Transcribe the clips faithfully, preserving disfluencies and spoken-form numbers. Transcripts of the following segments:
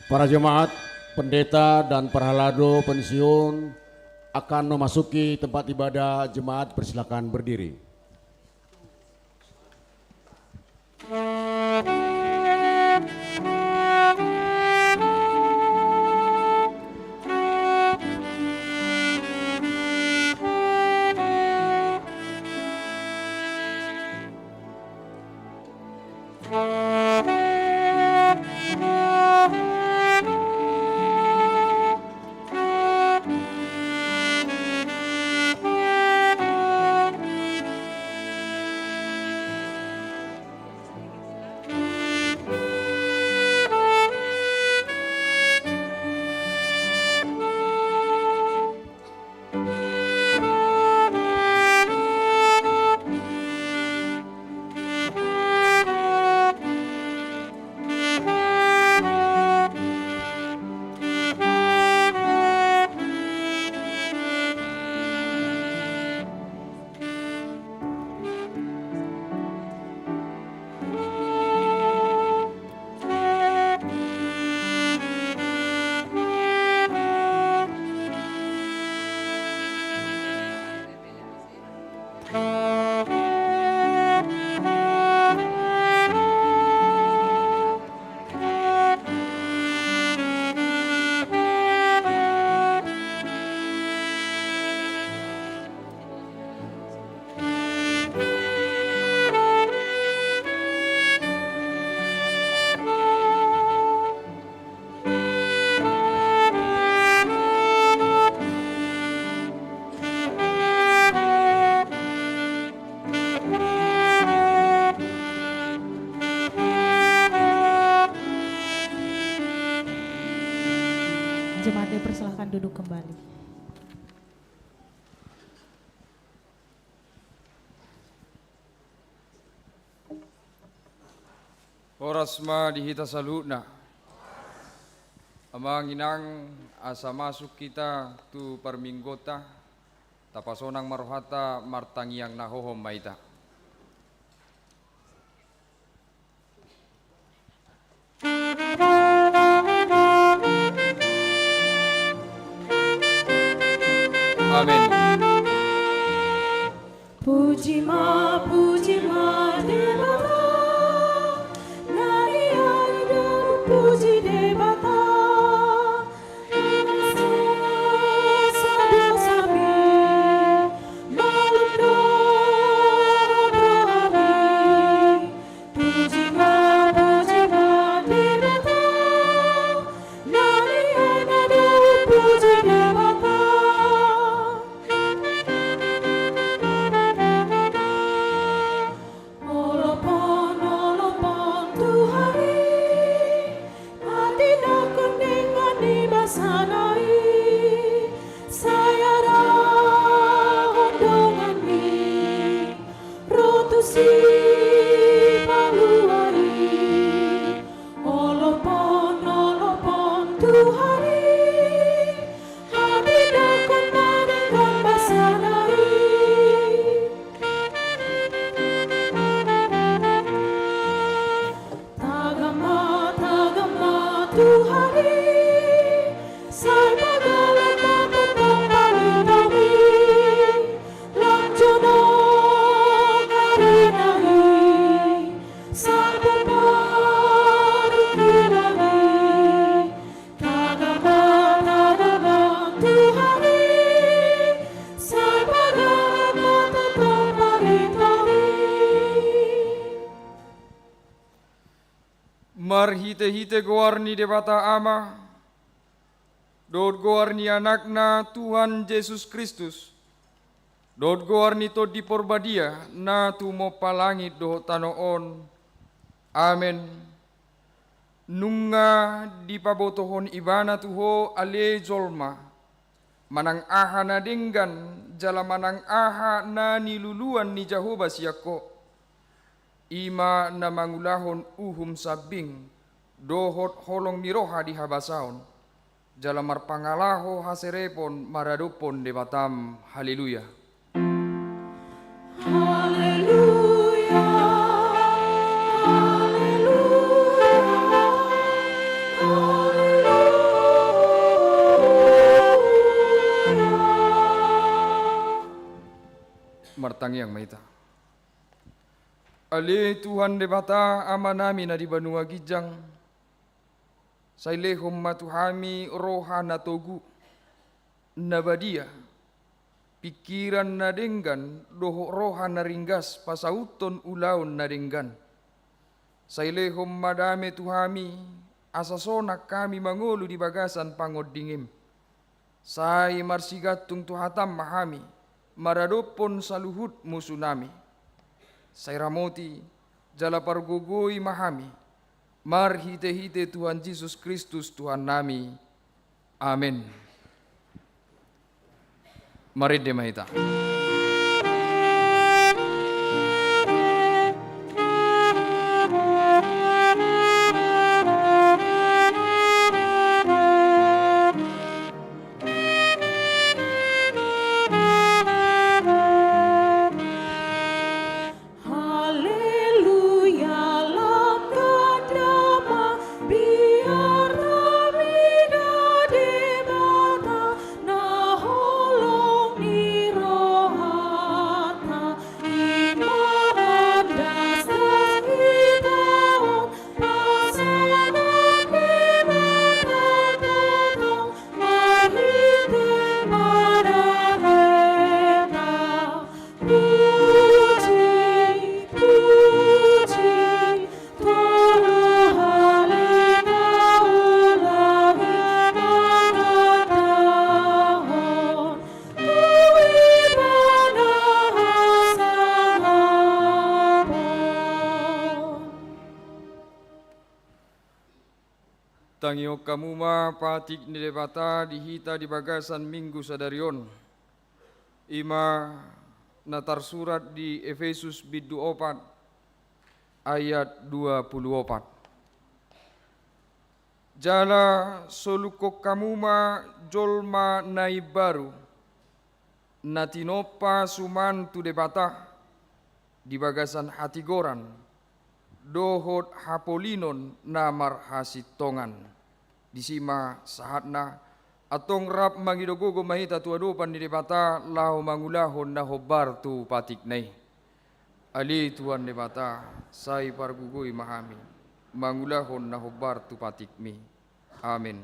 Para jemaat, pendeta dan para halado pensiun akan memasuki tempat ibadah. Jemaat, persilakan berdiri. Jemaat, dipersilahkan duduk kembali. Horas ma di hita saluhutna. Amang inang, asa masuk hita tu parmingguonta, tapasonang ma rohanta, martangiang na hohom ma hita. Amen. Puji ma, puji ma Debata, nari-nari do puji Debata. Olop on, olop on Tuhan i, patindanghon denggan ni basana i, sai adahon dongan ni ro tu Sipalua i. Olop on, olop on Tuhan i, patindanghon ma denggan basana i. Tagam ma, tagam ma Tuhan i, sai pagalan ma tongtong parlintang i, lam jonok arina i, salpu parungkilon i. Tagam ma, tagam ma Tuhan i, sai pagalan ma tongtong parlintang i. Marhite-hite goar ni Debata Ama, dohot goar ni Anakna Tuhan Jesus Kristus, dohot goar ni Tondi Porbadia na tumompa langit dohot tano on. Amen. Nunga dipabotohon Ibana tu ho ale jolma, manang aha na denggan jala manang aha na niluluan ni Jahowa sian ho. I ma na mangulahon uhum sambing dohot holong ni roha di habasaon, jala marpangalaho haserepon maradophon Debatam. Haleluya. Haleluya. Haleluya. Martangiang ma hita. Ale Tuhan Debata, Amanami na di banua ginjang, sai lehon ma tu hami roha na togu, na badia, pingkiran na denggan dohot roha na ringgas pasauthon ulaon na denggan. Sai lehon ma dame tu hami, asa sonang hami mangolu di bagasan pangondingim. Sai marsigantung tu hatam ma hami, maradophon saluhut musunami. Sai ramoti, jala pargogoi ma hami, marhite-hite Tuhan Jesus Kristus Tuhannami. Amen. Marende ma hita. Haleluya, lam gandama, biar tamida Debata, na holong ni rohanta, i ma andas hitaon, pasahat Debata tongtong, marhite maradophon. Puji, puji, toru haleluya, mangandahon tu Ibana hasangapon. Tangihon hamu ma patik ni Debata di hita di bagasan Minggu sadari on. I ma na tarsurat di Efesus bindu opat ayat dua pulu opat. Jala solukhon hamu ma jolma na imbaru, na tinompa suman tu Debata di bagasan hatigoran dohot hapolinon na marhasintongan. Disi ma sahatna, antong rap mangido gogo ma hita tu adopan ni Debata laho mangulahon na hombar tu patikna i. Ale Tuhan Debata, sai pargogoi ma hami mangulahon na hombar tu patikmi. Amen.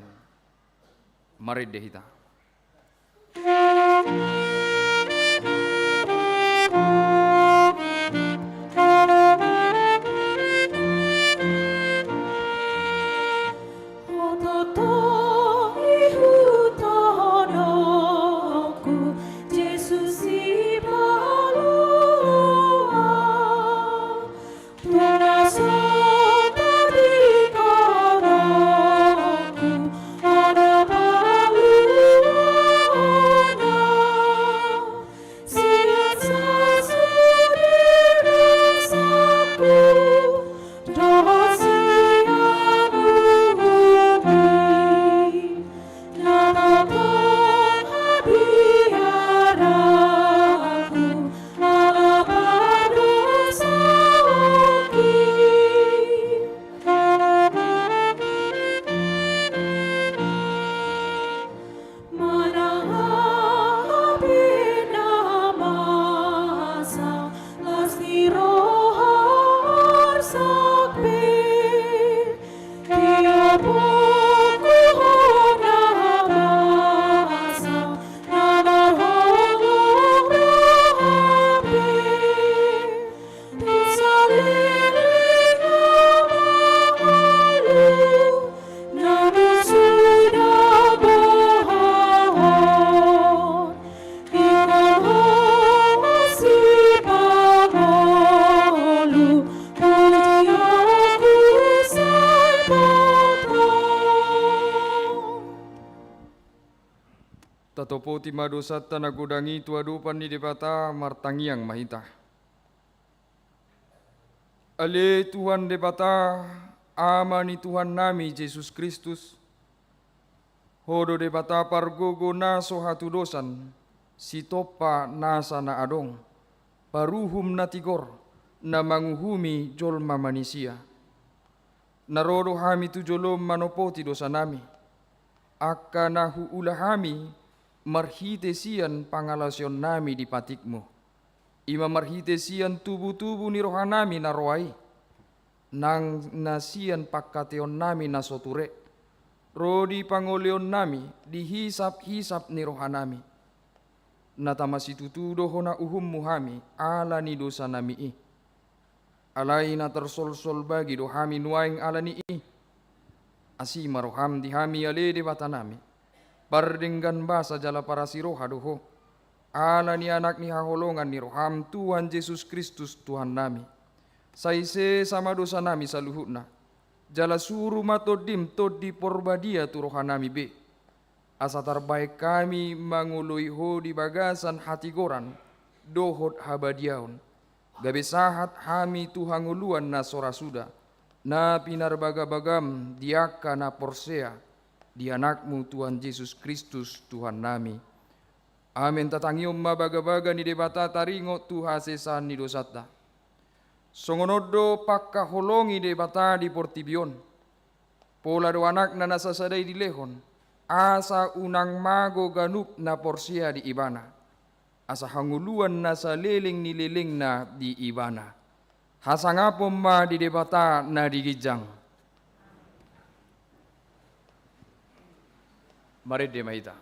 Marende hita. Oto-oto ihuthononku, Jesus Sipalua. Na tongtong habiaranku, ala pardosaonki. Manang aha pe na masa, las ni roha arsak pe. Tiop hona masa, na marholong roha pe. Tu saleleng na mangolu, na boi suda boha on. Ingkon Ho ma sipangolu, pujianku sai tongtong. Tatopoti ma dosanta na godang i tu adopan ni Debata, martangiang ma hita. Ale Tuhan Debata, Ama ni Tuhannami Jesus Kristus, Ho do Debata pargogo na so hatudosan, sitompa nasa na adong, paruhum na tigor, na manguhumi jolma manisia. Na ro do hami tu jolom manopoti dosanami, angka na huula hami marhite sian pangalaosionnami di patikmu. I ma marhite sian tubutubu ni rohanami na roa i, nang na sian pangkataionnami na so ture, ro di pangoleonnami di hisaphisap ni rohanami. Na tama situtu do hona uhummu hami ala ni dosanami i. Alai na tarsolsol bagi do hami nuaeng ala ni i. Asi ma roham di hami ale Debatanami, pardenggan basa jala parasiroha do ho, ala ni Anak ni haholongan ni roham Tuhan Jesus Kristus Tuhannami. Sai sesa ma dosanami saluhutna, jala suru ma Tondim Tondi Porbadia tu rohanami be. Asa tarbahen hami mangoloi ho di bagasan hatigoran dohot habadiaon, gabe sahat hami tu hangoluan na so ra suda, na pinarbagabagam di angka na porsea di Anakmu Tuhan Jesus Kristus Tuhannami. Amen. Tatangihon ma bagabaga ni Debata taringot tu hasesaan ni dosanta. Songon on do pangkaholongi Debata di portibi on. Pola do Anakna na sasada i dilehon, asa unang mago ganup na porsea di Ibana, asa hangoluan na saleleng ni lelengna di Ibana. Hasangapon ma di Debata na di ginjang. Marende ma hita.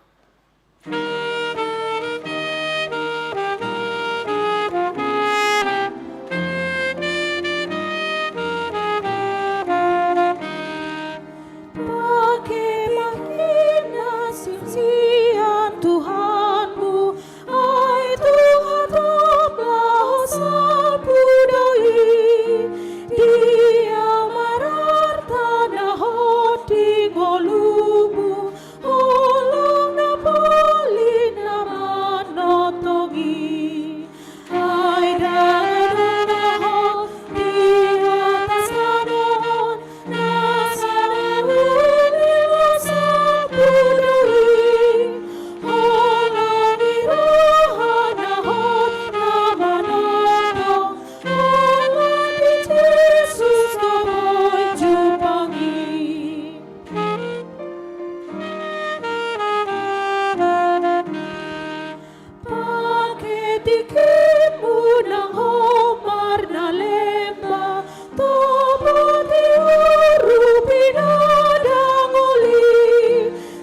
Pake ma hinan sian Tuhanmu, ai Tuhan, laho salpu do i. Dia ma rartanahon di ngolumuna, holong na poli na manongtong i. Ai ndang adong na hot di atas tano on, na sada uli na salpu do i. Holong ni roha na hot na manongtong, holong ni Jesus do boi jumpang i. Pake tingkimu nang hombar na lemba, topoti urupi na dangol i.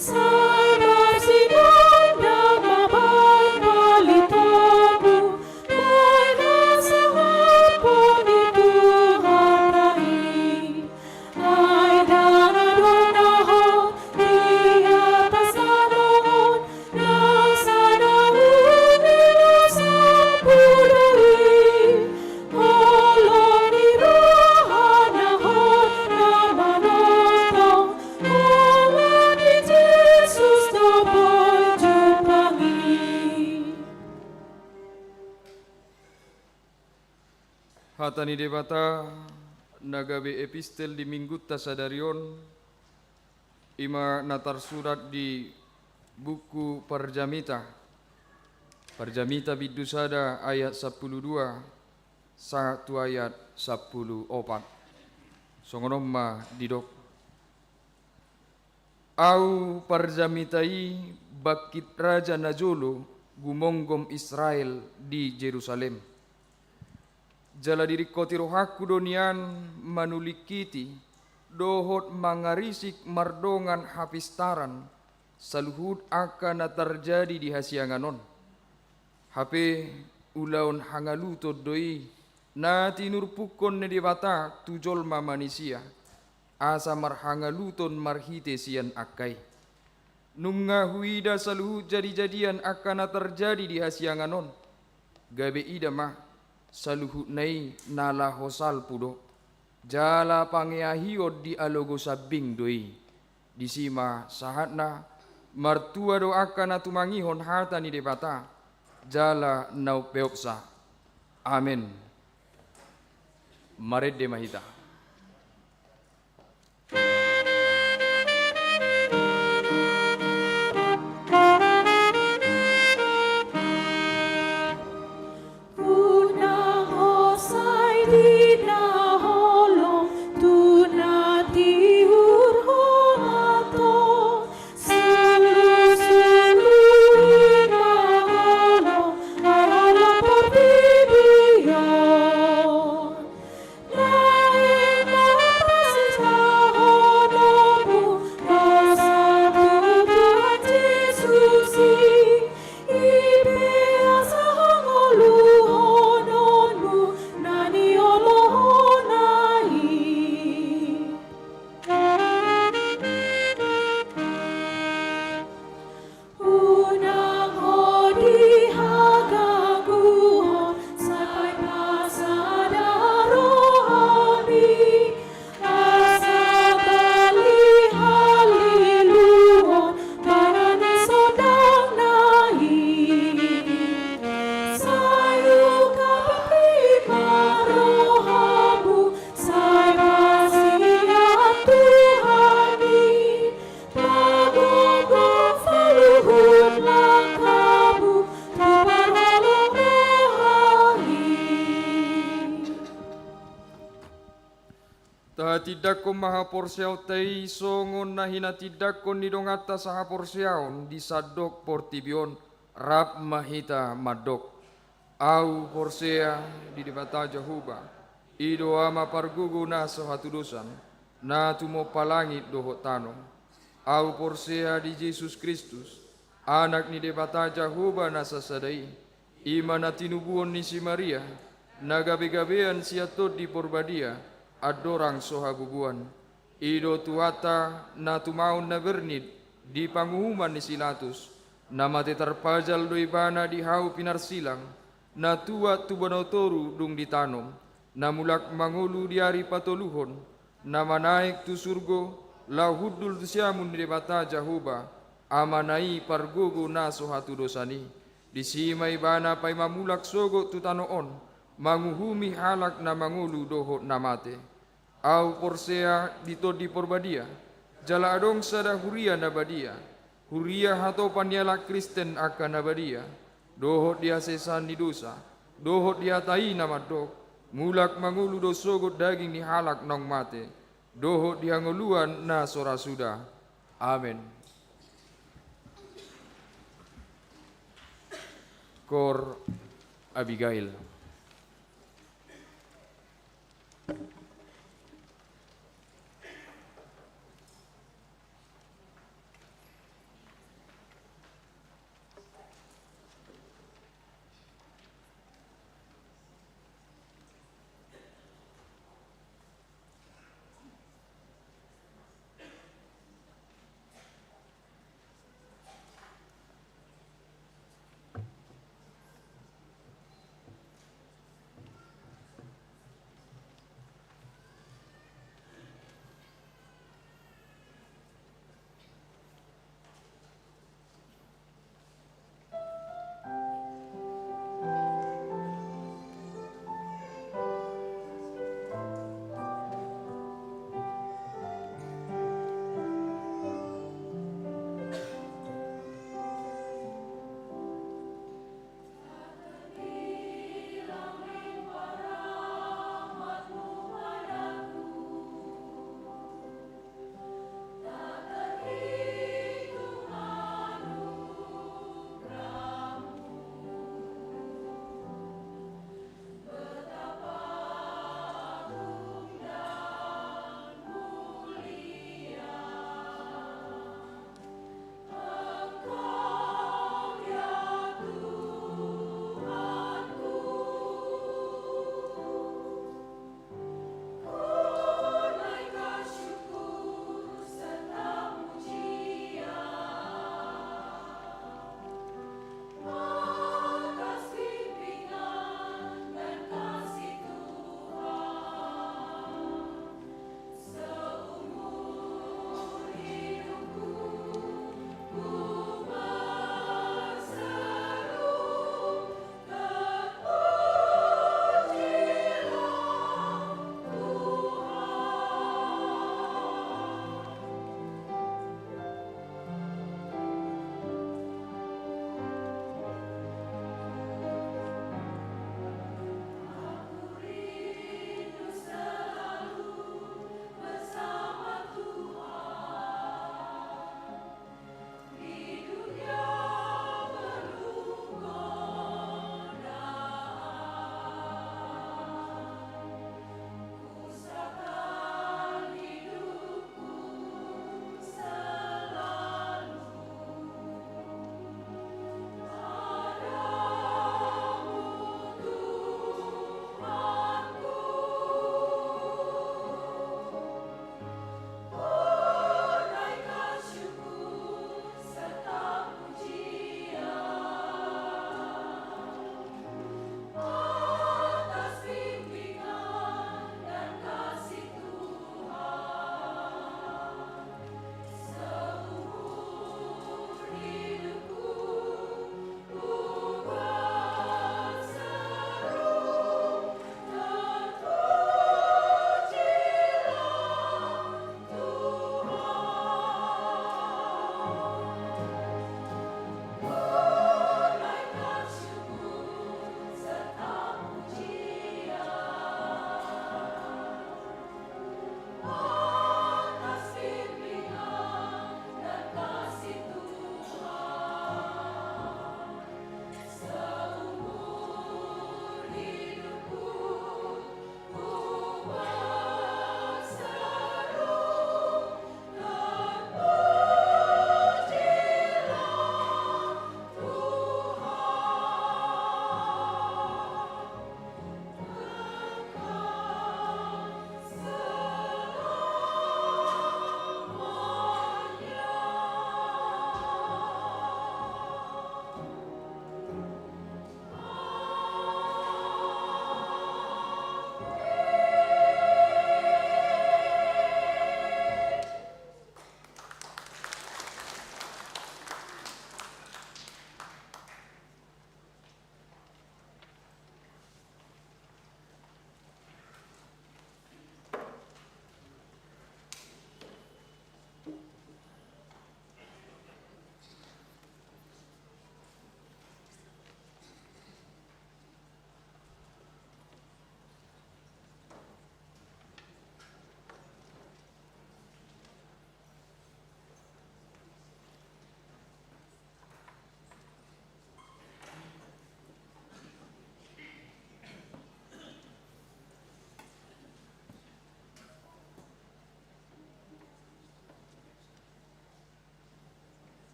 Sai marsinondang ma bahen balitamu, bahen hasangapon i tu hata i. Ai ndang adong na hot di atas tano on, na sada uli na salpu do i. Holong ni roha na hot na manongtong, holong ni Jesus do boi jumpang i. Hata ni Debata na gabe epistel di Minggunta sadari on, i ma na tarsurat di buku Parjamita, Parjamita bindu sada ayat sampulu dua sahat tu ayat sampulu opat. Songon on ma didok. Ahu parjamita i bangkit raja na jolo gumonggom Israel di Jerusalem. Jala diringkoti rohangku do nian manulingkiti dohot mangarisik mardongan hapistaran saluhut angka na tarjadi di hasiangan on. Hape ulaon hangaluton do i na tinurpukkon ni Debata tu jolma manisia, asa marhangaluton marhite sian angka i. Nunga huida saluhut jadijadian angka na tarjadi di hasiangan on, gabe ida ma, saluhutna i na laho salpu do, jala pangeahion di alogo sambing do i. Disi ma sahatna. Martua do angka na tumangihon hata ni Debata jala na umpeopsa. Amen. Marende ma hita. Unang hosai di na holong tu na tiur ho antong, sulu-sulu i na holong ala Tindanghon ma haporseaonta i songon na hinatindangkon ni donganta sahaporseaon di sandok portibi on, rap ma hita mandok. Ahu porsea di Debata Jahowa, i do Ama pargogo na so hatudosan, na tumompa langit dohot tano. Ahu porsea di Jesus Kristus, Anak ni Debata Jahowa na sasada i, i ma na tinubuhon ni si Maria, na gabegabean sian Tondi Porbadia, andorang so habubuan. I do Tuhanta na tumaon na bernit di panguhuman ni si Latus, na mate tarpajal do Ibana di hau pinarsilang, na tuat tu banua toru dung ditanom, na mulak mangolu di ari patoluhon, na manaek tu surgo, laho hundul tu siamun ni Debata Jahowa, Amana i pargogo na so hatudosan i. Disi ma Ibana paima mulak sogot tu tano on, manguhumi halak na mangolu dohot na mate. Ahu porsea di Tondi Porbadia, jala adong sada huria na badia, huria hatopan ni halak Kristen angka na badia, dohot di hasesaan ni dosa, dohot di hata i na mandok, mulak mangolu do sogot daging ni halak naung mate, dohot di hangoluan na so ra suda. Amen. Koor Abigail.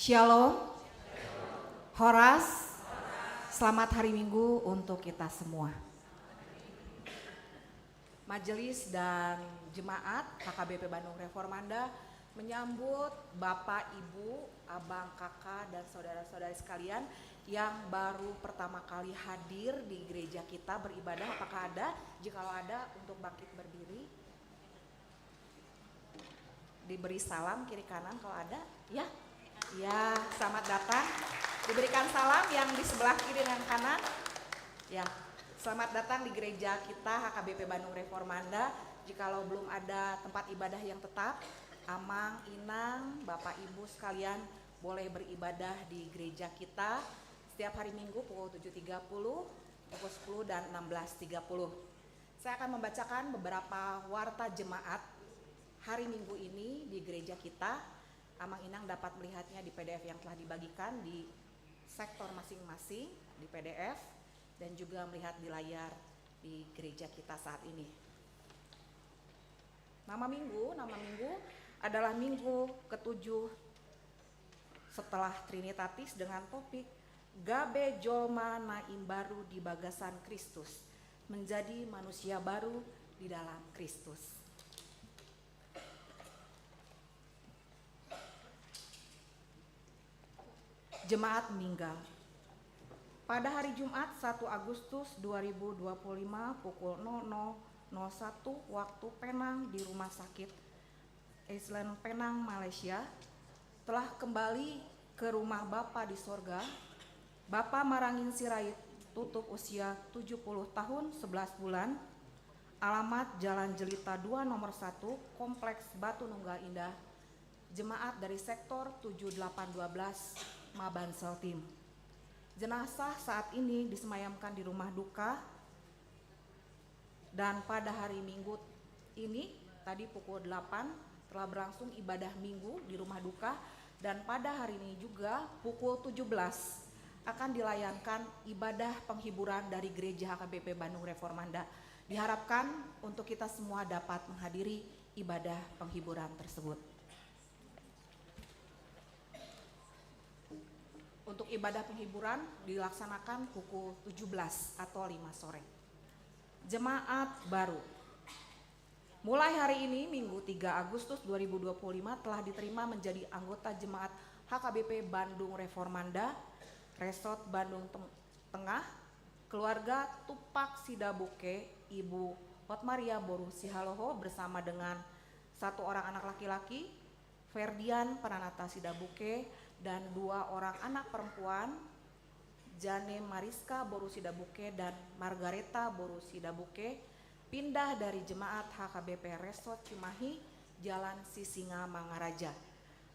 Shalom. Horas. Selamat hari Minggu untuk kita semua. Majelis dan jemaat H K B P Bandung Reformanda menyambut Bapak, Ibu, Abang, Kakak, dan saudara-saudari sekalian yang baru pertama kali hadir di gereja kita beribadah. Apakah ada? Jikalau ada, untuk bangkit berdiri. Diberi salam kiri kanan kalau ada, ya. Ya, selamat datang. Diberikan salam yang di sebelah kiri dan kanan. Ya, selamat datang di gereja kita H K B P Bandung Reformanda. Jikalau belum ada tempat ibadah yang tetap, Amang, Inang, Bapak, Ibu sekalian boleh beribadah di gereja kita setiap hari Minggu pukul tujuh tiga puluh, pukul sepuluh, dan enam belas tiga puluh. Saya akan membacakan beberapa warta jemaat hari Minggu ini di gereja kita. Amang Inang dapat melihatnya di P D F yang telah dibagikan di sektor masing-masing di P D F dan juga melihat di layar di gereja kita saat ini. Nama minggu, nama minggu adalah minggu ketujuh setelah Trinitatis dengan topik Gabe Jolma Na Imbaru di Bagasan Kristus, menjadi manusia baru di dalam Kristus. Jemaat meninggal. Pada hari Jumat, satu Agustus dua ribu dua puluh lima, pukul nol nol nol satu waktu Penang, di Rumah Sakit Islam Penang, Malaysia, telah kembali ke rumah Bapa di sorga, Bapa Marangin Sirait, tutup usia tujuh puluh tahun sebelas bulan, alamat Jalan Jelita dua nomor satu, Kompleks Batu Nunggal Indah, jemaat dari sektor tujuh delapan dua belas Maban Sultim. Jenazah saat ini disemayamkan di rumah duka, dan pada hari Minggu ini, tadi pukul delapan, telah berlangsung ibadah Minggu di rumah duka, dan pada hari ini juga pukul tujuh belas akan dilayangkan ibadah penghiburan dari Gereja H K B P Bandung Reformanda. Diharapkan untuk kita semua dapat menghadiri ibadah penghiburan tersebut. Untuk ibadah penghiburan dilaksanakan pukul tujuh belas atau lima sore. Jemaat baru. Mulai hari ini, Minggu tiga Agustus dua ribu dua puluh lima, telah diterima menjadi anggota jemaat H K B P Bandung Reformanda, Resort Bandung Teng-, Tengah, keluarga Tupak Sidabuke, Ibu Hotmaria boru Sihaloho, bersama dengan satu orang anak laki-laki, Ferdian Pranata Sidabuke, dan dua orang anak perempuan, Jane Mariska boru Sidabuke dan Margareta boru Sidabuke, pindah dari jemaat H K B P Resort Cimahi, Jalan Sisingamangaraja,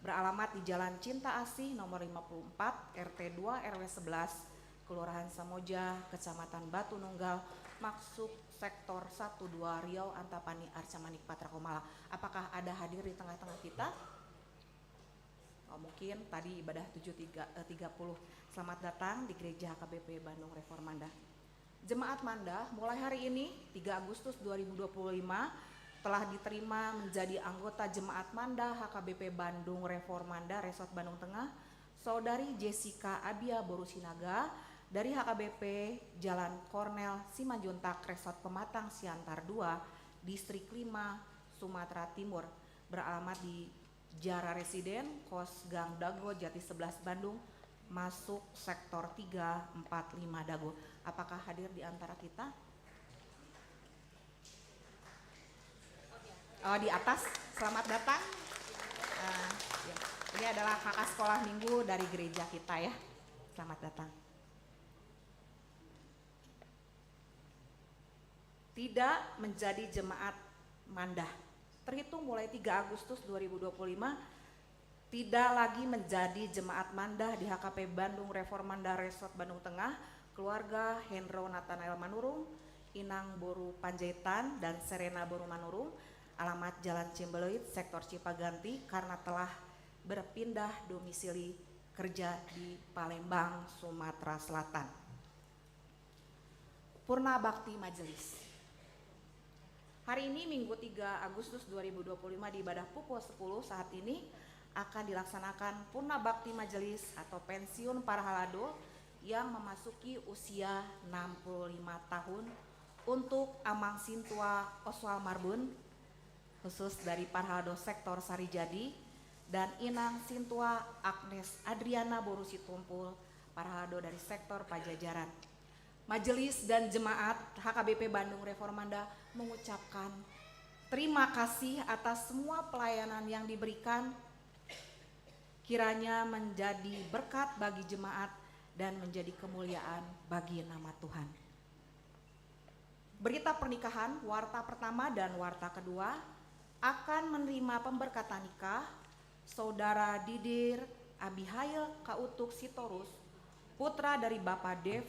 beralamat di Jalan Cinta Asih nomor lima puluh empat, R T dua, R W sebelas, Kelurahan Samoja, Kecamatan Batu Nunggal, masuk sektor satu dua, Riau, Antapani, Arca Manik, Patra, Komala. Apakah ada hadir di tengah-tengah kita? Oh, mungkin tadi ibadah tujuh tiga, eh, tiga puluh. Selamat datang di Gereja H K B P Bandung Reformanda. Jemaat Manda, mulai hari ini, tiga Agustus dua ribu dua puluh lima, telah diterima menjadi anggota Jemaat Manda H K B P Bandung Reformanda, Resort Bandung Tengah, Saudari Jessica Abia boru Sinaga, dari H K B P Jalan Kornel Simanjuntak, Resort Pematang Siantar dua, Distrik lima, Sumatera Timur, beralamat di Jara Residen, Kos Gang Dago, Jati sebelas, Bandung, masuk sektor tiga, empat, lima Dago. Apakah hadir di antara kita? Oh, di atas. Selamat datang. Eh, ya. Ini adalah kakak sekolah minggu dari gereja kita, ya. Selamat datang. Tidak menjadi jemaat Manda. Terhitung mulai tiga Agustus dua ribu dua puluh lima, tidak lagi menjadi jemaat Manda di H K P Bandung Reformanda Resort Bandung Tengah, keluarga Hendro Nathanael Manurung, Inang boru Panjaitan, dan Serena boru Manurung, alamat Jalan Ciembeloit, Sektor Cipaganti, karena telah berpindah domisili kerja di Palembang, Sumatera Selatan. Purna Bakti Majelis. Hari ini, Minggu tiga Agustus dua ribu dua puluh lima, di ibadah pukul sepuluh saat ini, akan dilaksanakan purna bakti majelis atau pensiun parhalado yang memasuki usia enam puluh lima tahun untuk Amang Sintua Oswald Marbun, khusus dari parhalado sektor Sarijadi, dan Inang Sintua Agnes Adriana boru Situmpul, parhalado dari sektor Pajajaran. Majelis dan jemaat H K B P Bandung Reformanda mengucapkan terima kasih atas semua pelayanan yang diberikan. Kiranya menjadi berkat bagi jemaat dan menjadi kemuliaan bagi nama Tuhan. Berita pernikahan, warta pertama dan warta kedua, akan menerima pemberkatan nikah Saudara Didir Abihail Kautuk Sitorus, putra dari Bapa Dev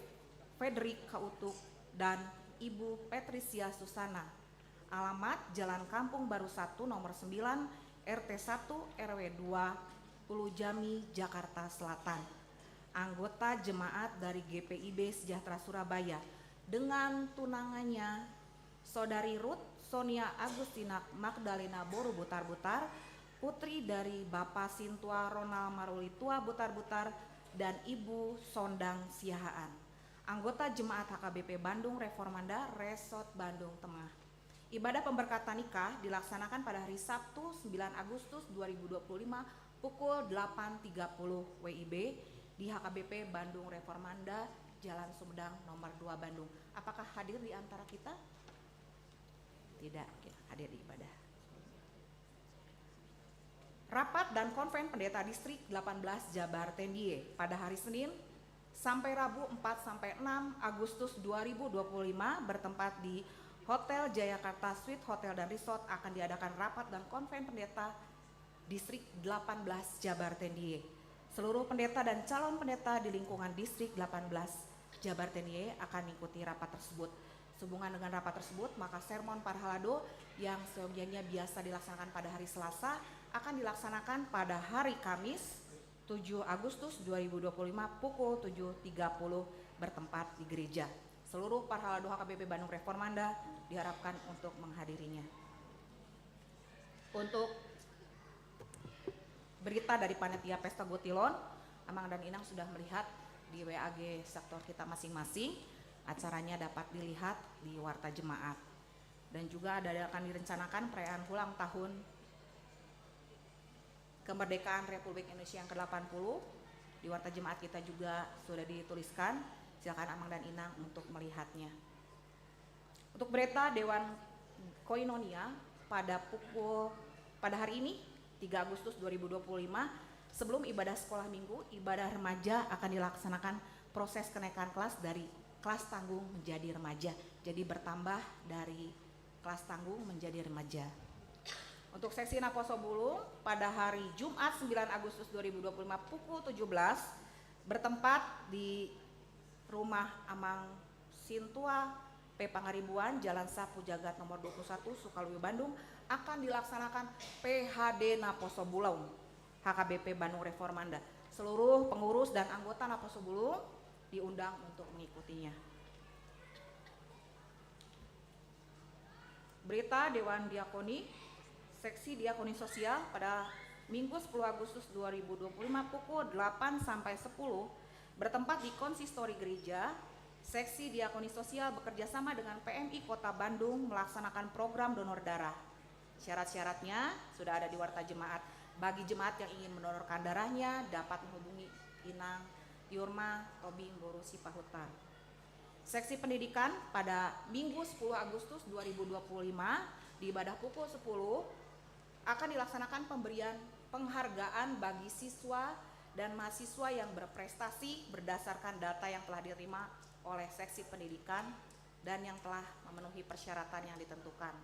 Frederick Kautuk dan Ibu Patricia Susana. Alamat Jalan Kampung Baru satu nomor sembilan, R T satu, R W dua, Ulu Jami, Jakarta Selatan. Anggota jemaat dari G P I B Sejahtera Surabaya dengan tunangannya Saudari Ruth Sonia Agustina Magdalena boru Butarbutar, putri dari Bapa Sintua Ronald Marulitua Butarbutar dan Ibu Sondang Siahaan. Anggota jemaat H K B P Bandung Reformanda Resort Bandung Tengah. Ibadah pemberkatan nikah dilaksanakan pada hari Sabtu, sembilan Agustus dua ribu dua puluh lima, pukul delapan tiga puluh W I B di H K B P Bandung Reformanda, Jalan Sumedang nomor dua, Bandung. Apakah hadir di antara kita? Tidak, oke, hadir di ibadah. Rapat dan Konven Pendeta Distrik delapan belas Jabar Tendiye pada hari Senin sampai Rabu, empat sampai enam Agustus dua ribu dua puluh lima, bertempat di Hotel Jayakarta Suite Hotel dan Resort, akan diadakan rapat dan konven pendeta Distrik delapan belas Jabar Tendiye. Seluruh pendeta dan calon pendeta di lingkungan Distrik delapan belas Jabar Tendiye akan mengikuti rapat tersebut. Sehubungan dengan rapat tersebut, maka sermon parhalado yang seyogianya biasa dilaksanakan pada hari Selasa akan dilaksanakan pada hari Kamis, tujuh Agustus dua ribu dua puluh lima, pukul tujuh tiga puluh, bertempat di gereja. Seluruh parhalado H K B P Bandung Reformanda diharapkan untuk menghadirinya. Untuk berita dari panitia Pesta Gutilon, Amang dan Inang sudah melihat di W A G sektor kita masing-masing. Acaranya dapat dilihat di warta jemaat. Dan juga ada, akan direncanakan perayaan ulang tahun kemerdekaan Republik Indonesia yang kedelapan puluh. Di warta jemaat kita juga sudah dituliskan. Silakan Amang dan Inang untuk melihatnya. Untuk berita Dewan Koinonia pada pukul, pada hari ini, tiga Agustus dua ribu dua puluh lima, sebelum ibadah sekolah minggu, ibadah remaja akan dilaksanakan proses kenaikan kelas dari kelas tanggung menjadi remaja. Jadi bertambah dari kelas tanggung menjadi remaja. Untuk seksi Naposo Bulung pada hari Jumat, sembilan Agustus dua ribu dua puluh lima, pukul tujuh belas, bertempat di rumah Amang Sintua P Pangaribuan, Jalan Sapu Jagat nomor dua puluh satu, Sukaluyu, Bandung, akan dilaksanakan P H D Naposo Bulung H K B P Bandung Reformanda. Seluruh pengurus dan anggota Naposo Bulung diundang untuk mengikutinya. Berita Dewan Diakoni, Seksi Diakoni Sosial pada Minggu sepuluh Agustus dua ribu dua puluh lima pukul delapan sampai sepuluh, bertempat di konsistori gereja. Seksi Diakoni Sosial bekerja sama dengan P M I Kota Bandung melaksanakan program donor darah. Syarat-syaratnya sudah ada di warta jemaat. Bagi jemaat yang ingin mendonorkan darahnya dapat menghubungi Inang Tiurma Tobing boru Sipahutar. Seksi pendidikan pada Minggu sepuluh Agustus dua ribu dua puluh lima, di ibadah pukul sepuluh akan dilaksanakan pemberian penghargaan bagi siswa dan mahasiswa yang berprestasi berdasarkan data yang telah diterima oleh seksi pendidikan dan yang telah memenuhi persyaratan yang ditentukan.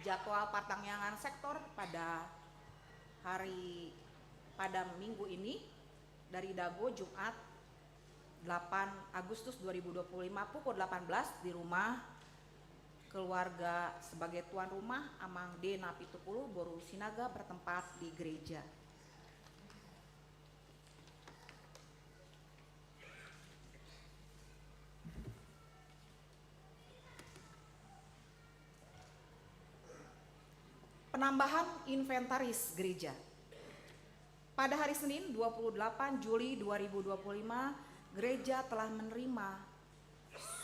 Jadwal partangiangan sektor pada hari, pada minggu ini, dari Dago, Jumat, delapan Agustus dua ribu dua puluh lima, pukul delapan belas, di rumah keluarga sebagai tuan rumah, Amang D Napitupulu boru Sinaga, bertempat di gereja. Penambahan inventaris gereja. Pada hari Senin, dua puluh delapan Juli dua ribu dua puluh lima, gereja telah menerima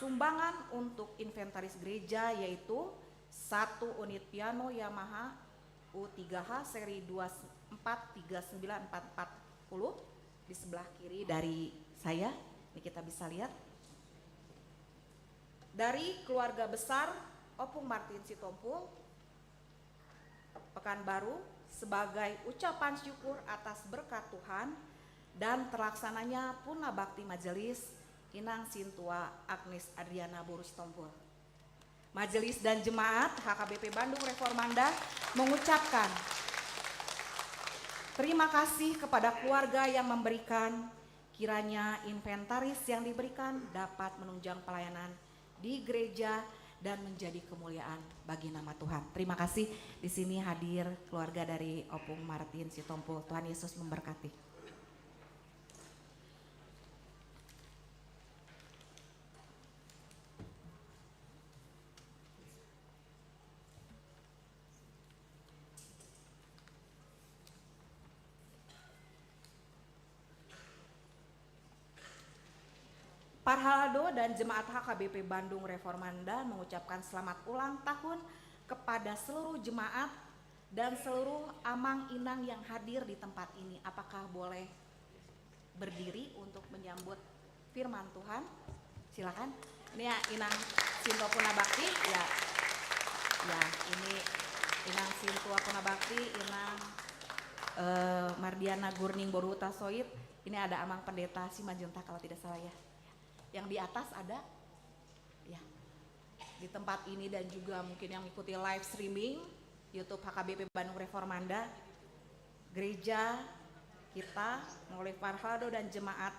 sumbangan untuk inventaris gereja, yaitu satu unit piano Yamaha U tiga H seri dua empat tiga sembilan empat empat puluh. Di sebelah kiri dari saya, ini kita bisa lihat. Dari keluarga besar Ompung Martin Sitompul, Pekanbaru, sebagai ucapan syukur atas berkat Tuhan dan terlaksananya Purna Bakti Majelis Inang Sintua Agnes Adriana boru Sitompul. Majelis dan jemaat H K B P Bandung Reformanda mengucapkan terima kasih kepada keluarga yang memberikan. Kiranya inventaris yang diberikan dapat menunjang pelayanan di gereja dan menjadi kemuliaan bagi nama Tuhan. Terima kasih. Di sini hadir keluarga dari Ompung Martin Sitompul. Tuhan Yesus memberkati. Parhalado dan jemaat H K B P Bandung Reformanda mengucapkan selamat ulang tahun kepada seluruh jemaat dan seluruh amang inang yang hadir di tempat ini. Apakah boleh berdiri untuk menyambut firman Tuhan? Silakan. Ini ya, Inang Sintua Purna Bakti, ya. Ya, ini Inang Sintua Purna Bakti, Inang, eh, Mardiana Gurning boru Hutasoit. Ini ada Amang Pendeta Simanjuntak kalau tidak salah ya. Yang di atas ada, ya. Di tempat ini dan juga mungkin yang mengikuti live streaming YouTube H K B P Bandung Reformanda, gereja kita melalui Parhalado dan jemaat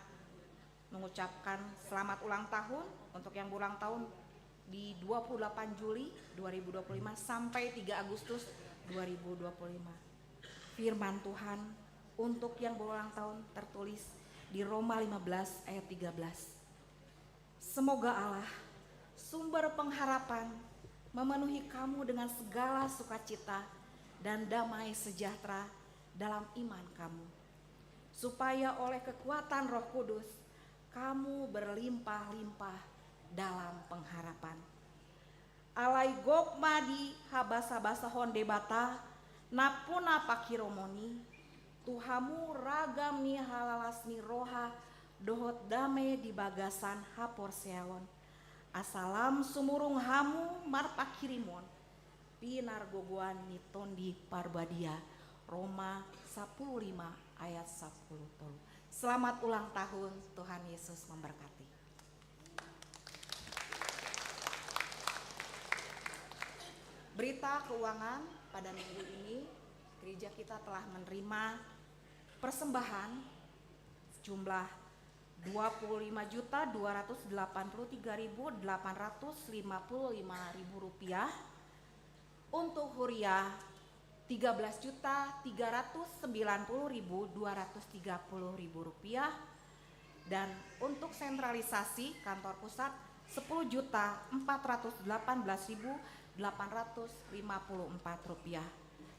mengucapkan selamat ulang tahun untuk yang berulang tahun di dua puluh delapan Juli dua ribu dua puluh lima sampai tiga Agustus dua ribu dua puluh lima. Firman Tuhan untuk yang berulang tahun tertulis di Roma lima belas ayat tiga belas. Semoga Allah, sumber pengharapan, memenuhi kamu dengan segala sukacita dan damai sejahtera dalam iman kamu, supaya oleh kekuatan Roh Kudus kamu berlimpah-limpah dalam pengharapan. Alai gok ma dihabasabasahon Debata, nampuna panghirimon i, tu hamu ragam ni halalas ni roha dohot dame di bagasan haporseaon. Asa lam sumurung hamu marpanghirimon, pinargogoan ni Tondi Parbadia. Roma sampulu lima ayat sampulu tolu. Selamat ulang tahun, Tuhan Yesus memberkati. Berita keuangan pada minggu ini, gereja kita telah menerima persembahan sejumlah dua puluh lima juta dua ratus delapan puluh tiga ribu delapan ratus lima puluh lima ribu rupiah, untuk huria tiga belas juta tiga ratus sembilan puluh ribu dua ratus tiga puluh ribu rupiah, dan untuk sentralisasi kantor pusat sepuluh juta empat ratus delapan belas ribu delapan ratus lima puluh empat rupiah,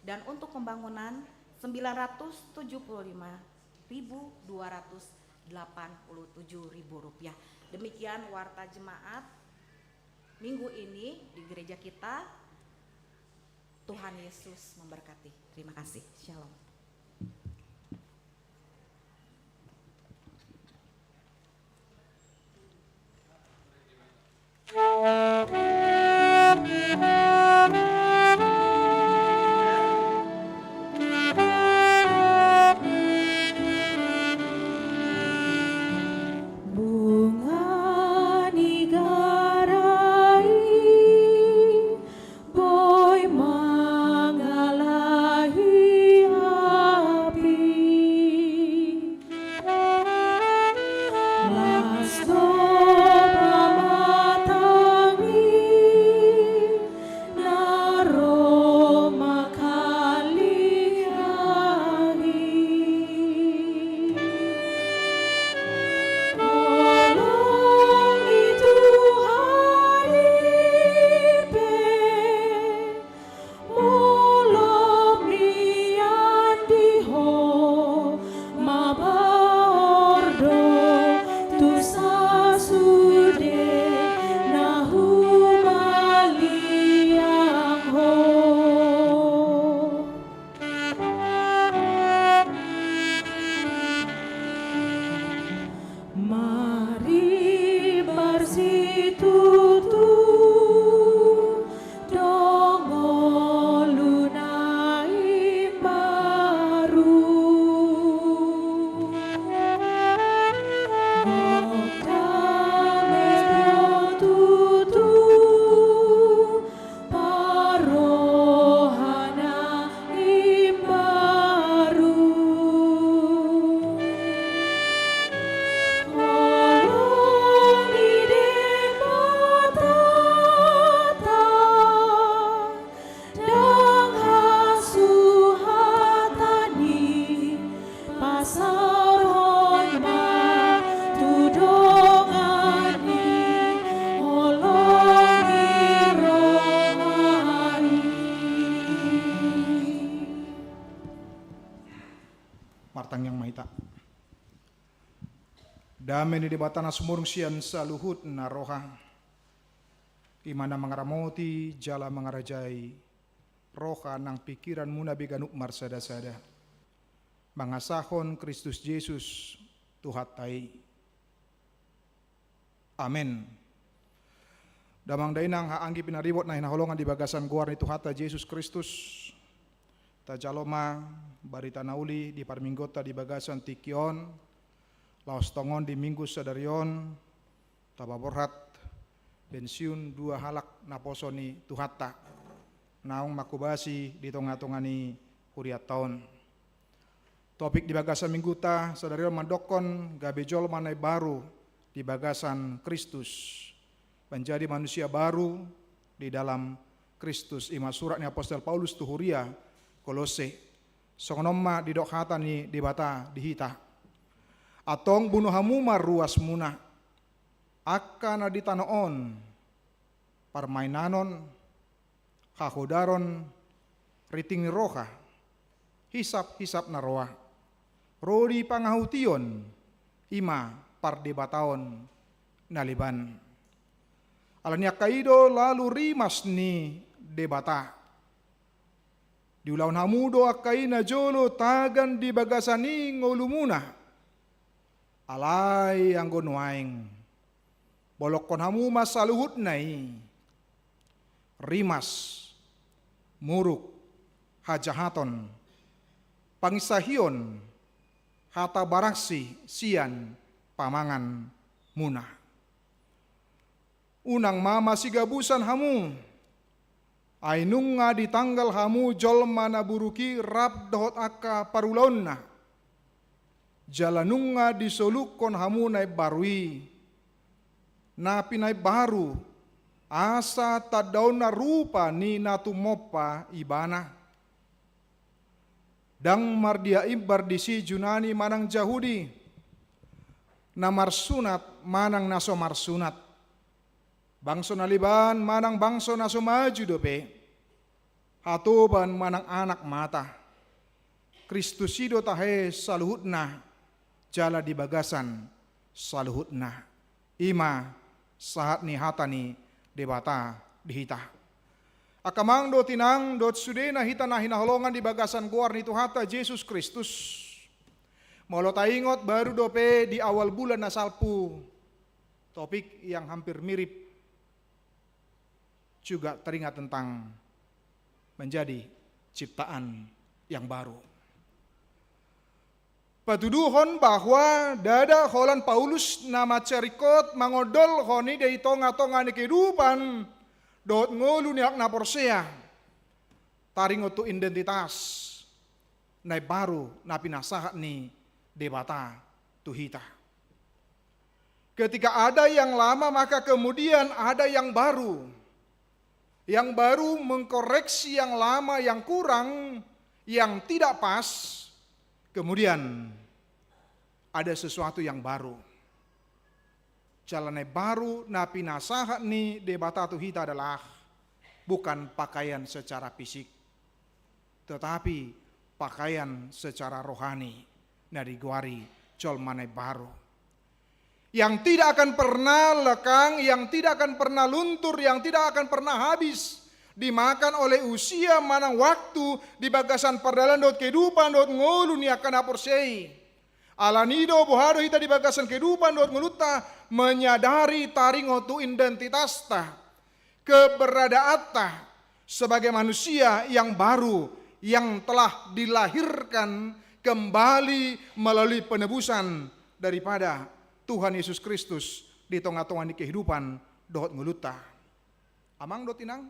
dan untuk pembangunan sembilan ratus tujuh puluh lima ribu dua ratus delapan puluh tujuh ribu rupiah. Demikian warta jemaat minggu ini di gereja kita. Tuhan Yesus memberkati. Terima kasih. Shalom. Boi mangalahi Tangiang ma hita. Dame ni Debata na sumurung sian saluhut na roha, i ma na mangaramoti jala mangarajai roha nang pingkiranmuna be ganup marsada-sada, mangasahon Kristus Jesus Tuhanta i. Amen. Damang dainang, haha anggi pinaribot na hinaholongan di bagasan goar ni Tuhanta Jesus Kristus, tajalo ma barita na uli di parmingguonta di bagasan tingki on. Laos tongon di minggu sadari on tapaborhat pensiun dua halak naposo ni Tuhanta, naung manghobasi di tonga-tonga ni hurianta on. Topik di bagasan mingguta sadari on mandokkon gabe jolma na imbaru di bagasan Kristus, menjadi manusia baru di dalam Kristus. I ma surat ni apostel Paulus tu huria Kolose. Songon on ma didok hata ni Debata di hita: Antong buno hamu ma ruasmuna, angka na di tano on, parmainanon, hahodaron, rinting ni roha, hisap-hisap na roa, ro di pangahution, i ma pardebataon na leban. Alani angka i do lalu rimas ni Debata. Diulahon hamu do angka i najolo tagan di bagasan i ngolumuna. Alai anggo nuaeng, bolongkon hamu ma saluhutna i: rimas, muruk, hajahaton, panginsahion, hata barangsi sian pamanganmuna. Unang ma masigabusan hamu, ai nunga ditanggal hamu jolma na buruk i rap dohot angka parulaonna. Jala nunga disolukkon hamu na imbaru i, na pinaimbaru, asa tandaonna rupa ni na tumompa ibana. Ndang mardia imbar disi Junani manang Jahudi, na marsunat manang na so marsunat, bangso na leban manang bangso na so maju dope, hatoban manang anak mata. Kristus i do tahe saluhutna, jala di bagasan saluhutna. I ma sahat ni hata ni Debata di hita. Angka amang dohot inang dohot sude na hita na hinaholongan di bagasan goar ni Tuhanta Jesus Kristus, molo taingot baru dope di awal bulan na salpu, topik yang hampir mirip juga teringat tentang menjadi ciptaan yang baru. Patuduhon bahwa ndada holan Paulus na mansai ringkot mangondolhon i di tonga-tonga ni kehidupan dohot ngolu ni halak na porsea, taringot tu identitas na imbaru na pinasahat ni Debata tu hita. Ketika ada yang lama, maka kemudian ada yang baru. Yang baru mengkoreksi yang lama, yang kurang, yang tidak pas. Kemudian ada sesuatu yang baru. Jala na imbaru na pinasahat ni Debata tu hita adalah bukan pakaian secara fisik, tetapi pakaian secara rohani na digoari jolma na imbaru, yang tidak akan pernah lekang, yang tidak akan pernah luntur, yang tidak akan pernah habis dimakan oleh usia manang waktu di bagasan pardalanan dohot kehidupan dohot ngolu ni angka na porsea i. Alani i do boha do hita di bagasan kehidupan dohot ngolunta menyadari taringot tu identitasta, keberadaanta sebagai manusia yang baru, yang telah dilahirkan kembali melalui penebusan daripada Tuhan Yesus Kristus di tonga-tonga ni kehidupan dohot ngolunta. Amang dohot inang,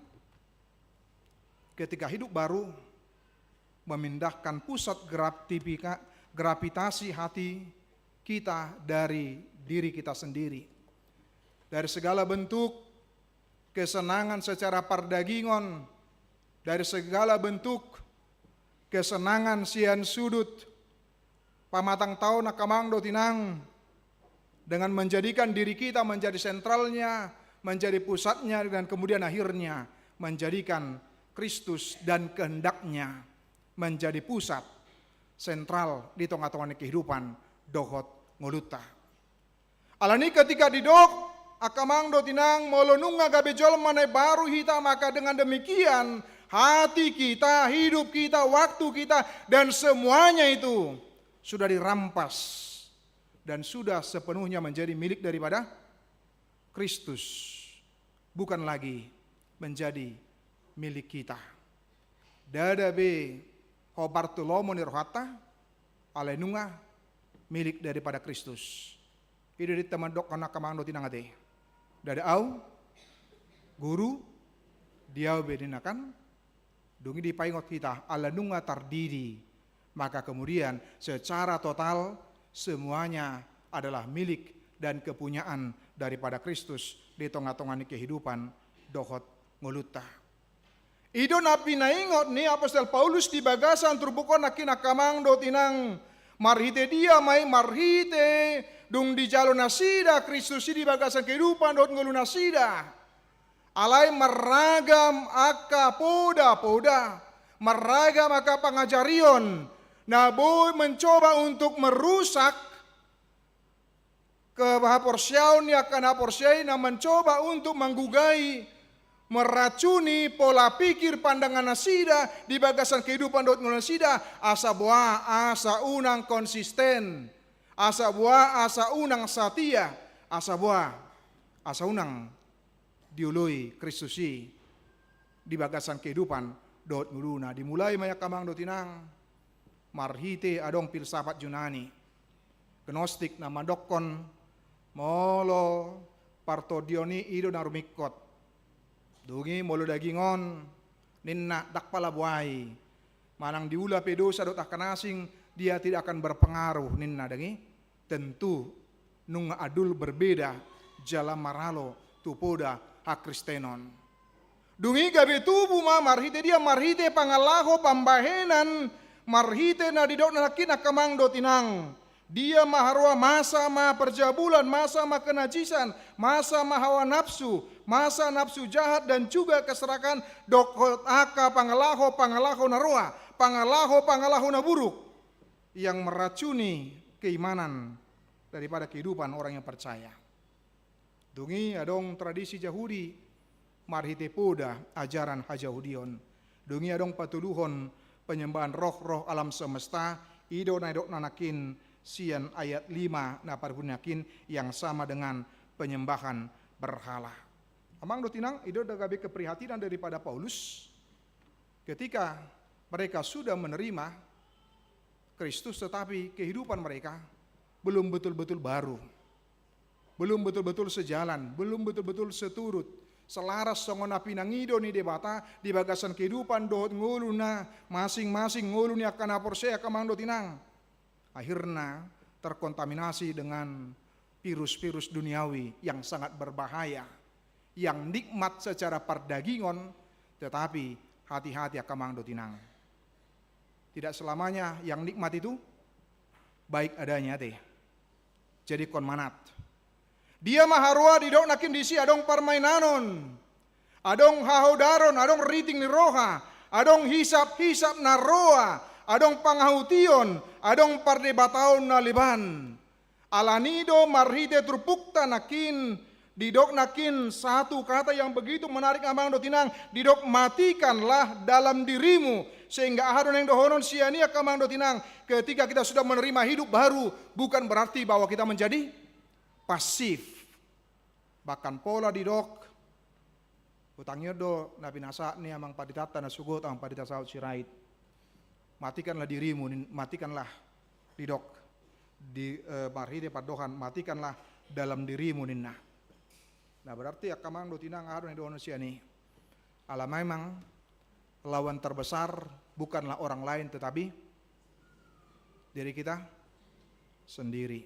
ketika hidup baru memindahkan pusat grafipika-, gravitasi hati kita dari diri kita sendiri, dari segala bentuk kesenangan secara pardagingon, dari segala bentuk kesenangan sian sudut pamatangta on, angka amang dohot inang, dengan menjadikan diri kita menjadi sentralnya, menjadi pusatnya, dan kemudian akhirnya menjadikan Kristus dan kehendaknya menjadi pusat. sentral di tonga-tonga ni kehidupan dohot ngolunta. Alani ketika didok, angka amang dohot inang, molo nunga gabe jolma na baru hita, maka dengan demikian hati kita, hidup kita, waktu kita, dan semuanya itu sudah dirampas dan sudah sepenuhnya menjadi milik daripada Kristus, bukan lagi menjadi milik kita. Ndada be hombar tu lomo ni rohanta, alai nunga milik daripada Kristus. I do didok, angka amang dohot inang, ate. Ndada au, guru, di au be ninna kan. Dung i dipaingot hita, ala nunga tardidi, maka kemudian secara total semuanya adalah milik dan kepunyaan daripada Kristus di tonga-tonga ni kehidupan dohot ngolunta. I do na pinaingot ni apostel Paulus di bagasan turpuk on nangkin, angka amang dohot inang. Marhite dia ma i? Marhite dung dijalo nasida Kristus i di bagasan kehidupan dohot ngolu nasida. Alai marragam angka poda-poda, marragam angka pangajarion na boi mencoba untuk merusak kehaporseaon ni angka na porsea i, na mencoba untuk manggugai, meracuni pola pikir pandangan nasida di bagasan kehidupan dohot ngolu nasida, asa boha, asa unang konsisten, asa boha, asa unang satia, asa boha, asa unang dioloi Kristus i di bagasan kehidupan dohot ngoluna. Dimulai ma i, angka amang dohot inang, marhite adong filsafat Junani, Gnostik, na mandokkon molo partondion i, i do na rumingkot. Dung i molo daging on, ninna, ndang pala boha i, manang diula pe dosa dohot angka na asing, dia tidak akan berpengaruh, ninna daging i. Tentu nunga andul berbeda jala maralo tu poda hakristenon. Dung i gabe tubu ma, marhite dia? Marhite pangalaho pambahenan, marhite na didokna nangkin, angka amang dohot inang. Dia ma haroa? Masa ma perjabulan, masa ma kenajisan, masa ma hawa nafsu, masa nafsu jahat dan juga keserakahan, dohot angka pangalaho-pangalaho na roa, pangalaho-pangalaho na buruk yang meracuni keimanan daripada kehidupan orang yang percaya. Dung i adong tradisi Jahudi marhite poda ajaran hajahudion. Dung i adong patoluhon penyembahan roh-roh alam semesta, i do na didokna nangkin sian ayat lima na parpudi nangkin, yang sama dengan penyembahan berhala. Amang dohot inang, i do na gabe keprihatinan daripada Paulus ketika mereka sudah menerima Kristus, tetapi kehidupan mereka belum betul-betul baru, belum betul-betul sejalan, belum betul-betul seturut, selaras songon na pinangido ni Debata di bagasan kehidupan dohot ngoluna masing-masing, ngolu ni angka na porsea, angka amang dohot inang. Akhirna terkontaminasi dengan virus-virus duniawi yang sangat berbahaya, yang nikmat secara perdagingon, tetapi hati-hati, angka amang dohot inang. Tidak selamanya yang nikmat itu baik adanya, ate. Jadi ingkon manat. Dia ma haroa? Didok nangkin disi adong parmainanon, adong hahodaron, adong riting ni roha, adong hisap-hisap na roa, adong pangahution, adong pardebataon na leban. Alani do marhite turpukta nangkin, didok nangkin satu kata yang begitu menarik, amang dohot inang, didok, "Matikanlah dalam dirimu." Sehingga aha do naeng dohonon sian i, angka amang dohot inang? Ketika kita sudah menerima hidup baru, bukan berarti bahwa kita menjadi pasif. Bahkan pola didok, hutangihon do na pinasahat ni amang panditanta na sogot, amang pandita Saud Sirait. Matikanlah dirimu, nin-, matikanlah, didok di, eh, marhite pandohan, matikanlah dalam dirimu, ninna. Nah, berarti angka amang dohot inang, aha do naeng dohonon sian i? Ala memang lawan terbesar bukanlah orang lain, tetapi diri kita sendiri.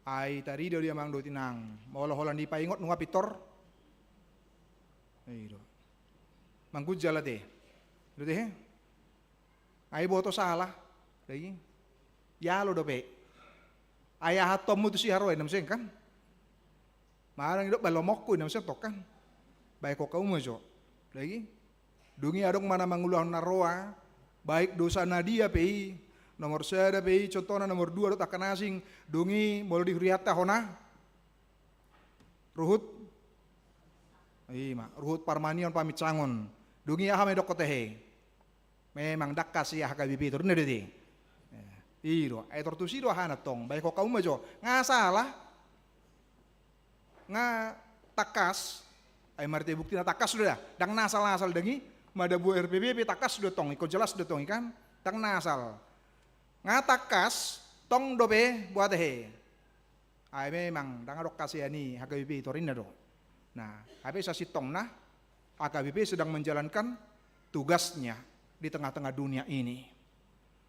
Ai tarido dia, amang dohot inang, molo holan dipaingot nunga pintor. I do. Manggunjal, ate. I do, ate. Ai boto sala. Lagi. Jalo dope. Ai aha tonmu tu si haroa, inna muse kan. Manang didok, "Ba lomonku," inna muse tong kan. Baen hamu ma jo. Lagi. Dung i adong ma na mangulahon na roa, baik dosa na dia pe i, Nomor sada pe i contohna, nomor dua dohot angka na asing. Dung i molo di hurianta hona ruhut, i ma ruhut parmanion paminsangon. Dung i aha ma didokkon tahe? Memang ndang kas i H K B P Tor, ninna do i. I do, ai tor tusi do aha na tong, baen hamu ma jo. Nga salah. Nga tangkas, ai marhite bukti na tangkas do da. Ndang na asal-asal dang i, madabu R P P pe tangkas do tong i, ingkon jelas do tong i kan. Ndang na asal. Nga tangkas, tong dope boha tahe. Ai memang ndang adong hasean i H K B P Tor, ninna do. Nah, hape sasintongna H K B P sedang menjalankan tugasnya di tengah-tengah dunia ini.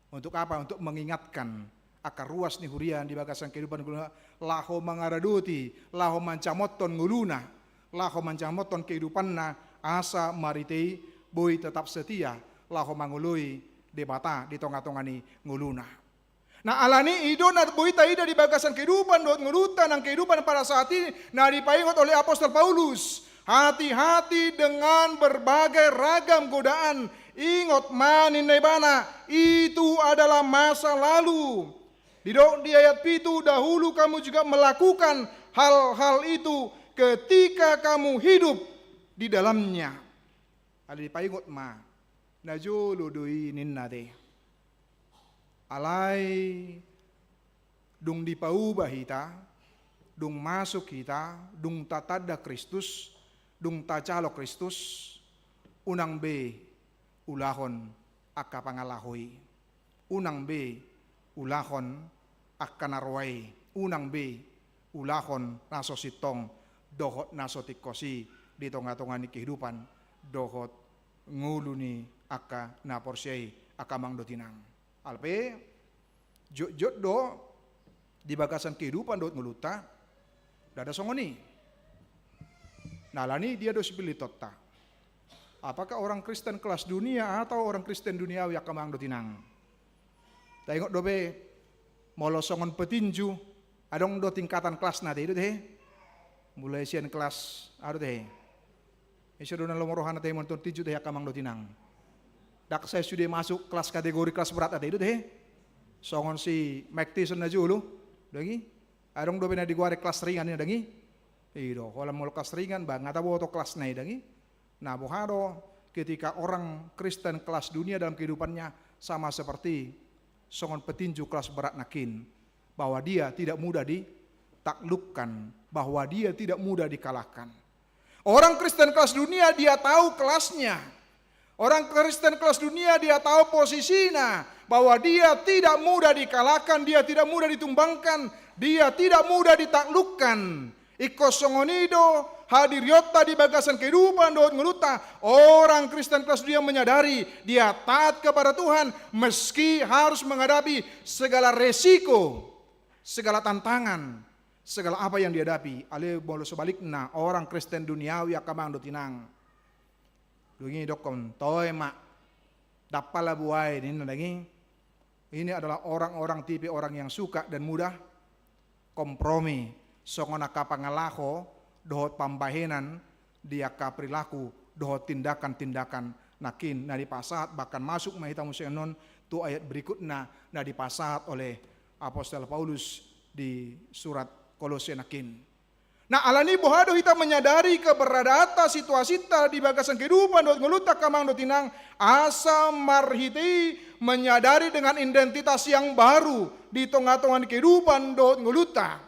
Untuk apa? Untuk mengingatkan angka ruas ni huria di bagasan kehidupan ngoluna, laho mangaradoti, laho mancamothon ngoluna, laho mancamothon kehidupanna, asa marhite i boi tetap setia laho mangoloi Debata di tonga-tonga ni ngoluna. Nah, alani i do na boi taida di bagasan kehidupan dohot ngolunta nang kehidupan pada saat ini, na dipaingot oleh apostel Paulus. Hati-hati dengan berbagai ragam godaan. Ingot ma, ninna ibana, itu adalah masa lalu. Didok di ayat pitu, dahulu kamu juga melakukan hal-hal itu ketika kamu hidup di dalamnya. Alai dipaingot ma, na jolo do i, ninna te. Alai dung dipauba hita, dung masuk hita, dung tatanda Kristus, dung tajalo Kristus, unang be ulahon angka pangalaho i. Unang be ulahon angka na roa i. Unang be ulahon na so sintong dohot na so tingkos i di tonga-tonga ni kehidupan dohot ngolu ni angka na porsea i, angka amang dohot inang. Alai pe jotjot do di bagasan kehidupan dohot ngolunta, ndada songon i. Nah, alani dia do sipilitonta? Apakah orang Kristen kelas dunia atau orang Kristen duniawi, angka amang dohot inang? Taingot dope, molo songon petinju, adong do tingkatan kelasna te, i do te. Mulai sian kelas, aha do te, ise do na lomo rohana te, molo tinju te, angka amang dohot inang? Ndang sai sude masuk kelas kategori kelas berat ate, i do te. Songon si Mike Tyson na jolo, dang i. Adong dope na digoari kelas ringan, i dang i. I do, holan molo kelas ringan, ba nga taboto kelasna i, dang i. Nah, boha do ketika orang Kristen kelas dunia dalam kehidupannya sama seperti songon petinju kelas berat nangkin, bahwa dia tidak mudah ditaklukkan, bahwa dia tidak mudah dikalahkan. Orang Kristen kelas dunia, dia tahu kelasnya. Orang Kristen kelas dunia, dia tahu posisinya, bahwa dia tidak mudah dikalahkan, dia tidak mudah ditumbangkan, dia tidak mudah ditaklukkan. Ingkon songon i do hadirionta di bagasan kehidupan dohot ngolunta. Orang Kristen kelas dunia menyadari dia taat kepada Tuhan meski harus menghadapi segala resiko, segala tantangan, segala apa yang dihadapi. Alai molo sebaliknya, orang Kristen duniawi, angka amang dohot inang, dung i didokkon, toe ma, ndang pala buai, ninna, dang i. Ini adalah orang-orang, tipe orang yang suka dan mudah kompromi songon angka pangalaho dohot pambahenan di angka perilaku dohot tindakan-tindakan nangkin na dipasahat, bahkan masuk ma hita muse annon tu ayat berikutna na dipasahat oleh apostel Paulus di surat Kolose nangkin. Nah, alani boha do hita menyadari keberadaanta, situasinta di bagasan kehidupan dohot ngolunta, angka amang dohot inang, asa marhite i menyadari dengan identitas yang baru di tonga-tonga ni kehidupan dohot ngolunta.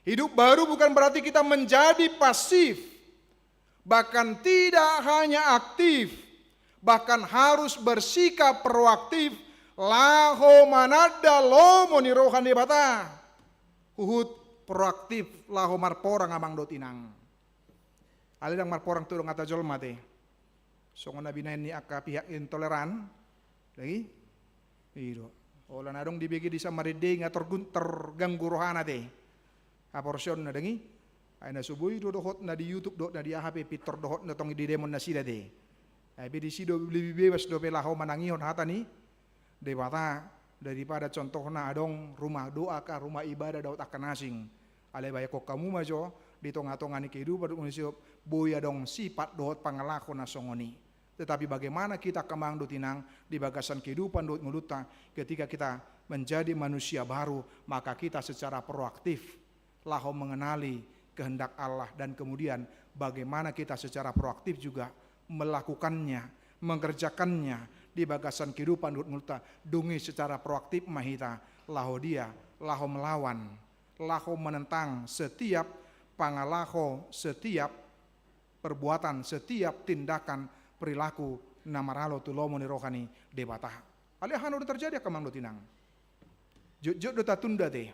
Hidup baru bukan berarti kita menjadi pasif, bahkan tidak hanya aktif, bahkan harus bersikap proaktif, laho mananda lomo ni roha ni Debata. Huhut proaktif laho marporang, amang dohot inang. Alai ndang marporang tu donganta jolma te. Songon na binahen ni angka pihak intoleran, dang i. I do. Holan adong dibege di Samarinda i nga tergun-, terganggu rohana te, haporseaonna, dang i. Ai na so boi do dohot na di YouTube dohot na di aha pe, pintor dohot na tong i didemon nasida te. Ai pe disi do lebih bebas dope laho manangihon hata ni Debata daripada contohna adong rumah doa ka, rumah ibadah dohot angka na asing. Alai bayangkon hamu ma jo, di tonga-tonga ni kehidupan dohot ngolu ni si, boi adong sipat dohot pangalaho na songon i. Tetapi bagaimana kita, angka amang dohot inang, di bagasan kehidupan dohot ngolunta, ketika kita menjadi manusia baru, maka kita secara proaktif laho mengenali kehendak Allah, dan kemudian bagaimana kita secara proaktif juga melakukannya, mengerjakannya di bagasan kehidupan dohot ngolunta. Dung i secara proaktif ma hita laho dia, laho melawan, laho menentang setiap pangalaho, setiap perbuatan, setiap tindakan, perilaku na maralo tu lomo ni roha ni Debata. Alai aha na terjadi, angka amang dohot inang? Jotjot do tatunda ate.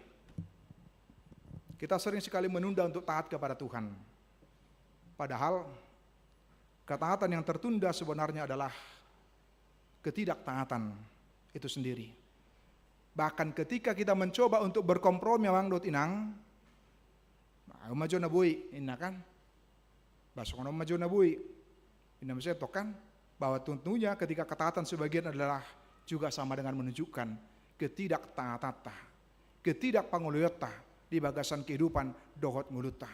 Kita sering sekali menunda untuk taat kepada Tuhan. Padahal ketaatan yang tertunda sebenarnya adalah ketidaktaatan itu sendiri. Bahkan ketika kita mencoba untuk berkompromi, amang dohot inang, "Bah, on ma jo na boi," ninna kan. "Bah, songon on ma jo na boi," ninna muse tong kan. Bahwa tentunya ketika ketaatan sebagian adalah juga sama dengan menunjukkan ketidaktaatanta, ketidakpangoloionta di bagasan kehidupan dohot ngolunta.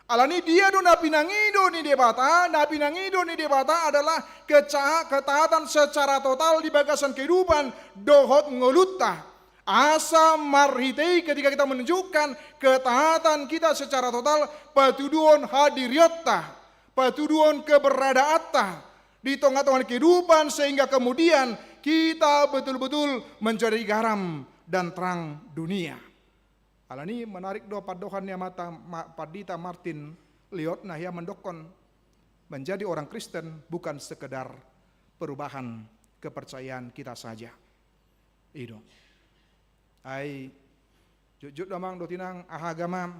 Alani dia do na pinangido ni Debata? Na pinangido ni Debata adalah keca-, ketaatan secara total di bagasan kehidupan dohot ngolunta. Asa marhite i, ketika kita menunjukkan ketaatan kita secara total, patuduhon hadirionta, patuduhon keberadaanta di tengah-tengah kehidupan, sehingga kemudian kita betul-betul menjadi garam dan terang dunia. Alani menarik do pandohan ni amanta Ma-, Pandita Martin Lloyd-Jones, na hea mandokkon, menjadi orang Kristen bukan sekedar perubahan kepercayaan kita saja. I do. Ai jotjot do, amang dohot inang, aha agama,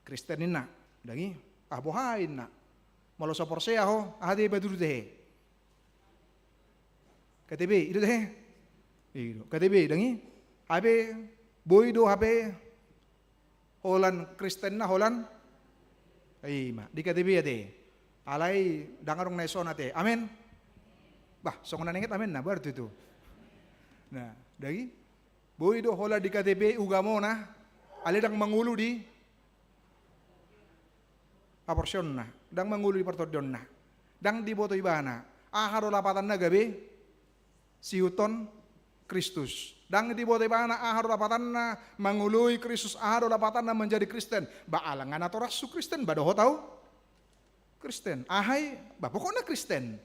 Kristen ninna, ndang i. Ah, boha ninna? Molo so porsea ho, aha ate patuduhon ate? K T P, i do ate? I do. K T P, ndang i? Hape boi do hape holan Kristenna, holan? I ma, di K T P ate. Alai ndang adong na dison ate. Amen? Bah, songon na ninget amenna, baru tutu. Nah, ndang i? Boi do holan di K T P ugamona, alai ndang mangolu di haporseaonna, ndang mangolu di partondionna, ndang diboto ibana aha do lapatanna gabe siihuthon Kristus. Ndang diboto ibana aha do lapatanna mangoloi Kristus, aha do lapatanna menjadi Kristen. Ba ala nga natorashu Kristen, ba dohot ahu Kristen. Aha i? Ba pokokna Kristen.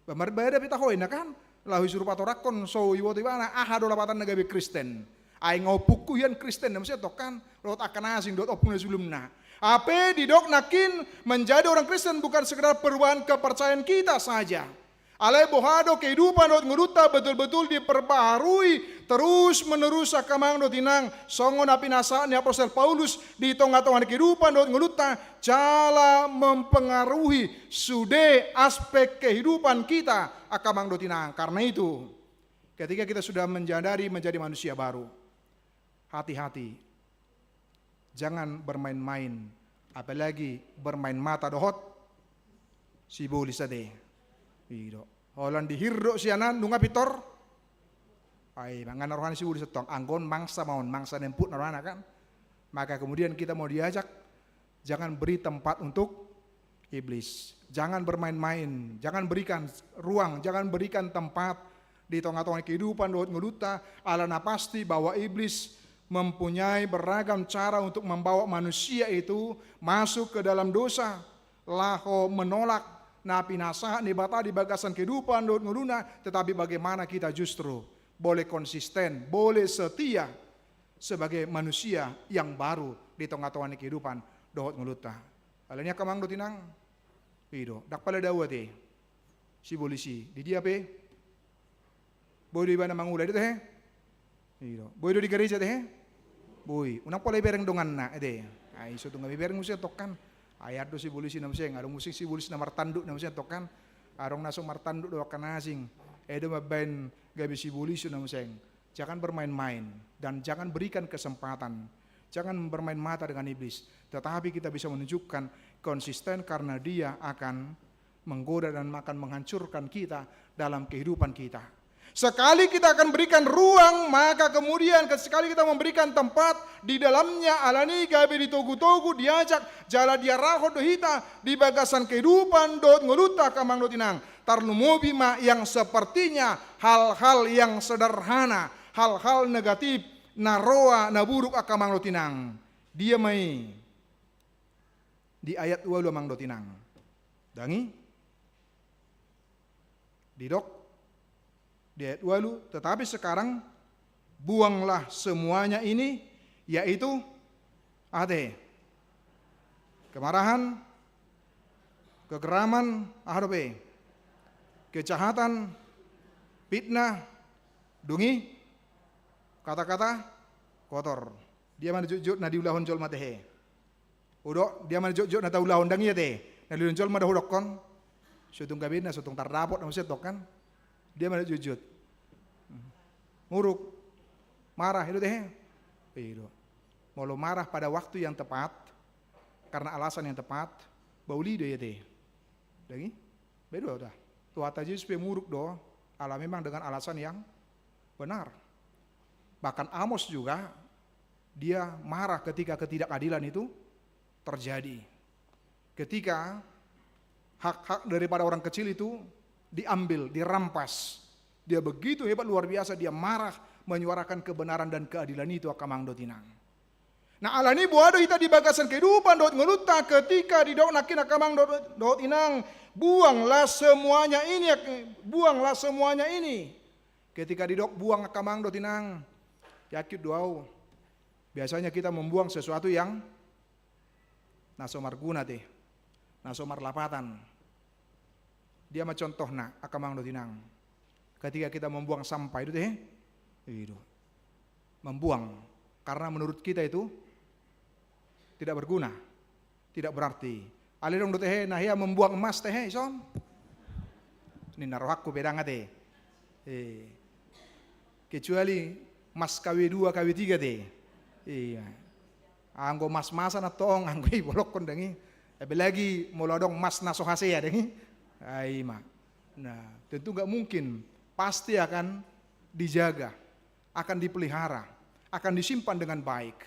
Ba marbada pe taho i, ninna kan? Laho i surup atorangkon, so iboto ibana aha do lapatanna gabe Kristen. Ai nga ompungku hian Kristen, ninna muse tong kan? Dohot angka na asing, dohot ompu na siulumna. Hape didok nangkin, menjadi orang Kristen bukan sekedar perubahan kepercayaan kita saja. Alai boha do kehidupan dohot ngolunta betul-betul diperbaharui terus menerus, angka amang dohot inang, songon na pinasahat ni apostel Paulus di tengah-tengah ni kehidupan dohot ngolunta, jala mempengaruhi sude aspek kehidupan kita, angka amang dohot inang. Karena itu, ketika kita sudah menyadari menjadi manusia baru, hati-hati. Jangan bermain-main, apalagi bermain mata dohot sibolis ate. I do. Holan dihirdok sian an, nunga pintor. Ai, mangan rohana sibolis tong. Anggo on mangsa ma on, mangsa na empuk na rohana kan. Maka kemudian kita mau diajak, jangan beri tempat untuk iblis. Jangan bermain-main, jangan berikan ruang, jangan berikan tempat di tengah-tengah kehidupan dohot ngolunta, ala na pasti bahwa iblis mempunyai beragam cara untuk membawa manusia itu masuk ke dalam dosa, laho menolak na pinasahat ni Debata di bagasan kehidupan dohot ngoluna, tetapi bagaimana kita justru boleh konsisten, boleh setia sebagai manusia yang baru di tengah-tengah ni kehidupan dohot ngolunta. Alani i, angka amang dohot inang, i do, ndang pala dao ate sibolis i, di dia pe boi do ibana mangula, i do ate? I do. Boi do di gareja ate? Boi. Unang pola ibereng donganna ate? Ai so tung gabe ibereng muse tong kan. Ai adong do sibolis i na muse, adong muse sibolis na martanduk na muse tong kan. Adong na so martanduk do angka na asing. Ai do mambaen gabe sibolis i na muse. Jangan bermain-main dan jangan berikan kesempatan. Jangan bermain mata dengan iblis. Tetapi kita bisa menunjukkan konsisten karena dia akan menggoda dan akan menghancurkan kita dalam kehidupan kita. Sekali kita akan berikan ruang, maka kemudian sekali kita memberikan tempat di dalamnya, alani gabe ditogu-togu, diajak, jala diarahon do hita di bagasan kehidupan dohot ngolunta, angka amang dohot inang. Tarlumobi ma yang sepertinya hal-hal yang sederhana, hal-hal negatif, na roa, na buruk, angka amang dohot inang. Dia ma i di ayat ualu, amang dohot inang. Dang i? Didok di ayat ualu, tetapi sekarang buanglah semuanya ini, yaitu ate, kemarahan, kegeraman, aha dope, kejahatan, fitnah, dung i kata-kata kotor. Dia ma na jotjot na diulahon jolma, tehe? Hudok, dia ma na jotjot na taulahon, dang i ate? Na diulahon jolma do hudokkon. So tung gabe na, so tung tardapot na muse tong kan. Dia ma na jotjot. Muruk. Marah, i do, tehe? I do. Molo marah pada waktu yang tepat, karena alasan yang tepat, bauli do ia, tehe? Dang i? Baen do udah. Tuhanta Jesus pe muruk do, ala memang dengan alasan yang benar. Bahkan Amos juga, dia marah ketika ketidakadilan itu terjadi. Ketika hak-hak daripada orang kecil itu diambil, dirampas, dia begitu hebat, luar biasa, dia marah menyuarakan kebenaran dan keadilan itu, angka amang dohot inang. Nah, alani boha do hita di bagasan kehidupan dohot ngolunta ketika didok nangkin, angka amang dohot, dohot inang, buanglah semuanya ini, buanglah semuanya ini. Ketika didok buang, angka amang dohot inang, yakin do au, biasanya kita membuang sesuatu yang na so marguna, tehe, na so marlapatan. Dia ma contohna, angka amang dohot inang. Ketika kita membuang sampah itu, tehe, i do, membuang karena menurut kita itu tidak berguna, tidak berarti. Alai adong do, tehe, na hea membuang emas, tehe, ison. Ninna rohangku pe, dang, ate? Eh. Kecuali emas K W dua, K W tiga, tehe. Iya. Anggo emas-emasan antong, anggo i bolongkon, dang i. Apalagi molo adong emas na so hasea, dang i. Ai ma. Nah, tentu nggak mungkin. Pasti akan dijaga, akan dipelihara, akan disimpan dengan baik.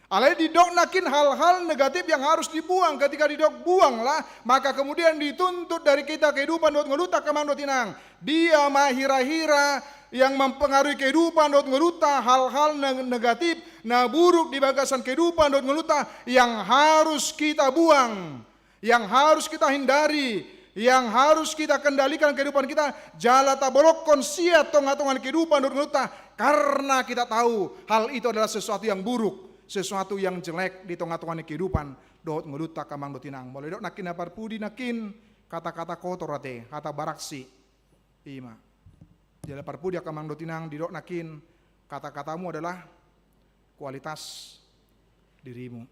Alai didok nangkin hal-hal negatif yang harus dibuang. Ketika didok buanglah, maka kemudian dituntut dari kita kehidupan dohot ngolunta, angka amang dohot inang. Dia ma hira-hira yang mempengaruhi kehidupan dohot ngolunta, hal-hal ne-, negatif, na buruk di bagasan kehidupan dohot ngolunta yang harus kita buang, yang harus kita hindari, yang harus kita kendalikan kehidupan kita, jala tabolongkon sian tonga-tonga ni kehidupan dohot ngolunta, karena kita tahu hal itu adalah sesuatu yang buruk, sesuatu yang jelek di tonga-tonga ni kehidupan dohot ngolunta, angka amang dohot inang. Molo didok nangkin na parpudi nangkin, kata-kata kotor, ate, kata baraksi. I ma. Jala parpudi, angka amang dohot inang, didok nangkin, kata-katamu adalah kualitas dirimu.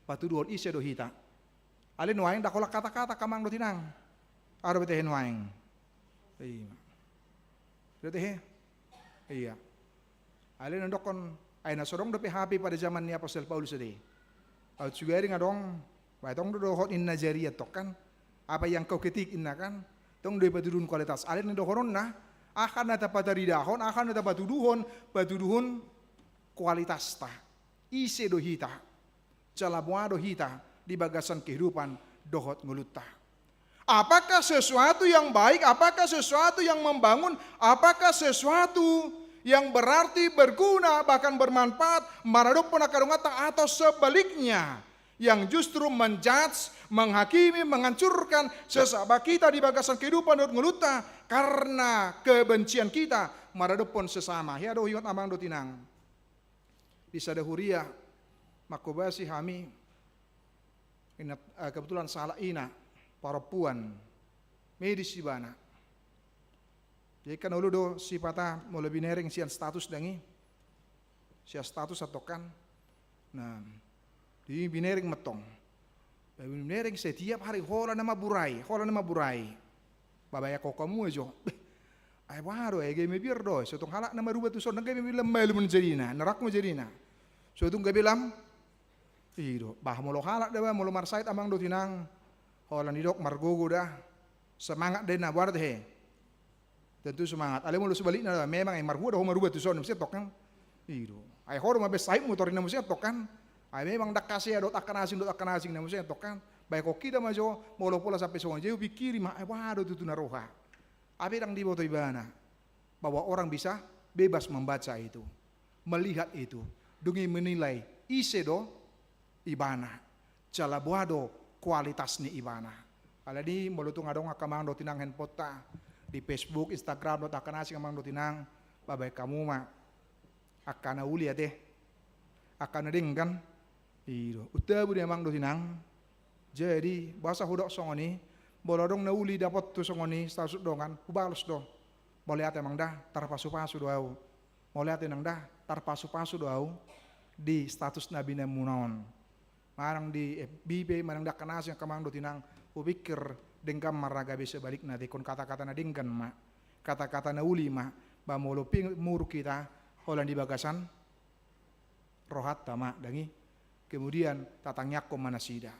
Patuduhon ise do hita. Alai nuaeng ndang holan kata-kata, angka amang dohot inang. Aha dope, tehe, nuaeng? I ma. I do, tehe? Iya. Alai na nidok on, ai na so adong dope H P pada zaman ni Apostel Paulus, ate. Aut sugari nga adong, ba tong do dohot ninna jari antong kan. Apa yang kau ketik, ninna kan. Tong do i patuduhon kualitas. Alai na dohononna, aha na tapataridahon, aha na tapatuduhon, patuduhon kualitasta. Ise do hita? Jala boha do hita di bagasan kehidupan dohot ngolunta? Apakah sesuatu yang baik, apakah sesuatu yang membangun, apakah sesuatu yang berarti, berguna, bahkan bermanfaat maradophon angka donganta, atau sebaliknya, yang justru menjudge, menghakimi, menghancurkan sesama kita di bagasan kehidupan dohot ngolunta karena kebencian kita maradophon sesama? Hea do huingot, amang dohot inang. Di sada huria, mangkobasi hami, inna, eh, kebetulan sahalak ina, parompuan, medis ibana. Jadi kan olo do sipata molo binereng sian status, dang i. Sian status antong kan. Nah, di binereng ma antong. Binereng setiap hari, holan na maburai, holan na maburai. Babayak ho hamu jo. Beh, ai boha do, ai gabe mabiar do. So tung halak na maruba tuson, ndang gabe mabiar, malum ma jadina, na rangku ma jadina. So tung gabe lam. I do, bah, molo halak da, bah, molo marsahit, amang dohot inang, holan didok margogo da. Semangat da ninna, boha do, tehe? Tentu semangat. Alai molo sebalikna, memang ai marhua do ho marubat tu son, muse tong kan. I do. Ai ho do mabiar sahitmu torinna, muse tong kan. Ai memang dang hasea dohot angka na asing, dohot angka na asing na, muse tong kan. Baen hita ma jo, molo pola sampe songon i, hupingkiri ma, ai boha do tutu na roha. Ai dang diboto ibana bahwa orang bisa bebas membaca itu, melihat itu, dung i menilai ise do ibana, jala boha do kualitas ni ibana. Alani molo tung adong angka amang dohot inang handphoneta di Facebook, Instagram, dohot angka na asing, amang dohot inang, baen hamu ma angka na uli ate, angka na denggan. I do, untabu do amang dohot inang. Jadi boasa hudok songon i? Molo adong na uli dapothu songon i, status dongan, hubalos do. Mauliate amang da, tarpasupasu do ahu. Mauliate inang da, tarpasupasu do ahu di status na binaenmuna on. Manang di F B pe, manang di angka na asing, angka amang dohot inang, hupingkir denggan ma ra gabe sebalikna, ingkon kata-kata na denggan ma. Kata-kata na uli ma, ba molo pe muruk hita, holan di bagasan rohanta ma, dang i. Kemudian tatangiangkon ma nasida.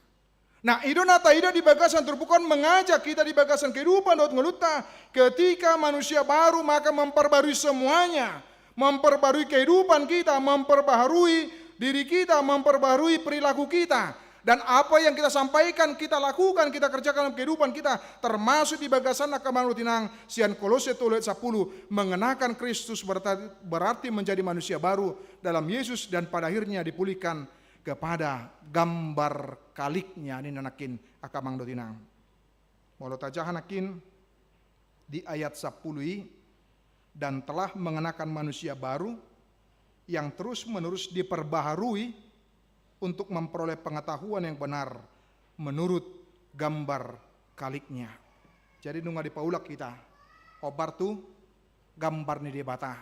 Nah, i do na taida di bagasan turpuk on, mengajak hita di bagasan kehidupan dohot ngolunta, ketika manusia baru maka memperbarui semuanya, memperbarui kehidupan kita, memperbaharui diri kita, memperbaharui perilaku kita. Dan apa yang kita sampaikan, kita lakukan, kita kerjakan dalam kehidupan kita, termasuk di bagasan angka amang dohot inang, sian Kolose tolu ayat sapuluh, mengenakan Kristus berarti, berarti menjadi manusia baru dalam Yesus dan pada akhirnya dipulihkan kepada gambar kaliknya, ninna nangkin angka amang dohot inang. Molo tajaha nangkin di ayat sapuluh i, dan telah mengenakan manusia baru yang terus-menerus diperbaharui untuk memperoleh pengetahuan yang benar menurut gambar kaliknya. Jadi nunga dipaulak hita hombar tu gambar ni Debata.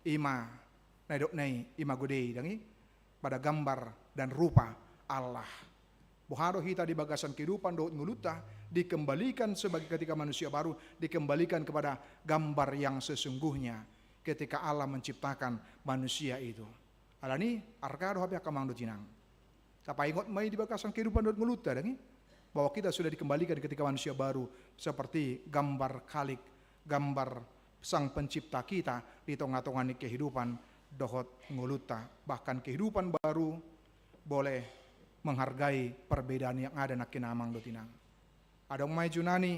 I ma na nidokna i, imago Dei, dang i, pada gambar dan rupa Allah. Boha do hita di bagasan kehidupan dohot ngolunta dikembalikan sebagai, ketika manusia baru dikembalikan kepada gambar yang sesungguhnya ketika Allah menciptakan manusia itu. Alani arga do hape angka amang dohot inang. Tapaingot ma i di bagasan kehidupan dohot ngolunta, dang i, bahwa kita sudah dikembalikan ketika manusia baru seperti gambar kalik, gambar Sang Pencipta kita di tonga-tonga ni kehidupan dohot ngolunta. Bahkan kehidupan baru boleh menghargai perbedaan yang ada, nangkin amang dohot inang. Adong ma Junani,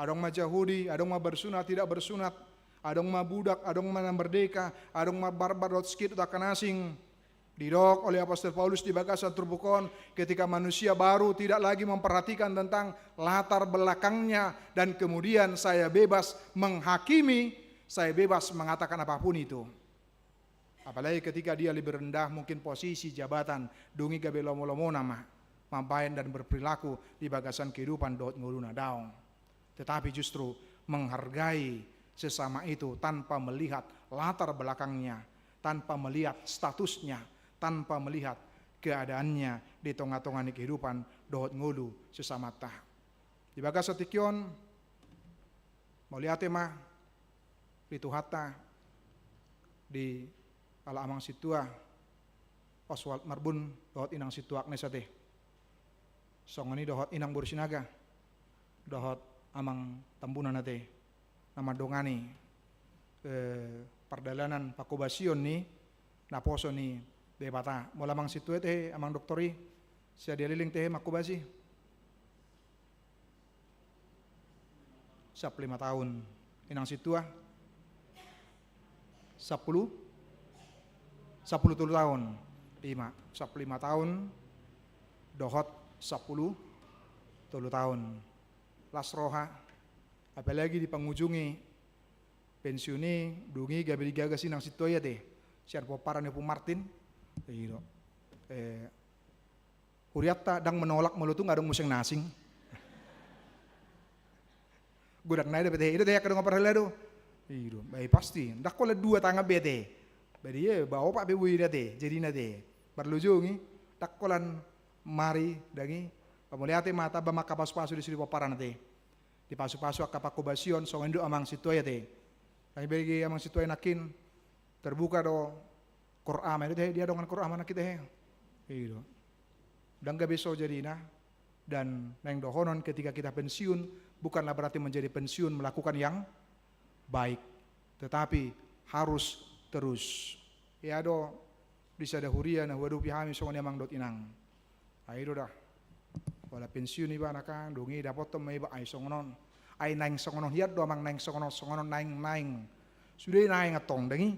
adong ma Jahudi, adong ma bersunat, tidak bersunat, adong ma budak, adong ma na merdeka, adong ma barbar dohot skit dohot angka na asing. Didok oleh Apostel Paulus di bagasan turpuk on, ketika manusia baru tidak lagi memperhatikan tentang latar belakangnya, dan kemudian saya bebas menghakimi, saya bebas mengatakan apapun itu. Apalagi ketika dia lebih rendah, mungkin posisi, jabatan, dung i gabe lomo-lomona ma mambaen dan berperilaku di bagasan kehidupan dohot ngoluna, daong. Tetapi justru menghargai sesama itu tanpa melihat latar belakangnya, tanpa melihat statusnya, tanpa melihat keadaannya di tonga-tonga ni kehidupan dohot ngolu sesamanta. Di bagasan tingki on, mauliate ma di Tuhanta, di ala amang sintua Oswald Marbun dohot inang sintua Agnes ate. Songon i dohot inang boru Sinaga dohot amang Tambunan ate, na mandongani, eh, pardalanan pangkobasion ni naposo ni Debata. Molo amang sintua i ate, amang doktor i, sadia leleng ate mangkobasi? Sampulu lima taon. Inang sintua? Sampulu? Sampulu tolu taon. I ma, sampulu lima taon dohot sampulu tolu taon. Las roha, apalagi di pangujungi pensiun i, dung i gabe digagas inang sintua i ate sian pomparan ni Ompu Martin. I do. Eh, Hurianta ndang menolak molo tung adong muse na asing. Godang nai dope ate, i do ate angka dongan parhalado. I do, ba i pasti ndang holan dua tangan be ate. Ba dia, ba opat be boi na ate, jadina ate. Parlojong i, ndang holan mari, dang i. Ba mauliate ma, tamba ma angka pasu-pasu disi di pomparan ate. Dipasu-pasu angka pangkobasion, songon i do amang sintua i ate. Nang ibege amang sintua i nangkin, terbuka do Qur'an, i do ate, dia dongan Qur'an nangkin ate. I do. Ndang gabe so jadina, dan naeng dohonon ketika kita pensiun, bukanlah berarti menjadi pensiun melakukan yang baik, tetapi harus terus. Ia do di sada huria na huadopi hami songon i amang dohot inang. Ai do da. Pala pensiun ibana kan, dung i dapothon ma iba ai songon on. Ai naeng songon on hian do amang, naeng songon on, songon on, naeng, naeng. Sude naeng antong dang i.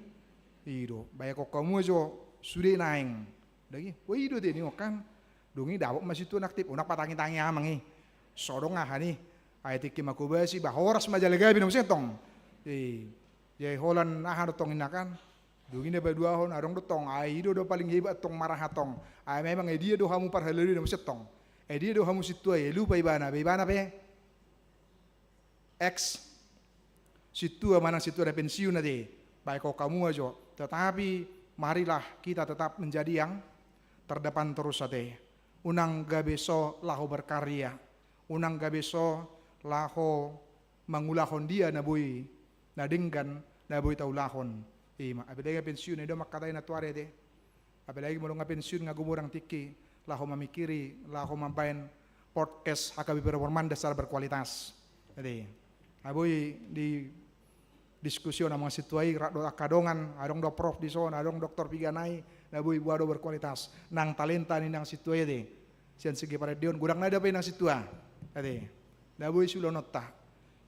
I do, baen hamu jo sude naeng. Dang i, wah i do teni kan. Dung i dapot ma sintua na aktif, unang patangi-tangi amang i. So adong aha ni. Ai tingki ma hobasi, ba horas ma jala gabe na muse tong. I, jadi holan aha do tong inna kan. Dung i na paduahon, adong do tong, ai i do, do paling hebat tong maraha tong. Ai memang, eh, dia do hamu parhalado i na muse tong. Eh, dia do hamu sintua i, eh, lupa ibana, ba ibana pe ex sintua manang sintua na pensiun ate, baen hamu jo. Tetapi marilah kita tetap menjadi yang terdepan terus ate. Unang gabe so laho berkarya, unang gabe so laho mangulahon dia na boi, na denggan, na boi taulahon. Ima, apalagi pensiun, i do mangkatai na tuari ate. Apalagi molo nga pensiun nga gumodang tingki, laho mamikiri, laho mambaen podcast H K B P Performanda secara berkualitas. Jadi, na boi didiskusion amang sintua i rap dohot angka dongan, adong do prof dison, adong doktor piga nai, na boi boha do berkualitas. Nang talenta ni inang sintua i ate. Sian segi paradion, godang nai dope inang sintua. Jadi, na boi siulahononta.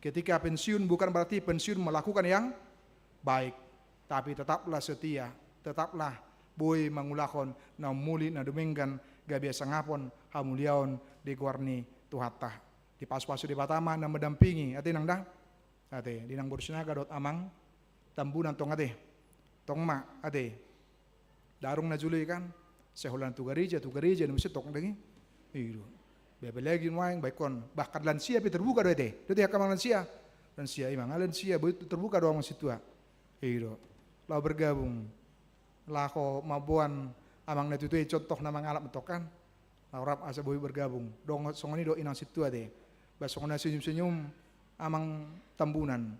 Ketika pensiun bukan berarti pensiun melakukan yang baik, tapi tetaplah setia, tetaplah boi mangulahon na umuli, na dumenggan, gabe hasangapon, hamuliaon di goar ni Tuhanta. Dipasu-pasu Debata ma na mendampingi, ate inang da. Ate, di inang boru Sinaga dohot amang Tambunan tong ate. Tong ma, ate. Darung na jolo i kan, sai holan tu gareja, tu gareja, na muse tong dang i. I do. Be apalagi nuaeng, baik on. Bahkan lansia pe terbuka do ate. Do ate angka amang lansia. Lansia, ima nga lansia, boi terbuka do amang sintua. I do. Laho bergabung. Laho mamboan amang na tuatua i contoh na mangalap tong kan. Laho rap asa boi bergabung. Dong songon i do inang sintua ate. Ba songon na senyum-senyum amang Tambunan.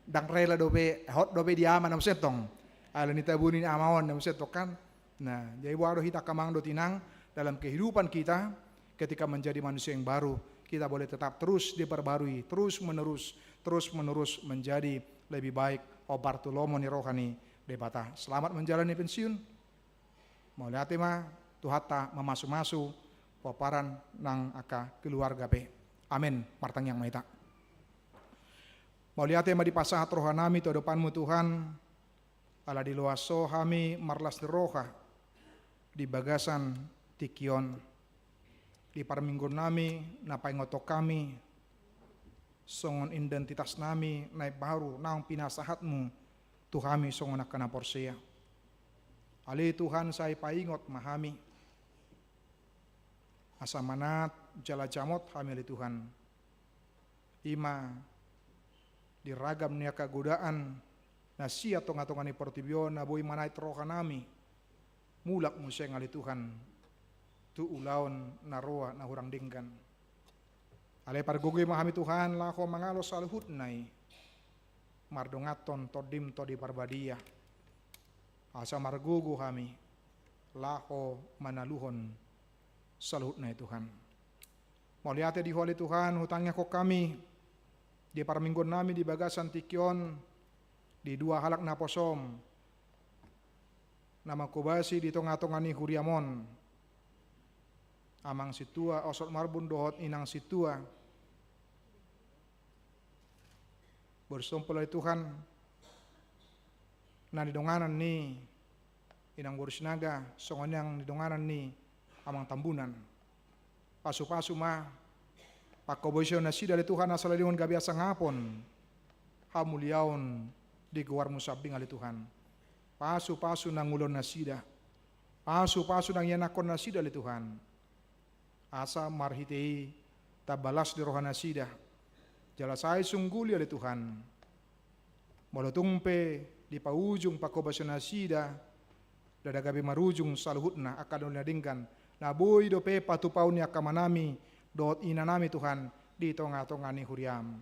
Ndang rela dope, hot dope di ama na muse tong. Ala ni tabo ni ama on na muse tong kan. Nah, jadi boha do hita angka amang dohot inang dalam kehidupan kita, ketika menjadi manusia yang baru, kita boleh tetap terus diperbarui, terus menerus, terus menerus menjadi lebih baik, hombar tu lomo ni roha ni Debata. Selamat menjalani pensiun. Mauliate ma, Tuhanta mamasu-masu pomparan nang angka keluarga pe. Amen. Martangiang ma hita. Mauliate ma dipasahat rohanami tu adopanmu Tuhan, ala diloas Ho hami marlas ni roha di bagasan tingki on. Di parmingguonnami na paingothon hami, songon identitasnami na imbaru naung pinasahatmu tu hami songon angka na porsea. Ale Tuhan, sai paingot ma hami, asa manat jala jamot hami ale Tuhan. Ima di ragam ni angka godaan na sian tonga-tonga ni portibi on na boi manait rohanami, mulak muse ale Tuhan tu ulaon na roa na hurang denggan. Alai pargogoi ma hami Tuhan laho mangalo saluhutna i, mardonganhon Tondim Tondi Parbadia, asa margogo hami laho manaluhon saluhutna i Tuhan. Mauliate di Ho ale Tuhan, hutangiangkon hami di parmingguonnami di bagasan tingki on, di dua halak naposom na manghobasi di tonga-tonga ni huriam on, amang sintua Oswald Marbun dohot inang sintua Boru Sitompul ale Tuhan, na nidonganan ni inang boru Sinaga, songon i nang nidonganan ni amang Tambunan. Pasu-pasu ma panghobasion nasida ale Tuhan, asa leleng on gabe hasangapon, hamuliaon di goarmu sambing ale Tuhan. Pasu-pasu nang ulaon nasida. Pasu-pasu nang ianakkon nasida ale Tuhan. Asa marhite i tamba las di roha nasida. Jala sai sungguli ale Tuhan. Molo tung pe dipaujung panghobasion nasida, ndada gabe marujung saluhutna angka na uli na denggan, na boi dope patupaon ni angka amanami dohot inanami Tuhan di tonga-tonga ni huriam.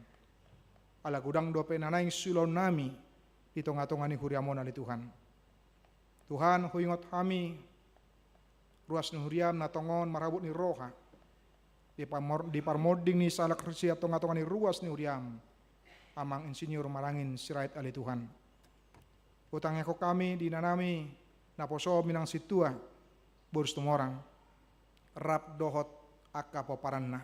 Ala godang dope na naeng siulaonnami di tonga-tonga ni huriam on ale Tuhan. Tuhan, huingot hami ruas ni huriam na tongon marhabot ni roha di parmor-, di parmonding ni sahalak sian tonga-tonga ni ruas ni huriam. Amang Insinyur Marangin Sirait ale Tuhan. Hutangiangkon hami di inanami naposomi nang sintua, boru Situmorang, rap dohot angka pomparanna.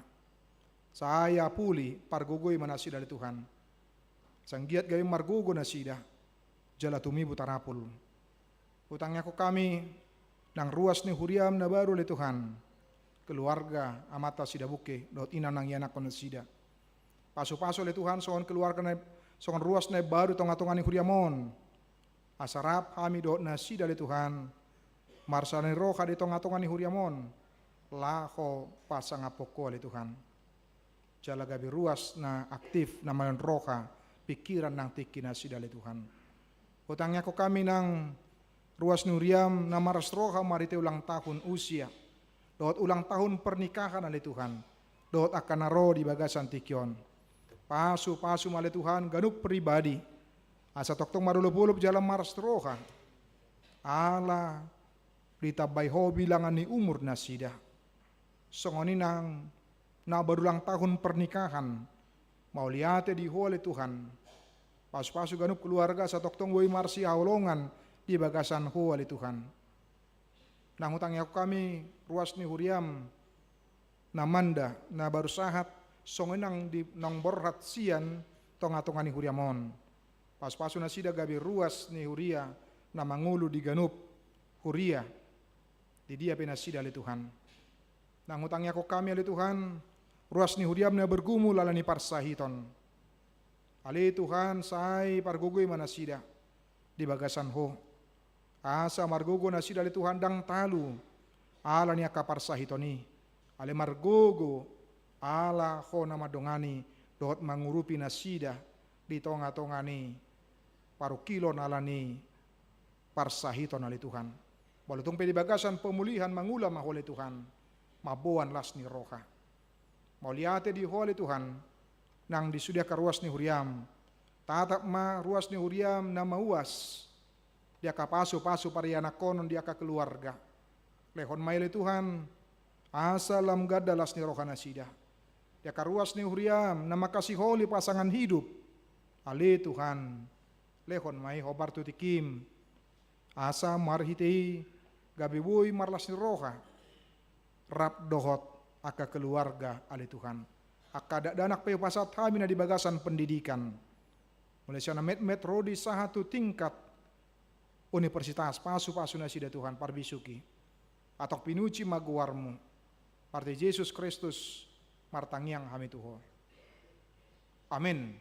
Sai apuli pargogoi ma nasida ale Tuhan. Sai anggiat gabe margogo nasida, jala tumibu tarapul. Hutangiangkon hami nang ruas ni huriam na baru ale Tuhan, keluarga amanta Sidabungke dohot inang na ianakhon nasida. Pasupasu ale Tuhan songon keluarga na, songon ruas na baru di tongatonga ni huriam on. Asa rap hami dohot nasida ale Tuhan, marsala ni roha di tongatonga ni huriam on, laho pasangaphon Ho ale Tuhan. Jala gabe ruas na aktif, na maleon roha, pikiran nang tingki nasida ale Tuhan. Hutangiangkon hami nang ruas ni huriam na marlas roha marhite ulang tahun usia dohot ulang tahun pernikahan ale Tuhan, dohot angka na ro di bagasan tingki on. Pasupasu ma ale Tuhan ganup pribadi, asa tongtong marolopolop jala marlas roha, ala ditambai Ho bilangan ni umur nasida. Songon i nang na baru ulang tahun pernikahan, mauliate di Ho ale Tuhan. Pasupasu ganup keluarga asa tongtong boi marsihaholongan di bagasan Ho ale Tuhan. Nang hutangiangkon hami ruas ni huriam na manda, na baru sahat, songon i nang di naung borhat sian tongatonga ni huriam on. Pasupasu nasida gabe ruas ni huria na mangolu di ganup huria, di dia pe nasida ale Tuhan. Nang hutangiangkon hami ale Tuhan, ruas ni huriam na bergumul ala ni parsahiton. Ale Tuhan, sai pargogoi ma nasida di bagasan Ho. Asa margogo nasida ale Tuhan ndang talu ala ni angka parsahiton i. Alai margogo ala Ho na mandongani dohot mangurupi nasida di tongatonga ni parungkilon ala ni parsahiton ale Tuhan. Molo tung pe di bagasan pemulihan mangula ma Ho ale Tuhan, mamboan las ni roha. Mauliate di Ho ale Tuhan, nang di sude angka ruas ni huriam. Tatap ma ruas ni huriam na mauas di angka pasupasu parianakhonon di angka keluarga. Lehon ma i ale Tuhan, asa lam ganda las ni roha nasida. Di angka ruas ni huriam na mangkasiholi pasangan hidup, ale Tuhan, lehon ma i hombar tu tingkim, asa marhite i gabe boi marlas ni roha rap dohot angka keluarga ale Tuhan. Angka dakdanak pe hupasahat hami na di bagasan pendidikan, mulai sian na metmet ro di sahat tu tingkat universitas, pasupasu nasida Tuhan, parbisuhi. Antong pinuji ma goarmu. Marhite Jesus Kristus martangiang hami tu Ho. Amen.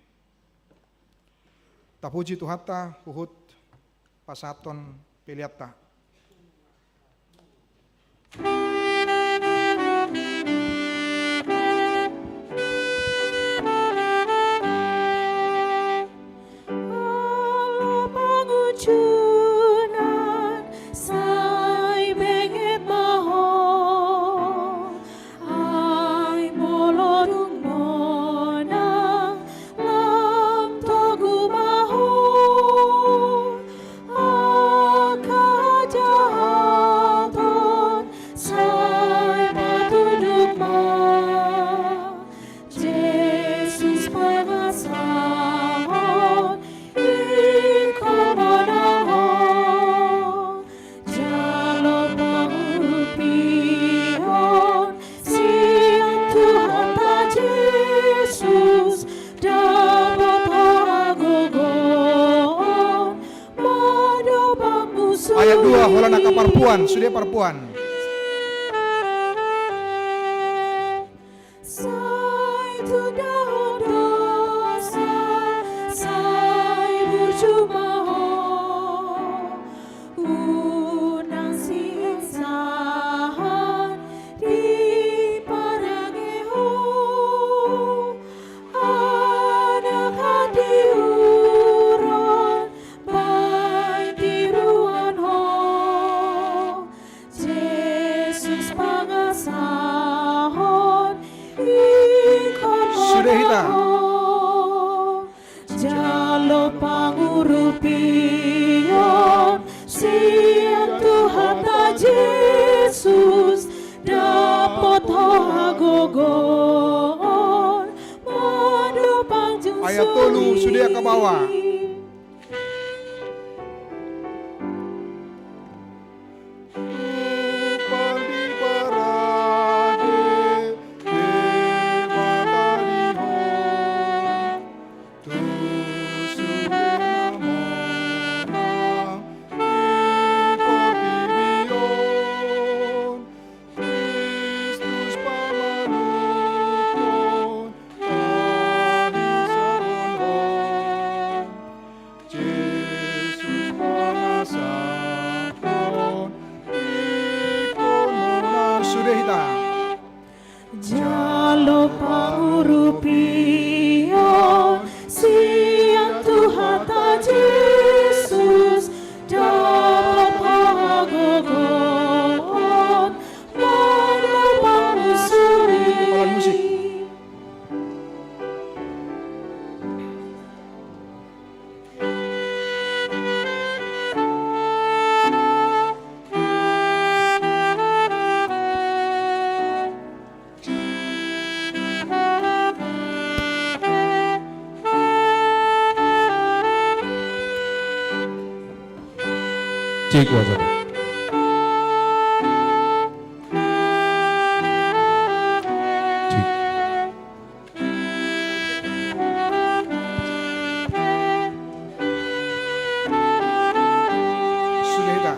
Tapuji Tuhanta, huhut pasahathon peleanta. Ala pangunjunan sai benget ma ho, ai molo dung monang lam togu ma ho. Angka hajahaton sai patunduk ma. Jesus pangasahon ingkon manahon, jalo pangurupion sian Tuhanta Jesus, dapot hagogoon manopang musu. Ayat dua, holan angka parpuan, sude parpuan. Sai tundahon dosa, sai burju ma ho, unang sihinsahon diparange ho. Anak hatiuron, baen tiruan ho, Jesus pangasahon ingkon manahon. Sude hita. Jalo pangurupion sian Tuhanta Jesus, dapot ho hagogoon manopang jung. Ayat tolu, sude angka baoa. Kristus pangaluhon, pangisaronhon, Jesus pangasahon, ingkon monang. Sude hita. Jalo pangurupion sian Tuhanta Jesus, dapot hagogoon, molo pangusuri. Holan musik. Cek, wasa. Cek. Sude hita.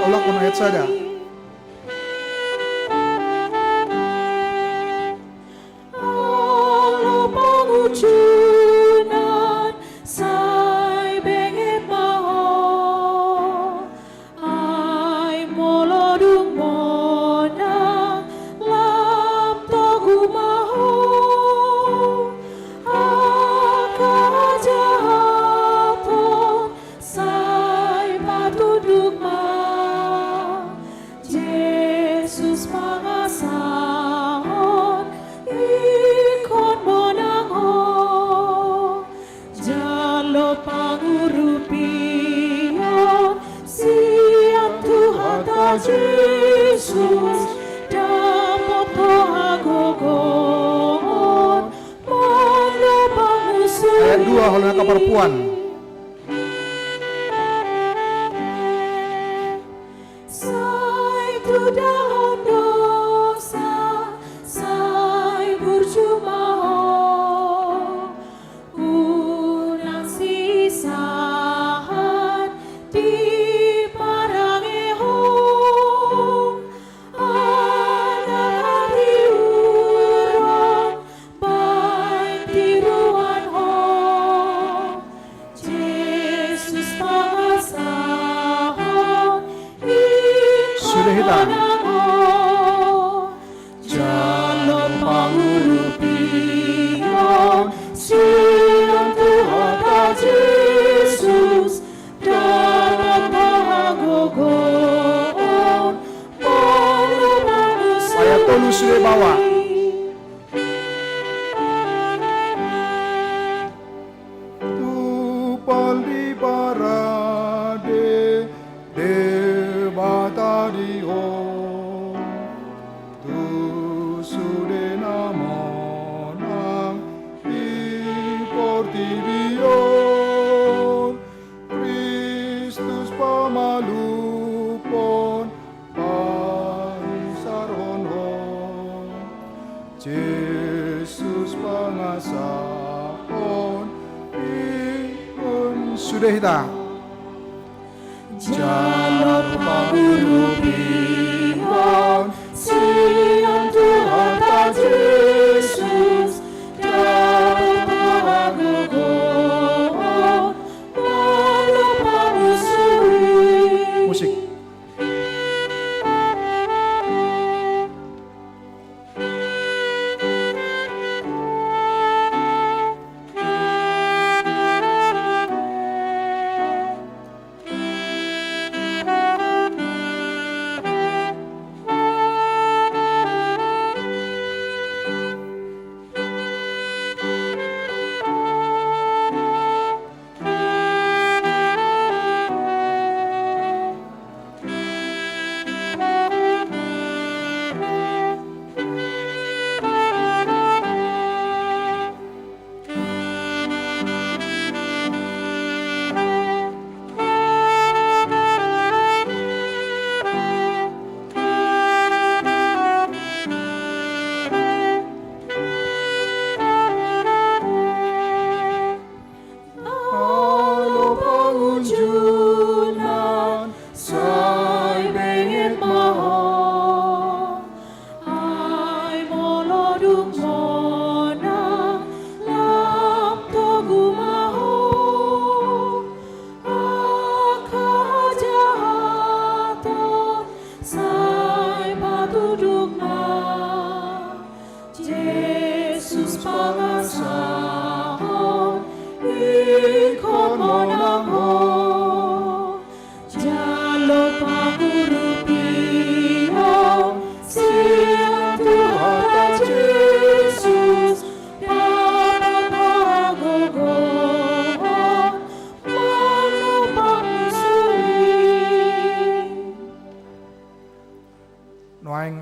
Ulang, ulang ayat sada. Ala pangunjunan sai benget ma ho, ai molo dung monang lam togu ma ho, angka hajahaton sai patunduk ma. Jesus pangasahon, ingkon monang ho. Jalo pangurupion sian Tuhanta Jesus, dapot ho hagogoon, molo pangusuri. Ayat dua, holan angka parpuan. Sai tudahon dosa, sai burju ma ho, unang sisahat diparangehon. Anak hatiuron, baen tiruan ho, Jesus pangasahon, ingkon monang ho. Sude hita. Jalo pangurupion sian Tuhanta Jesus, dapot hagogoon, molo pangusuri. Ayat tolu, sude baoa. Tupal di parade Debata di ho, tu sude na monang di portibi on, Kristus pamalumhon, pangisarhon ho, Jesus pangasahon, ingkon. Sude hita. Jalo pangurupion sian Tuhanta Jesus, dapot hagogoon, molo pangusuri. Musik.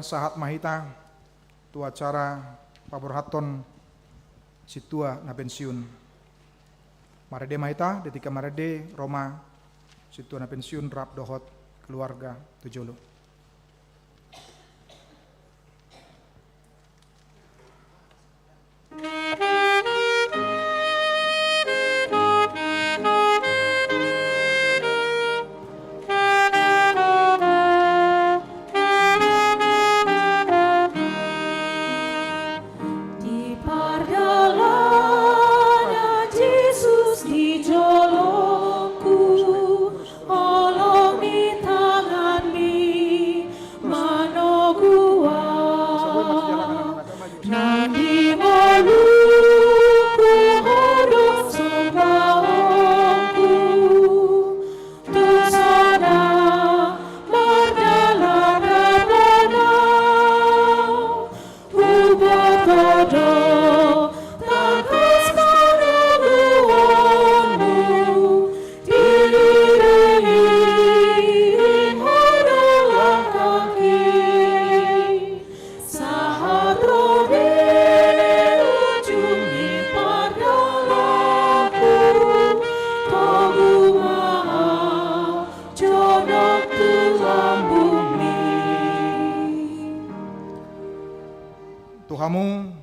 Sahat ma hita tu acara paborhathon sintua na pensiun. Marende ma hita, di tingki marende ro ma sintua na pensiun rap dohot keluarga tu jolo. Di pardalanan Jesus di jolongku, holong ni tanganmi manogu ahu. Nang di ngolungku, ho do sombaonku, tu son ahu mardalan rap dongan, huboto do tangkas pangoluonmu, diiringi ho do langkahki. Sahat ro di ujung ni pardalanan, togu ma ahu jonok tu lambungmi. Tu hamu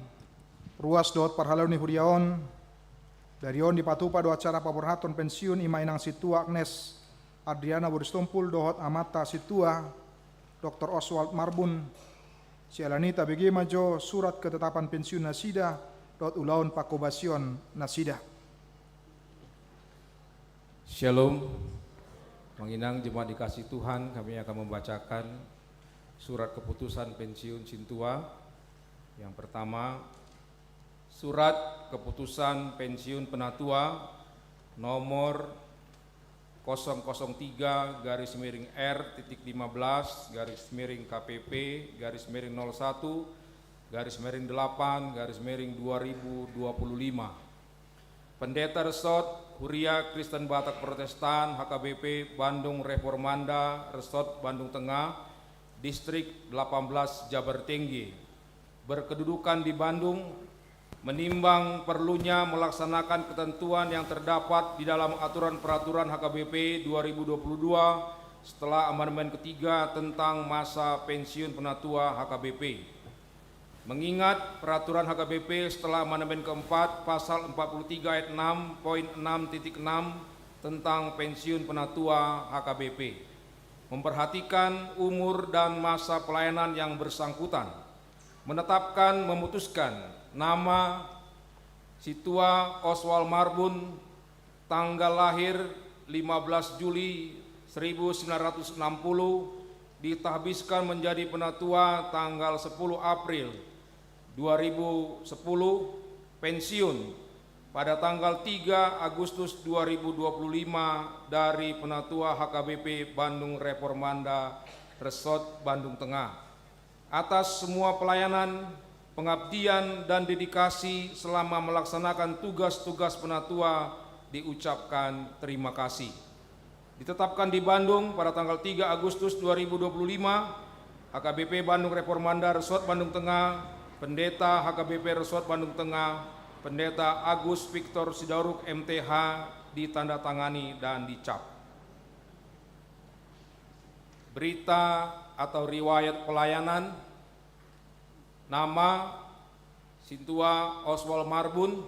ruas dohot parhalado ni huria on, di ari on dipatupa do acara paborhathon pensiun, i ma inang sintua Agnes Adriana Boristopul dohot amanta sintua Doktor Oswald Marbun. Siala ni i tabege ma jo surat ketetapan pensiun nasida dohot ulaon pangkobasion nasida. Syalom. Amang inang jemaat dikasihi Tuhan, kami akan membacakan surat keputusan pensiun sintua. Yang pertama, surat keputusan pensiun penatua nomor kosong kosong tiga garis miring R titik lima belas garis miring K P P garis miring nol satu garis miring delapan garis miring dua ribu dua puluh lima. Pendeta Resort Huria Kristen Batak Protestan H K B P Bandung Reformanda Resort Bandung Tengah, Distrik delapan belas Jabar Tengge, berkedudukan di Bandung, menimbang perlunya melaksanakan ketentuan yang terdapat di dalam aturan peraturan H K B P dua ribu dua puluh dua setelah amandemen ketiga tentang masa pensiun penatua H K B P. Mengingat peraturan H K B P setelah amandemen keempat, pasal empat puluh tiga ayat enam poin enam titik enam tentang pensiun penatua H K B P, memperhatikan umur dan masa pelayanan yang bersangkutan, menetapkan, memutuskan nama sintua Oswald Marbun, tanggal lahir lima belas Juli seribu sembilan ratus enam puluh, ditahbiskan menjadi penatua tanggal sepuluh April dua ribu sepuluh, pensiun pada tanggal tiga Agustus dua ribu dua puluh lima dari Penatua H K B P Bandung Reformanda Resort Bandung Tengah, atas semua pelayanan, pengabdian, dan dedikasi selama melaksanakan tugas-tugas penatua, diucapkan terima kasih. Ditetapkan di Bandung pada tanggal tiga Agustus dua ribu dua puluh lima, H K B P Bandung Reformanda Resort Bandung Tengah, Pendeta H K B P Resort Bandung Tengah, Pendeta Agus Victor Sidauruk M T H, ditandatangani dan dicap. Berita atau riwayat pelayanan. Nama, sintua Oswald Marbun,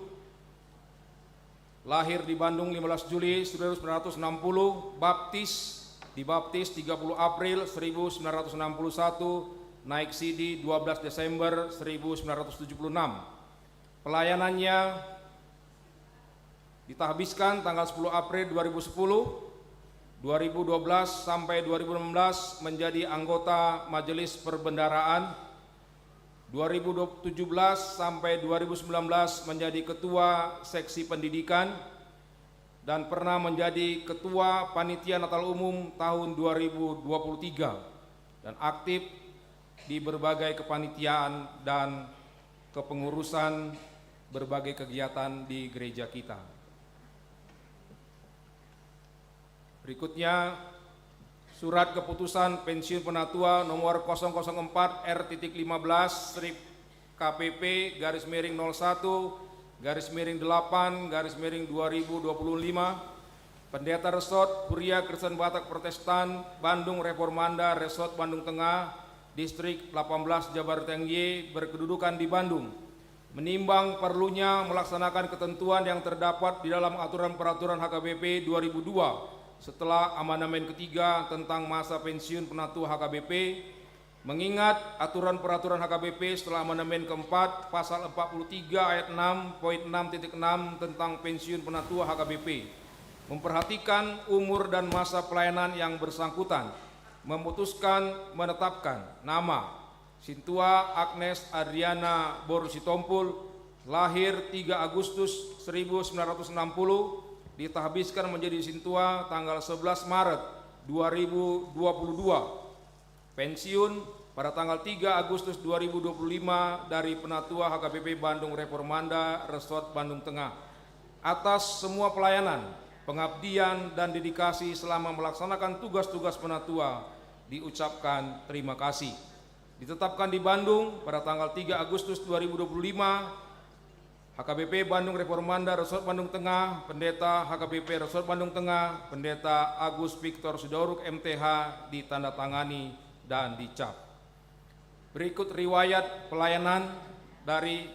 lahir di Bandung lima belas Juli seribu sembilan ratus enam puluh, baptis, dibaptis tiga puluh April seribu sembilan ratus enam puluh satu, naik sidi dua belas Desember seribu sembilan ratus tujuh puluh enam. Pelayanannya ditahbiskan tanggal sepuluh April dua ribu sepuluh, dua ribu dua belas sampai dua ribu enam belas menjadi anggota Majelis Perbendaharaan, dua ribu tujuh belas sampai dua ribu sembilan belas menjadi Ketua Seksi Pendidikan, dan pernah menjadi Ketua Panitia Natal Umum tahun dua ribu dua puluh tiga, dan aktif di berbagai kepanitiaan dan kepengurusan berbagai kegiatan di gereja kita. Berikutnya, Surat Keputusan Pensiun Penatua nomor kosong kosong empat R titik lima belas strip K P P garis miring nol satu garis miring delapan garis miring dua ribu dua puluh lima, Pendeta Resort Huria Kristen Batak Protestan Bandung Reformanda Resort Bandung Tengah, Distrik delapan belas Jabar Tengge, berkedudukan di Bandung, menimbang perlunya melaksanakan ketentuan yang terdapat di dalam Aturan Peraturan H K B P dua ribu dua setelah Amandemen Ketiga tentang masa pensiun penatua H K B P, mengingat Aturan Peraturan H K B P setelah Amandemen Keempat, Pasal empat puluh tiga Ayat enam, Poin enam titik enam tentang pensiun penatua H K B P, memperhatikan umur dan masa pelayanan yang bersangkutan, memutuskan menetapkan nama Sintua Agnes Adriana Boru Sitompul, lahir tiga Agustus seribu sembilan ratus enam puluh, ditahbiskan menjadi Sintua tanggal sebelas Maret dua ribu dua puluh dua. Pensiun pada tanggal tiga Agustus dua ribu dua puluh lima dari Penatua H K B P Bandung Reformanda Resort Bandung Tengah, atas semua pelayanan, pengabdian, dan dedikasi selama melaksanakan tugas-tugas penatua, diucapkan terima kasih. Ditetapkan di Bandung pada tanggal tiga Agustus dua ribu dua puluh lima, H K B P Bandung Reformanda Resort Bandung Tengah, Pendeta H K B P Resort Bandung Tengah, Pendeta Agus Victor Sidauruk M T H, ditandatangani dan dicap. Berikut riwayat pelayanan dari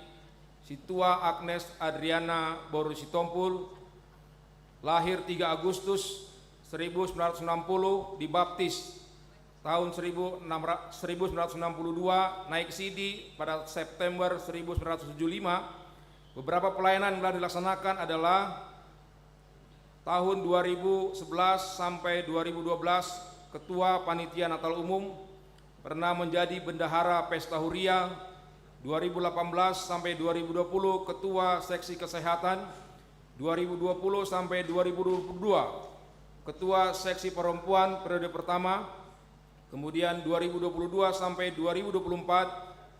Sintua Agnes Adriana Boru Sitompul, lahir tiga Agustus seribu sembilan ratus enam puluh, dibaptis tahun seribu enam ra-, seribu sembilan ratus enam puluh dua, naik sidi pada September seribu sembilan ratus tujuh puluh lima. Beberapa pelayanan yang telah dilaksanakan adalah tahun dua ribu sebelas sampai dua ribu dua belas, Ketua Panitia Natal Umum, pernah menjadi Bendahara Pesta Huria, dua ribu delapan belas sampai dua ribu dua puluh, Ketua Seksi Kesehatan, dua ribu dua puluh sampai dua ribu dua puluh dua, Ketua Seksi Perempuan periode pertama, kemudian dua ribu dua puluh dua sampai dua ribu dua puluh empat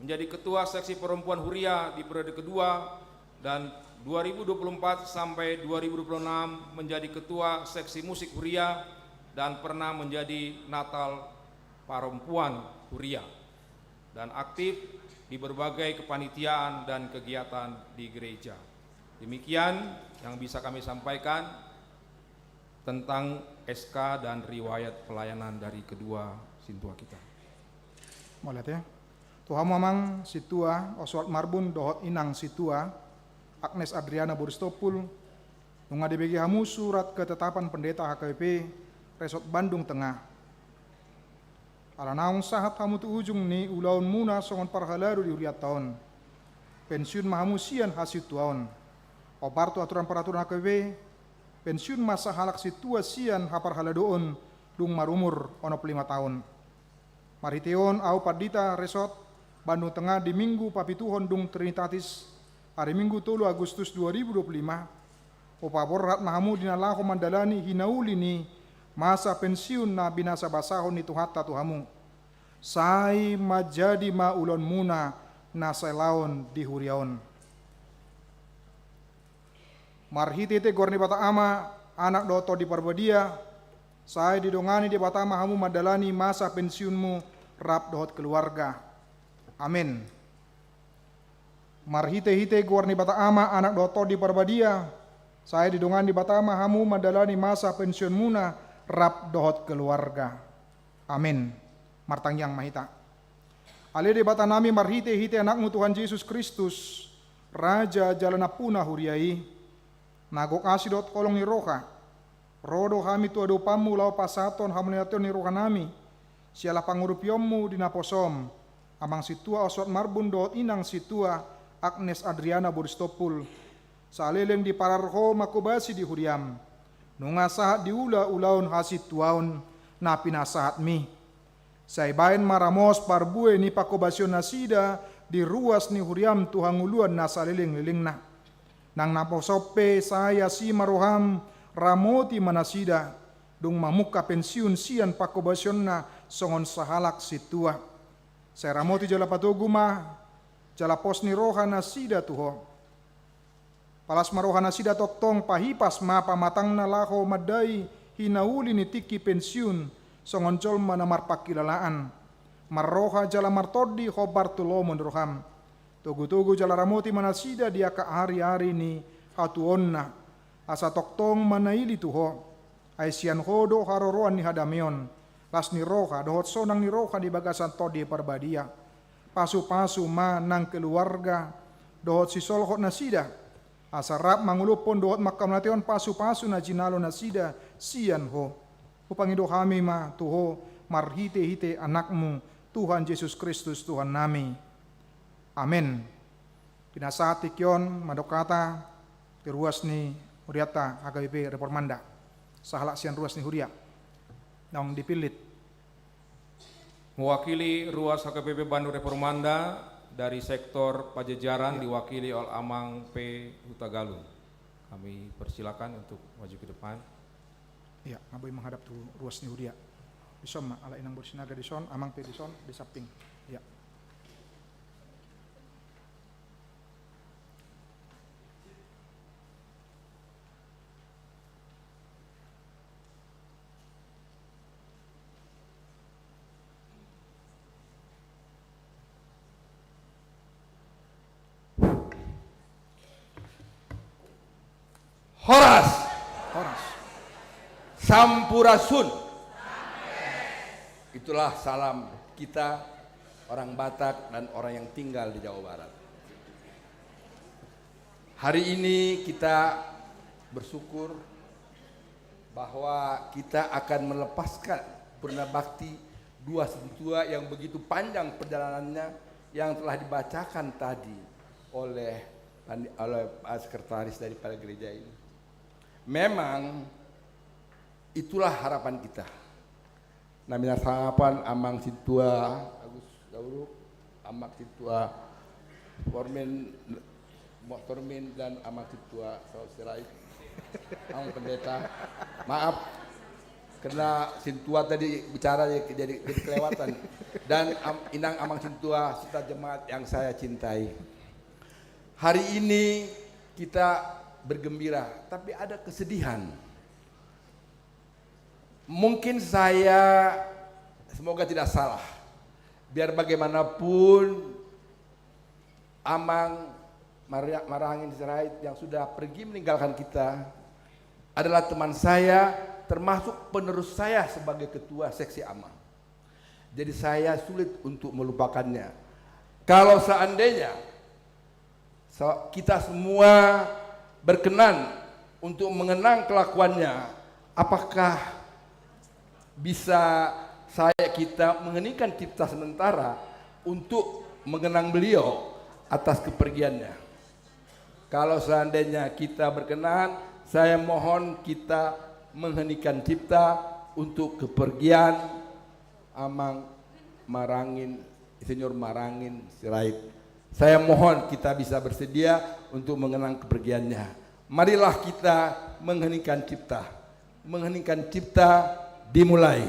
menjadi Ketua Seksi Perempuan Huria di periode kedua, dan dua ribu dua puluh empat sampai dua ribu dua puluh enam menjadi Ketua Seksi Musik Huria dan pernah menjadi Natal Perempuan Huria, dan aktif di berbagai kepanitiaan dan kegiatan di gereja. Demikian yang bisa kami sampaikan tentang S K dan riwayat pelayanan dari kedua sintua kita. Mauliate. Tu hamu amang sintua Oswald Marbun dohot inang sintua Agnes Adriana Boru Sitompul, nunga dibege hamu surat ketetapan pendeta H K B P Resort Bandung Tengah. Ala naung sahat hamu tu ujung ni ulaonmuna songon parhalado di hurianta on, pensiun ma hamu sian hasintuaon. Hombar tu aturan paraturan H K B P, pensiun ma sahalak sintua sian haparhaladoon dung marumur onom pulu lima taon. Marhite on ahu Pandita Resort Bandung Tengah di Minggu papituhon dung Trinitatis, ari Minggu tolu Agustus dua ribu dua puluh lima, hupaborhat ma hamu di na laho mandalani hinauli ni masa pensiun na binasa basahon ni Tuhanta tu hamu. Sai manjadi ma ulaonmuna na salaon di huria on. Marhitehite goar ni Debata Ama, Anak dohot Tondi Parbadia, sai didongani Debata ma hamu mandalani masa pensiunmu rap dohot keluarga. Amen. Marhitehite goar ni Debata Ama, Anak dohot Tondi Parbadia, sai didongani Debata ma hamu mandalani masa pensiunmuna rap dohot keluarga. Amen. Martangiang ma hita. Ale Debatanami, marhitehite Anakmu Tuhan Jesus Kristus, Raja jala Nampuna huria i, na gok asi dohot holong ni roha, ro do hami tu adopanmu laho pasahathon hamauliateon ni rohanami, siala pangurupionmu di naposom, amang sintua Oswald Marbun dohot inang sintua Agnes Adriana Boru Sitompul, saleleng diparar Ho manghobasi di huriam, nunga sahat diula ulaon hasintuaon na pinasahatmi. Sai baen ma ramos parbue ni panghobasion nasida di ruas ni huriam tu hangoluan na salelenglelengna. Nang naposom pe sai asi ma roham, ramoti ma nasida, dung mamungka pensiun sian panghobasionna songon sahalak sintua. Sai ramoti jala patogu ma, jala pos ni roha nasida tu Ho. Palas ma roha nasida tongtong, pahipas ma pamatangna laho mandai hinauli ni tingki pensiun, songon jolma na marpangkilalaan, marroha jala martondi hombar tu lomo ni roham. Togutogu jala ramoti ma nasida di angka ariari ni hatuaonna, asa tongtong manaili tu Ho. Ai sian Ho do haroroan ni hadameon, las ni roha dohot sonang ni roha di bagasan Tondi Parbadia. Pasupasu ma nang keluarga dohot sisolhot nasida, asa rap manguluphon dohot manghamauliatehon pasupasu na jinalo nasida sian Ho. Hupangido hami ma tu Ho marhitehite Anakmu, Tuhan Jesus Kristus Tuhannami. Amen. Pinasahat tingki on mandok hata di ruas ni hurianta H K B P Reformanda, sahalak sian ruas ni huria naung dipillit. Mewakili ruas H K B P Bandung Reformanda dari sektor Pajajaran, ya, diwakili oleh Amang P Hutagalung. Kami persilakan untuk maju ke depan. Ya, nga boi menghadap tu ruas ni huria. Dison ma, ala Inang Boru Sinaga dison, Amang P dison, di samping. Ya. Horas. Horas. Sampurasun. Itulah salam kita orang Batak dan orang yang tinggal di Jawa Barat. Hari ini kita bersyukur bahwa kita akan melepaskan Purna Bakti dua sintua yang begitu panjang perjalanannya, yang telah dibacakan tadi oleh, oleh, eh, sekretaris daripada gereja ini. Memang itulah harapan kita. Na minasangap on Amang Sintua Agus Dauruk, Amang Sintua Formin, Mo Formin, dan Amang Sintua Saud Sirait. Amang Pendeta, maaf, karena Sintua tadi bicara jadi, jadi, jadi kelewatan. Dan am-, Inang Amang Sintua serta jemaat yang saya cintai. Hari ini kita bergembira, tapi ada kesedihan. Mungkin saya, semoga tidak salah. Biar bagaimanapun, Amang Maria-, Marangin Sirait yang sudah pergi meninggalkan kita adalah teman saya, termasuk penerus saya sebagai ketua seksi Amang. Jadi saya sulit untuk melupakannya. Kalau seandainya se-, kita semua berkenan untuk mengenang kelakuannya, apakah bisa saya, kita mengheningkan cipta sementara untuk mengenang beliau atas kepergiannya? Kalau seandainya kita berkenan, saya mohon kita mengheningkan cipta untuk kepergian Amang Marangin, Insinyur Marangin Sirait. Saya mohon kita bisa bersedia untuk mengenang kepergiannya. Marilah kita mengheningkan cipta. Mengheningkan cipta dimulai.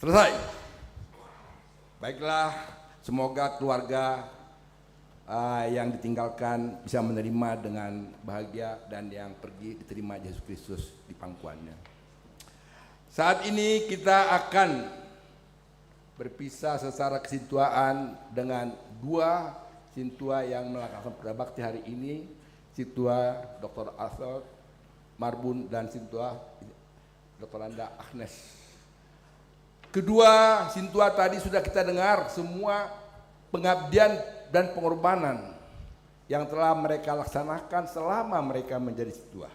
Selesai. Baiklah, semoga keluarga, ah, yang ditinggalkan bisa menerima dengan bahagia dan yang pergi diterima Yesus Kristus di pangkuannya. Saat ini kita akan berpisah secara kesintuaan dengan dua sintua yang melaksanakan purna bakti hari ini, Sintua Doktor Alfred Marbun dan Sintua Doktoranda Agnes. Kedua sintua tadi sudah kita dengar semua pengabdian dan pengorbanan. yang telah mereka laksanakan selama mereka menjadi sintua.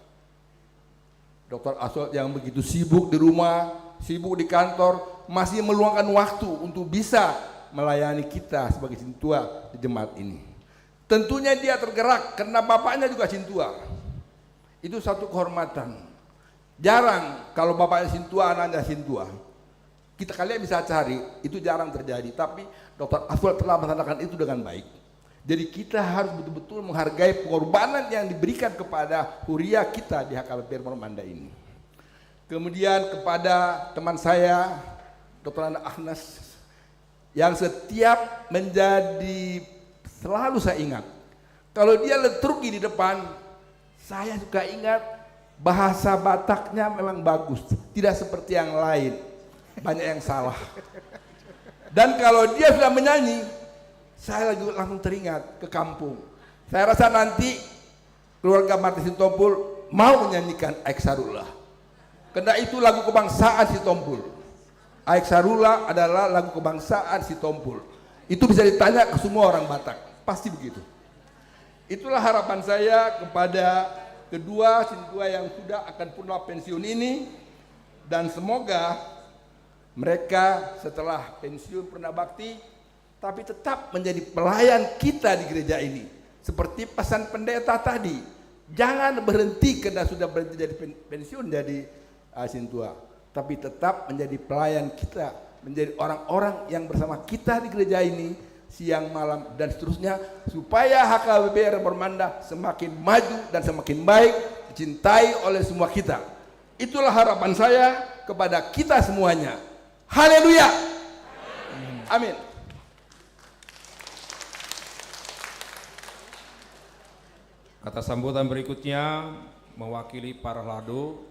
Doktor Aswad yang begitu sibuk di rumah, sibuk di kantor, masih meluangkan waktu untuk bisa melayani kita sebagai sintua di jemaat ini. Tentunya dia tergerak karena bapaknya juga sintua. Itu satu kehormatan. Jarang kalau bapaknya sintua, anaknya sintua. Kita kalian bisa cari, itu jarang terjadi. Tapi Doktor Aswad telah melaksanakan itu dengan baik. Jadi kita harus betul-betul menghargai pengorbanan yang diberikan kepada huria kita di H K B P Reformanda ini. Kemudian kepada teman saya, Doktor Anna Agnes, yang setiap menjadi, selalu saya ingat. Kalau dia liturgi di depan, saya suka ingat bahasa Bataknya memang bagus, tidak seperti yang lain. Banyak yang salah. Dan kalau dia sudah menyanyi, saya lagi langsung teringat ke kampung. Saya rasa nanti keluarga Martin Sitompul mau menyanyikan Aek Sarula. Karena itu lagu kebangsaan Sitompul. Aek Sarula adalah lagu kebangsaan Sitompul. Itu bisa ditanya ke semua orang Batak, pasti begitu. Itulah harapan saya kepada kedua sintua yang sudah akan purna pensiun ini, dan semoga mereka setelah pensiun purna bakti tapi tetap menjadi pelayan kita di gereja ini. Seperti pesan pendeta tadi, jangan berhenti karena sudah berhenti jadi pen-, pensiun jadi, ah, sintua, tapi tetap menjadi pelayan kita, menjadi orang-orang yang bersama kita di gereja ini siang, malam, dan seterusnya, supaya H K B P Reformanda semakin maju dan semakin baik, dicintai oleh semua kita. Itulah harapan saya kepada kita semuanya. Haleluya. Amin. Kata sambutan berikutnya mewakili Parlado,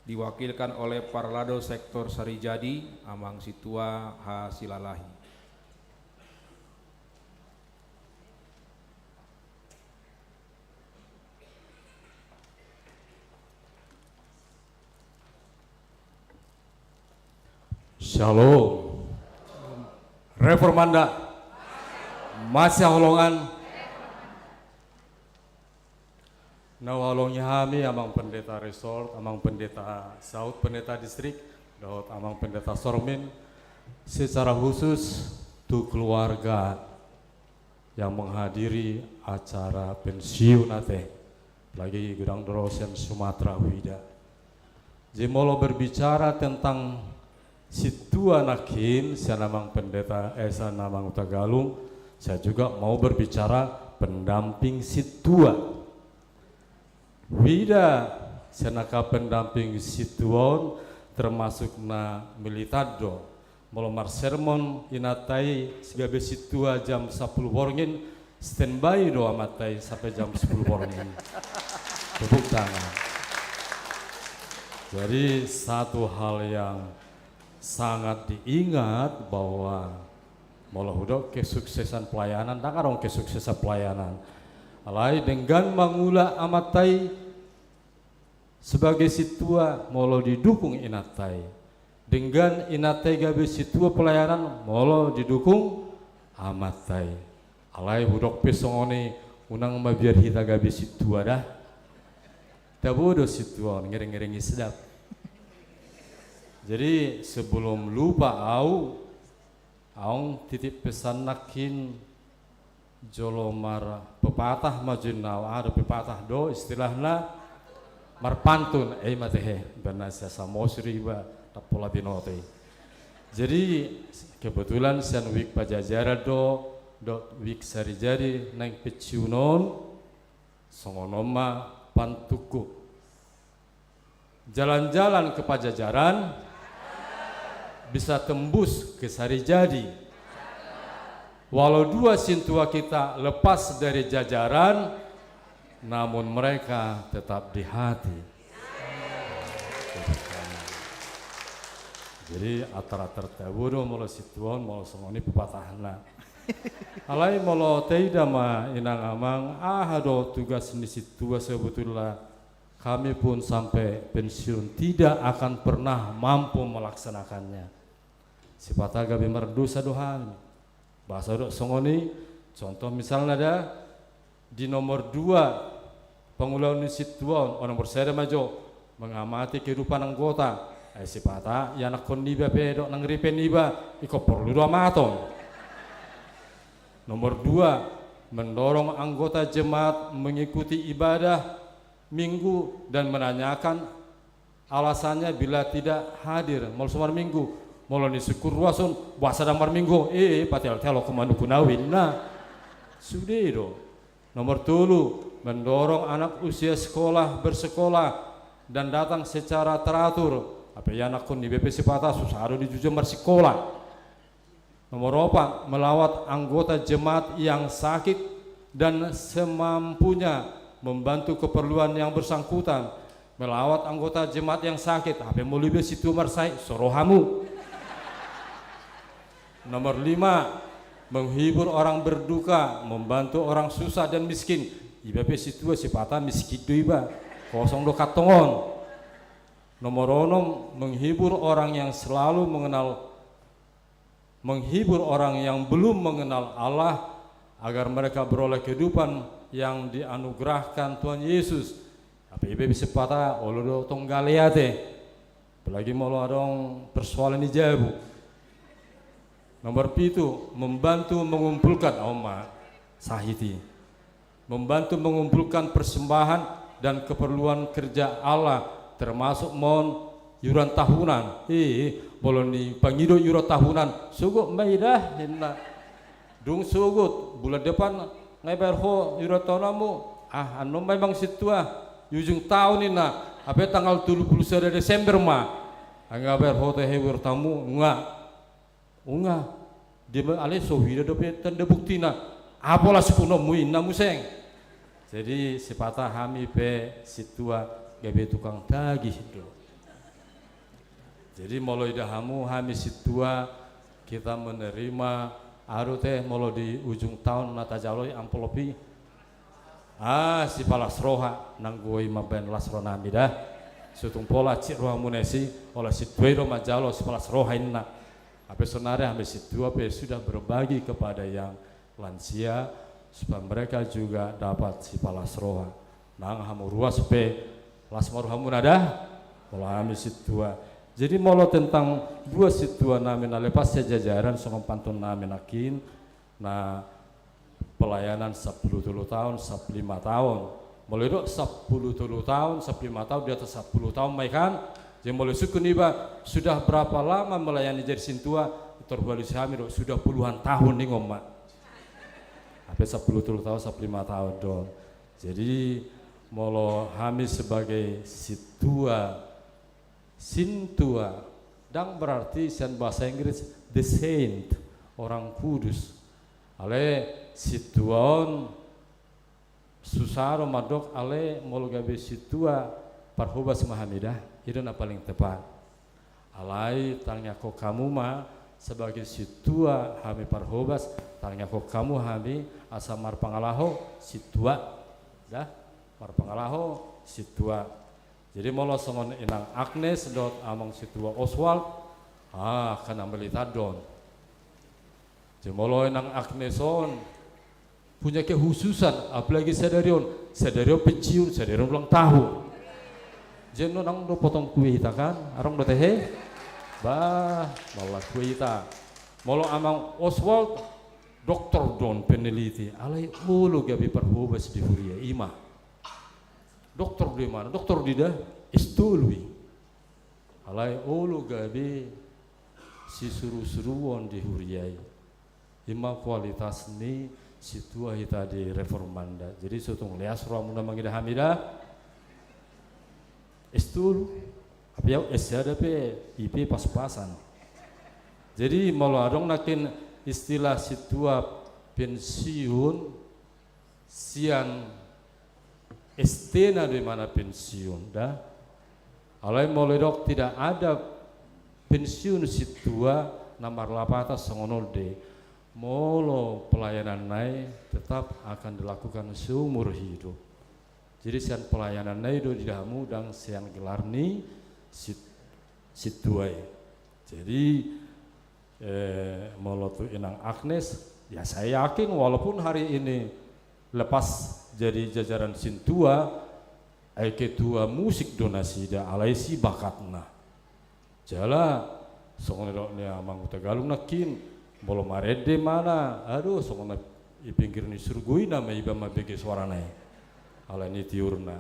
diwakilkan oleh Parlado Sektor Sarijadi, Amang Sintua H Silalahi. Shalom. Reformanda. Masihaholongan. Na huhaholongi hami Amang Pendeta Resort, Amang Pendeta Saut, Pendeta Distrik, dohot Amang Pendeta Sormin, secara khusus tu keluarga yang menghadiri acara pensiun ate, apalagi godang do ro sian Sumatera huida. Jadi molo berbicara tentang sintua nangkin, sian Amang Pendeta, eh, sian Amang Hutagalung, saya juga mau berbicara pendamping sintua. Huida sian angka pendamping sintua on termasuk na militan do. Molo marsermon inanta i gabe sintua jam sampulu borngin, standby do amanta i sampe jam sampulu borngin. Tepuk tangan. Jadi satu hal yang sangat diingat bahwa molo hudok kesuksesan pelayanan, ndang adong kesuksesan pelayanan. Alai denggan mangula amanta i sebagai sintua molo didukung inanta i. Denggan inanta i gabe sintua pelayanan molo didukung amanta i. Alai hudok pe songon i, unang mabiar hita gabe sintua da. Tabo do sintua on, ngereng-ngereng i sedap. Jadi sebelum lupa au, aung titip pesan nangkin jolo marpepatah ma jo ninna au, aha do pepatah do istilahna, marpantun, eh, i ma tehe, bana siasa mosri iba, tappola binoto i. Jadi kebetulan sian wijk pajajaran do, dohot wijk sarijadi naeng pensiun on, songon on ma pantunku. Jalan-jalan ke Pajajaran bisa tembus ke Sarijadi. Walau dua sintua kita lepas dari jajaran, namun mereka tetap di hati. Jadi atar-atar tabo do molo sintua on, molo songon i pepatahna. Alai molo taida ma inang amang, aha do tugas ni sintua sebetulna? Kami pun sampai pensiun tidak akan pernah mampu melaksanakannya. Sipata gabe mardosa do hami. Bahasa do songon i, contoh misalna da, Di nomor dua, pangulaon ni sintua on, o, nomor sada ma jo, mengamati kehidupan anggota. Ai sipata ianakhon niba pe dohot nang ripe niba, ingkon porlu do amaton. Nomor dua, mendorong anggota jemaat mengikuti ibadah minggu dan menanyakan alasannya bila tidak hadir. Molo so marminggu, molo ni sungkun ruas on, boasa ndang marminggu? Eh, pateal-teal ho manukun au, inna. Sude do. Nomor tolu, mendorong anak usia sekolah bersekolah dan datang secara teratur. Hape ianakhon niba pe sipata susa do dijujung marsikola. Nomor opat, melawat anggota jemaat yang sakit dan semampunya membantu keperluan yang bersangkutan. Melawat anggota jemaat yang sakit, hape molo iba sintua marsahit, so ro hamu. Nomor lima, menghibur orang berduka, membantu orang susah dan miskin. Iba pe sintua sipata miskin do iba, kosong do kantong on. Nomor onom, menghibur orang yang selalu mengenal menghibur orang yang belum mengenal Allah, agar mereka beroleh kehidupan yang dianugerahkan Tuhan Yesus. Hape iba pe sipata olo do tong gale ate. Apalagi molo adong persoalan di jabu. Nomor pitu, membantu mengumpulkan, oh, ma, sahit i. Membantu mengumpulkan persembahan dan keperluan kerja Allah, termasuk ma on iuran tahunan. Eh, molo ni pangido iuran tahunan, sogot ma i da, inna. Dung sogot, bulan depan nga ibaen ho iuran tahunanmu. Ah, annon ma i, Amang Sintua, di ujung taon, inna. Hape tanggal tolu pulu sada Desember ma. Nga ibaen ho tahe iuran tahunmu, nga. Unga, dia ma, alai so huida dope tanda buktina. Apo las punonmu, inna muse. Jadi sipata hami pe sintua gabe tukang tagih do. Jadi molo ida hamu hami sintua, kita menerima, aha do ate, molo di ujung taon na tajalo i amplop i. Ah, sipalas roha, nanggo i mambaen las rohanami da. So tung pola cik rohamuna i, olo sintua i do manjalo sipalas roha, inna. Hape saonari hami sintua pe sudah berbagi kepada yang lansia, supaya mereka juga dapat sipalas roha. Nang hamu ruas pe las ma rohamuna da, molo hami sintua. Jadi molo tentang dua sintuanami na lepas sian jajaran, songon pantunnami nangkin, na pelayanan sampulu tolu taon, sampulu lima taon. Molo didok sampulu tolu taon, sampulu lima taon, di atas sampulu taon ma i kan. Jadi molo disungkun iba, sudah berapa lama melayani jadi sintua, tor hualusi hami do, sudah puluhan tahun, ninna ma. Hape sampulu tolu taon, sampulu lima taon do. Jadi molo hami sebagai sintua, sintua, ndang berarti sian bahasa Inggris the saint, orang kudus. Alai sintua on, susa do mandok, alai molo gabe sintua, parhobas ma hami da, i do na paling tepat. Alai tangiangkon hamu ma, sebagai sintua hami parhobas, tangiangkon hamu hami asa marpangalaho sintua da, marpangalaho sintua. Jadi molo songon Inang Agnes dohot Amang Sintua Oswald, ah, kan na melitan do on. Jadi molo Inang Agnes on punya kekhususan, apalagi sadari on, sadari on pensiun, sadari on ulang tahun. Jadi nang do potong kue hita kan, adong do ate he? Bah, malas kue hita. Molo Amang Oswald, doktor do on, peneliti, alai olo gabe parhobas di huria i ma. Doktor do imana, doktor do i da, S tolu i. Alai olo gabe sisurusuruon di huria i. I ma kualitas ni sintua hita di Reformanda. Jadi so tung leas rohamuna mangida hami da, S tolu, hape au S sada pe, I P pas-pasan. Jadi molo adong nangkin istilah sintua pensiun, sian S T na do imana pensiun da. Alai molo didok tidak ada pensiun sintua, na marlapatan songon on do i. Molo pelayananna i tetap akan dilakukan seumur hidup. Jadi sian pelayananna i do di hamu, ndang sian gelar ni sit-, sintua i. Jadi, eh, molo tu Inang Agnes, ya saya yakin walaupun hari ini lepas jadi jajaran sintua, ai ketua musik do nasida, alai si bakatna. Jala songon na didok ni amang Hutagalung nangkin, molo marende ibana, aduh, songon na di pinggir ni surgo i nama iba mambege soarana i. Alani tiurna.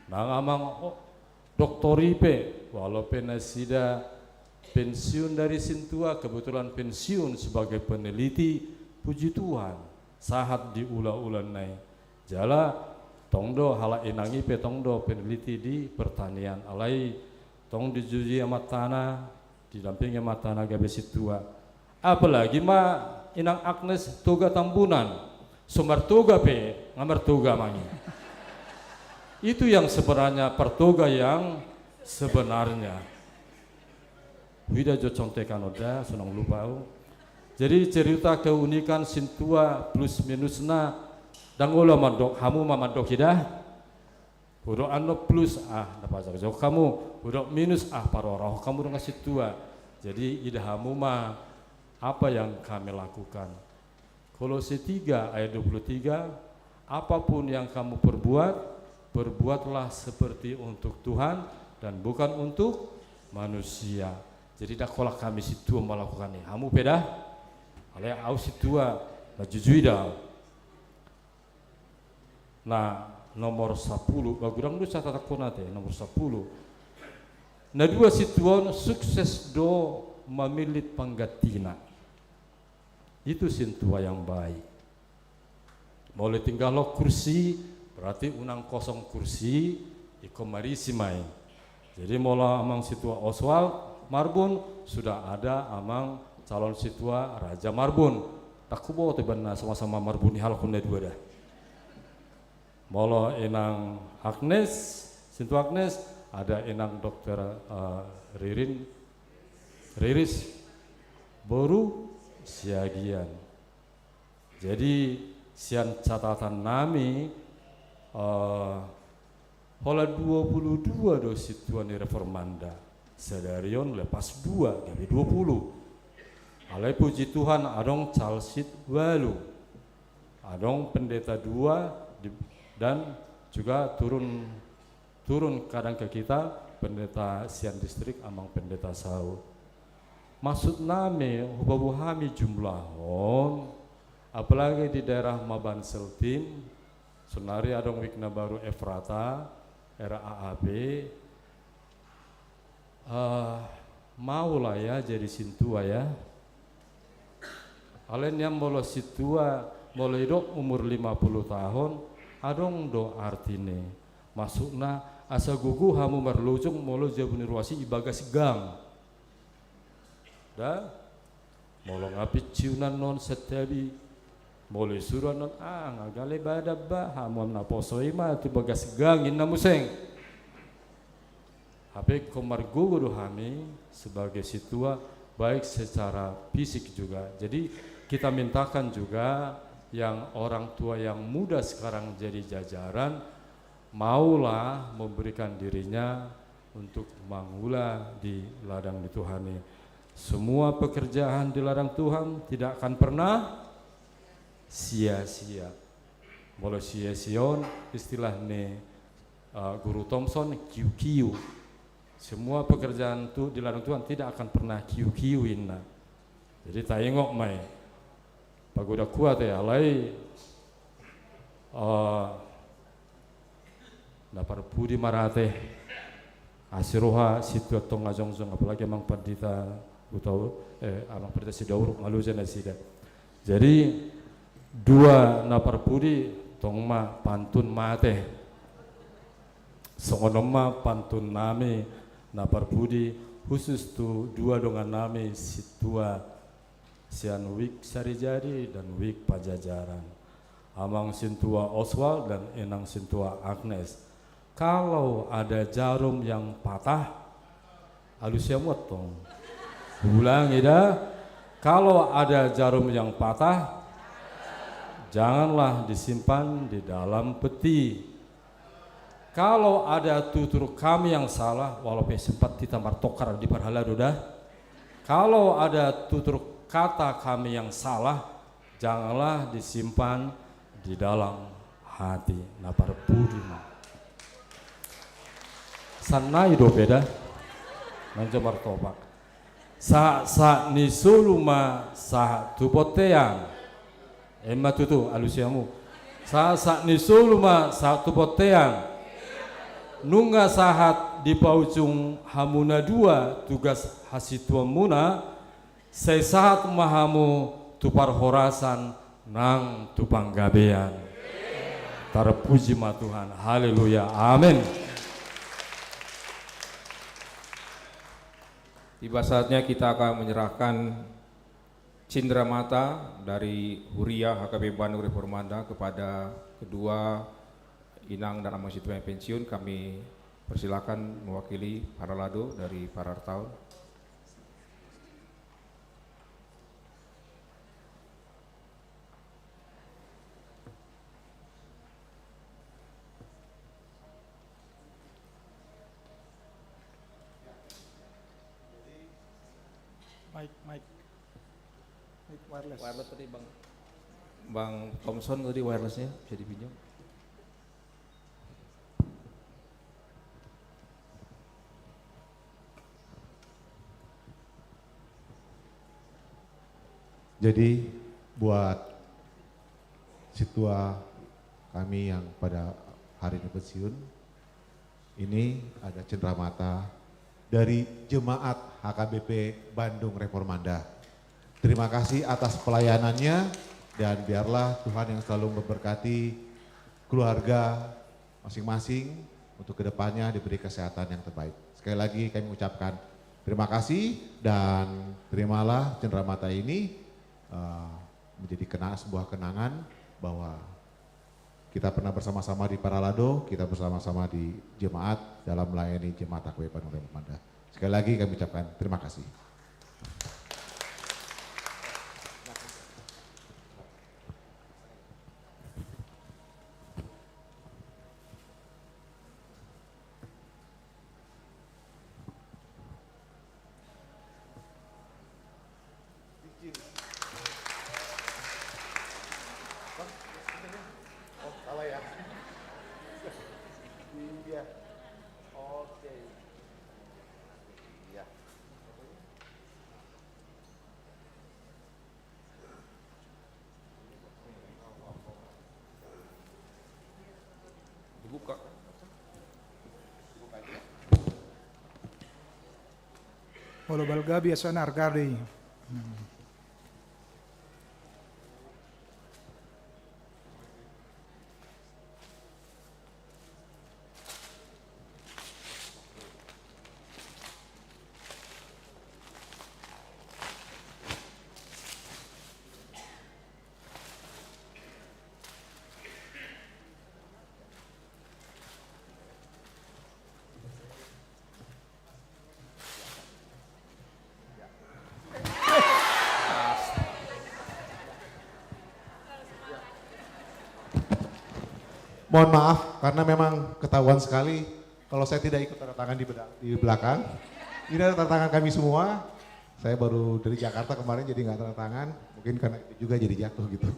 Nang amang, oh, doktor i pe, walaupun nasida pensiun dari sintua, kebetulan pensiun sebagai peneliti, puji Tuhan, sahat di ulaulana i. Jala tong do halak inang i pe tong do peneliti di pertanian, alai tong dijujui amantana, didampingi amantana gabe sintua. Apalagi ma Inang Agnes Toga Tambunan, so martoga pe nga martoga amang i. Itu yang sebenarnya, partoga yang sebenarnya. Huida jo contekan on da, so unang lupa au. Jadi cerita keunikan sintua plus minusna, ndang olo mandok, hamu ma mandok i da. Hudok annon plus, ah, na pajagjag hamu, hudok minus, ah, paroraho hamu dongan sintua. Jadi ida hamu ma apa yang kami lakukan. Kolose tiga ayat dua puluh tiga, apapun yang kamu perbuat, perbuatlah seperti untuk Tuhan dan bukan untuk manusia. Jadi ndang holan hami sintua melakukan i, hamu pe da. Alai au sintua, na jujui da au. Na nomor sapuluh, ba godang do catatan hona te, nomor sapuluh. Na dua sintua on sukses do mamillit panggantina. Itu sintua yang baik. Molo tinggal ho kursi, berarti unang kosong kursi, ingkon marisi ma i. Jadi molo amang sintua Oswald Marbun, sudah ada amang calon sintua Raja Marbun. Ndang huboto ibana sama-sama Marbun i halak on na dua da. Molo inang Agnes, sintua Agnes, ada inang dokter, eh, Ririn, Riris, boru Siagian. Jadi sian catatan nami, eh, holan dua puluh dua do sintua ni reformanda. Sadari on lepas dua, gabe dua puluh. Alai puji Tuhan adong calsit ualu. Adong pendeta dua di, dan juga turun turun kadang ke kita, pendeta sian distrik, amang pendeta Saud. Maksud nami, hupaboa hami jumlah on, apalagi di daerah Maban Seltim, sonari adong wijk na baru Efrata, R A A P, eh, mau lah ya jadi sintua ya. Alai nian molo sintua, molo idok umur lima puluh tahun, adong do artina. Maksudna, asa gogo hamu marlojong molo jabu ni ruas i bagas gang. Da? Molo nga pinsiunan on santabi, molo isuru annon, ah, nga gale badan ba, hamu na poso i ma tu bagas gang, inna muse. Hape ingkon margogo do hami sebagai sintua, baik secara fisik juga. Jadi kita mintakan juga yang orang tua yang muda sekarang jadi jajaran, maulah memberikan dirinya untuk mangula di ladang ni Tuhan i. Semua pekerjaan di ladang Tuhan tidak akan pernah sia-sia. Molo sia-sia on istilah ni, eh, Guru Thompson, kiu-kiu. Semua pekerjaan tu, di ladang Tuhan tidak akan pernah kiu-kiu, inna. Jadi taingot ma i. Pagodang kuat ya, alai, eh, na parpudi ma ra ate. Asi roha sintua tong na jongjong, apalagi amang pandita Hutau, eh, amang pandita Sidauruk, nga loja nasida. Jadi dua na parpudi tong ma pantun ma ate. Songon on ma pantun nami na parpudi khusus tu dua dongan nami sintua sian wijk Sarijadi dan wijk Pajajaran. Amang sintua Oswald dan inang sintua Agnes. Kalau ada jarum yang patah, alusi hamu antong. Ulangi da. Kalau ada jarum yang patah, janganlah disimpan di dalam peti. Kalau ada tutur kami yang salah, walaupun sempat kita martokar di parhalado da. Kalau ada tutur kata kami yang salah, janganlah disimpan di dalam Ate na parpudi ma. Sannari dope da. Manjo martopang. Sahat-sahat ni solu ma sahat tu bontean. Emma tutu, alusi hamu. Sahat-sahat ni solu ma sahat tu bontean. Nunga sahat dipaujung hamu na dua tugas hasituanmuna, sai sahat ma hamu tu parhorasan nang tu panggabean. Tarpuji ma Tuhan. Haleluya. Amin. Tiba saatnya kita akan menyerahkan cindera mata dari Huria H K B P Bandung Reformanda kepada kedua inang dan amang situa yang pensiun. Kami persilakan mewakili Paralado dari Parartaon. Mic, mic. Mic wireless. Wireless tadi, Bang. Bang Thompson tadi wirelessnya bisa dipinjam. Jadi, buat situa kami yang pada hari ini pensiun, ini ada cenderamata dari jemaat H K B P Bandung Reformanda. Terima kasih atas pelayanannya, dan biarlah Tuhan yang selalu memberkati keluarga masing-masing untuk kedepannya diberi kesehatan yang terbaik. Sekali lagi kami ucapkan terima kasih, dan terimalah cenderamata ini, eh, menjadi kena-, sebuah kenangan bahwa kita pernah bersama-sama di Paralado, kita bersama-sama di jemaat dalam melayani jemaat H K B P Bandung Reformanda. Sekali lagi kami ucapkan terima kasih. Dibuka. Olo balga biasana arga do i. Hmm. Mohon maaf, karena memang ketahuan sekali kalau saya tidak ikut tanda tangan di beda-, di belakang. Ini ada tanda tangan kami semua. Saya baru dari Jakarta kemarin, jadi nggak tanda tangan. Mungkin karena itu juga jadi jatuh gitu.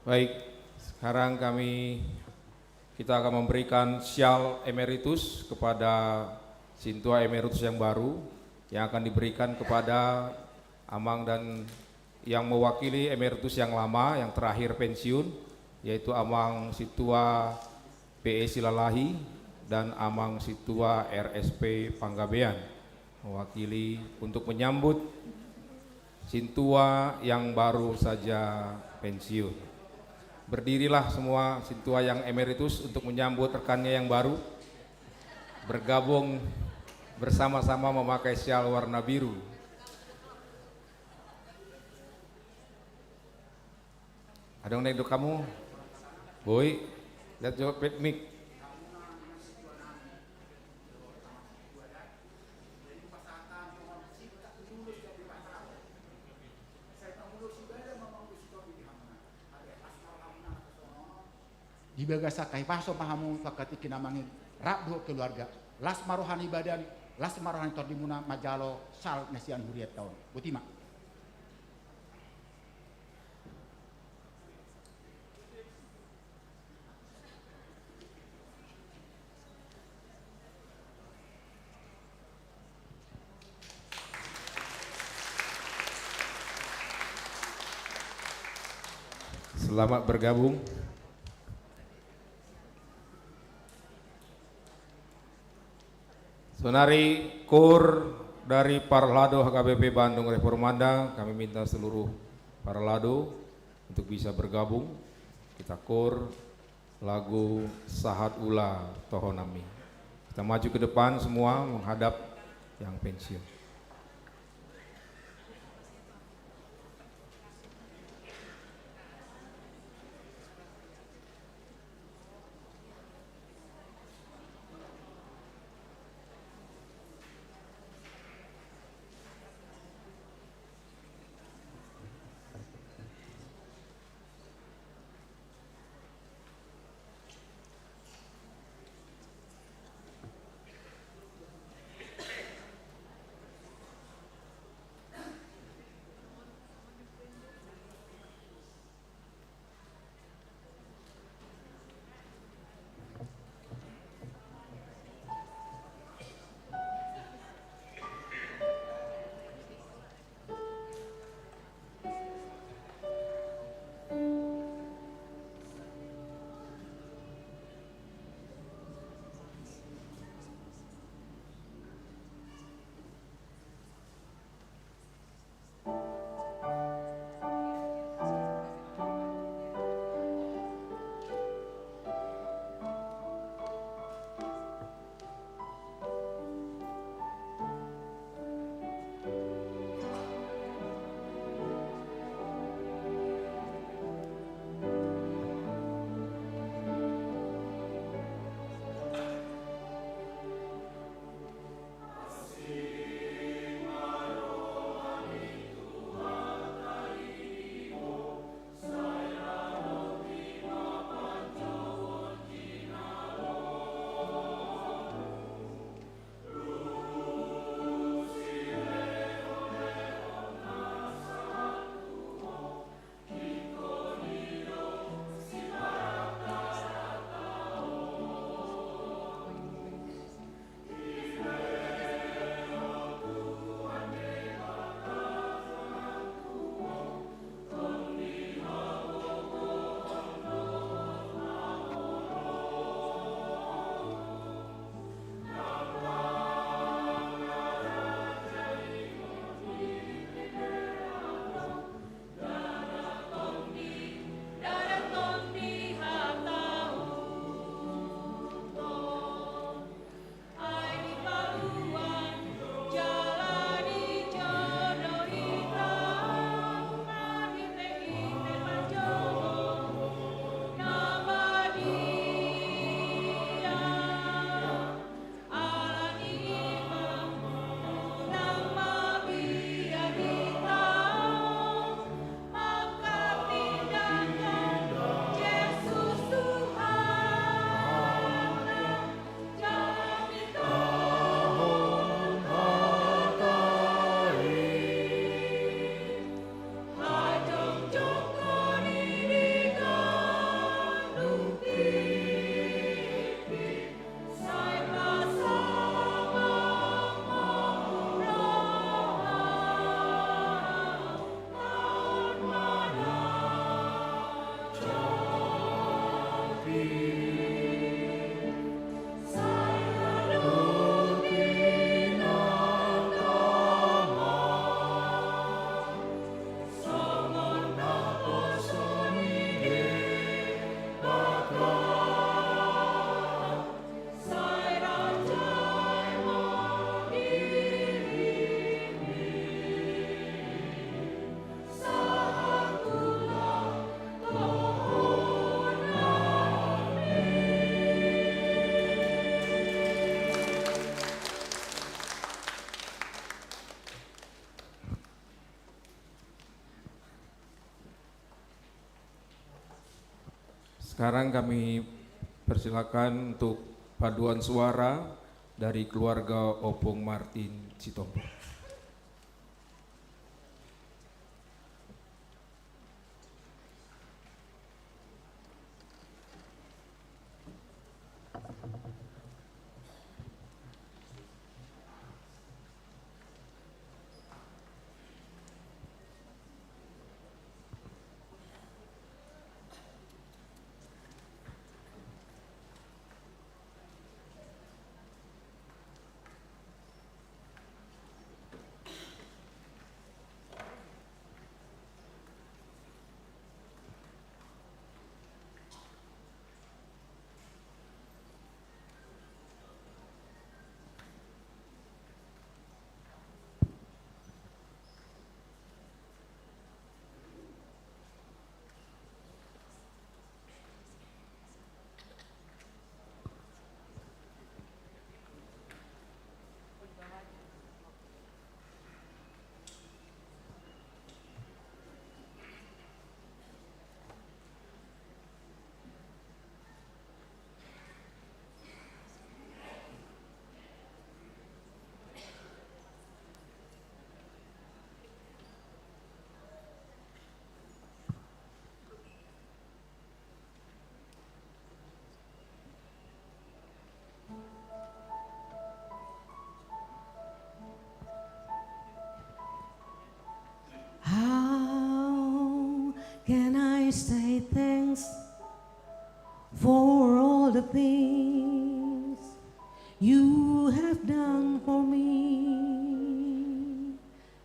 Baik, sekarang kami, kita akan memberikan sial emeritus kepada sintua emeritus yang baru, yang akan diberikan kepada amang dan yang mewakili emeritus yang lama, yang terakhir pensiun, yaitu Amang Sintua P E Silalahi dan Amang Sintua R S P Panggabean, mewakili untuk menyambut sintua yang baru saja pensiun. Berdirilah semua sintua yang emeritus untuk menyambut rekannya yang baru bergabung bersama-sama memakai sial warna biru. Adong na didok hamu? Boi, lihat jo pek mik. Di bagasan hahipason ma hamu tu angka tingki na mangihut, rap dohot keluarga. Las ma roha ni badan, las ma roha ni tondimuna manjalo sal na sian hurianta on. Boti ma. Selamat bergabung. Saonari KUR dari Parlado H K B P Bandung Reformanda, kami minta seluruh Parlado untuk bisa bergabung. Kita KUR lagu Sahat Ula Tohonanmi. Kita maju ke depan semua menghadap yang pensiun. Sekarang kami persilakan untuk paduan suara dari keluarga Ompung Martin Sitompul. How can I say thanks for all the things you have done for me?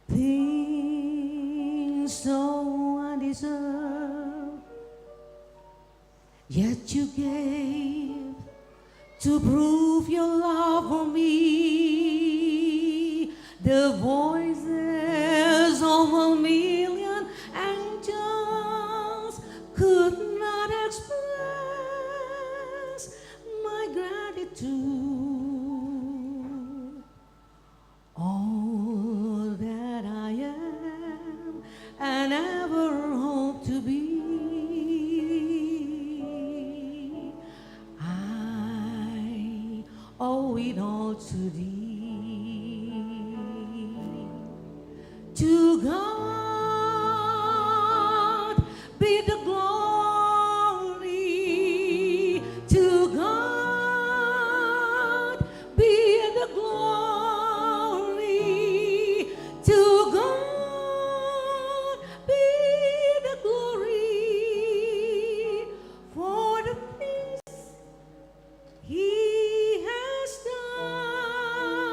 Things so undeserved, yet you gave to prove your love for me. The voices of a million angels could not express my gratitude. All that I am and ever hope to be, I owe it all to thee. To God be the glory, to God be the glory, to God be the glory for the things he has done.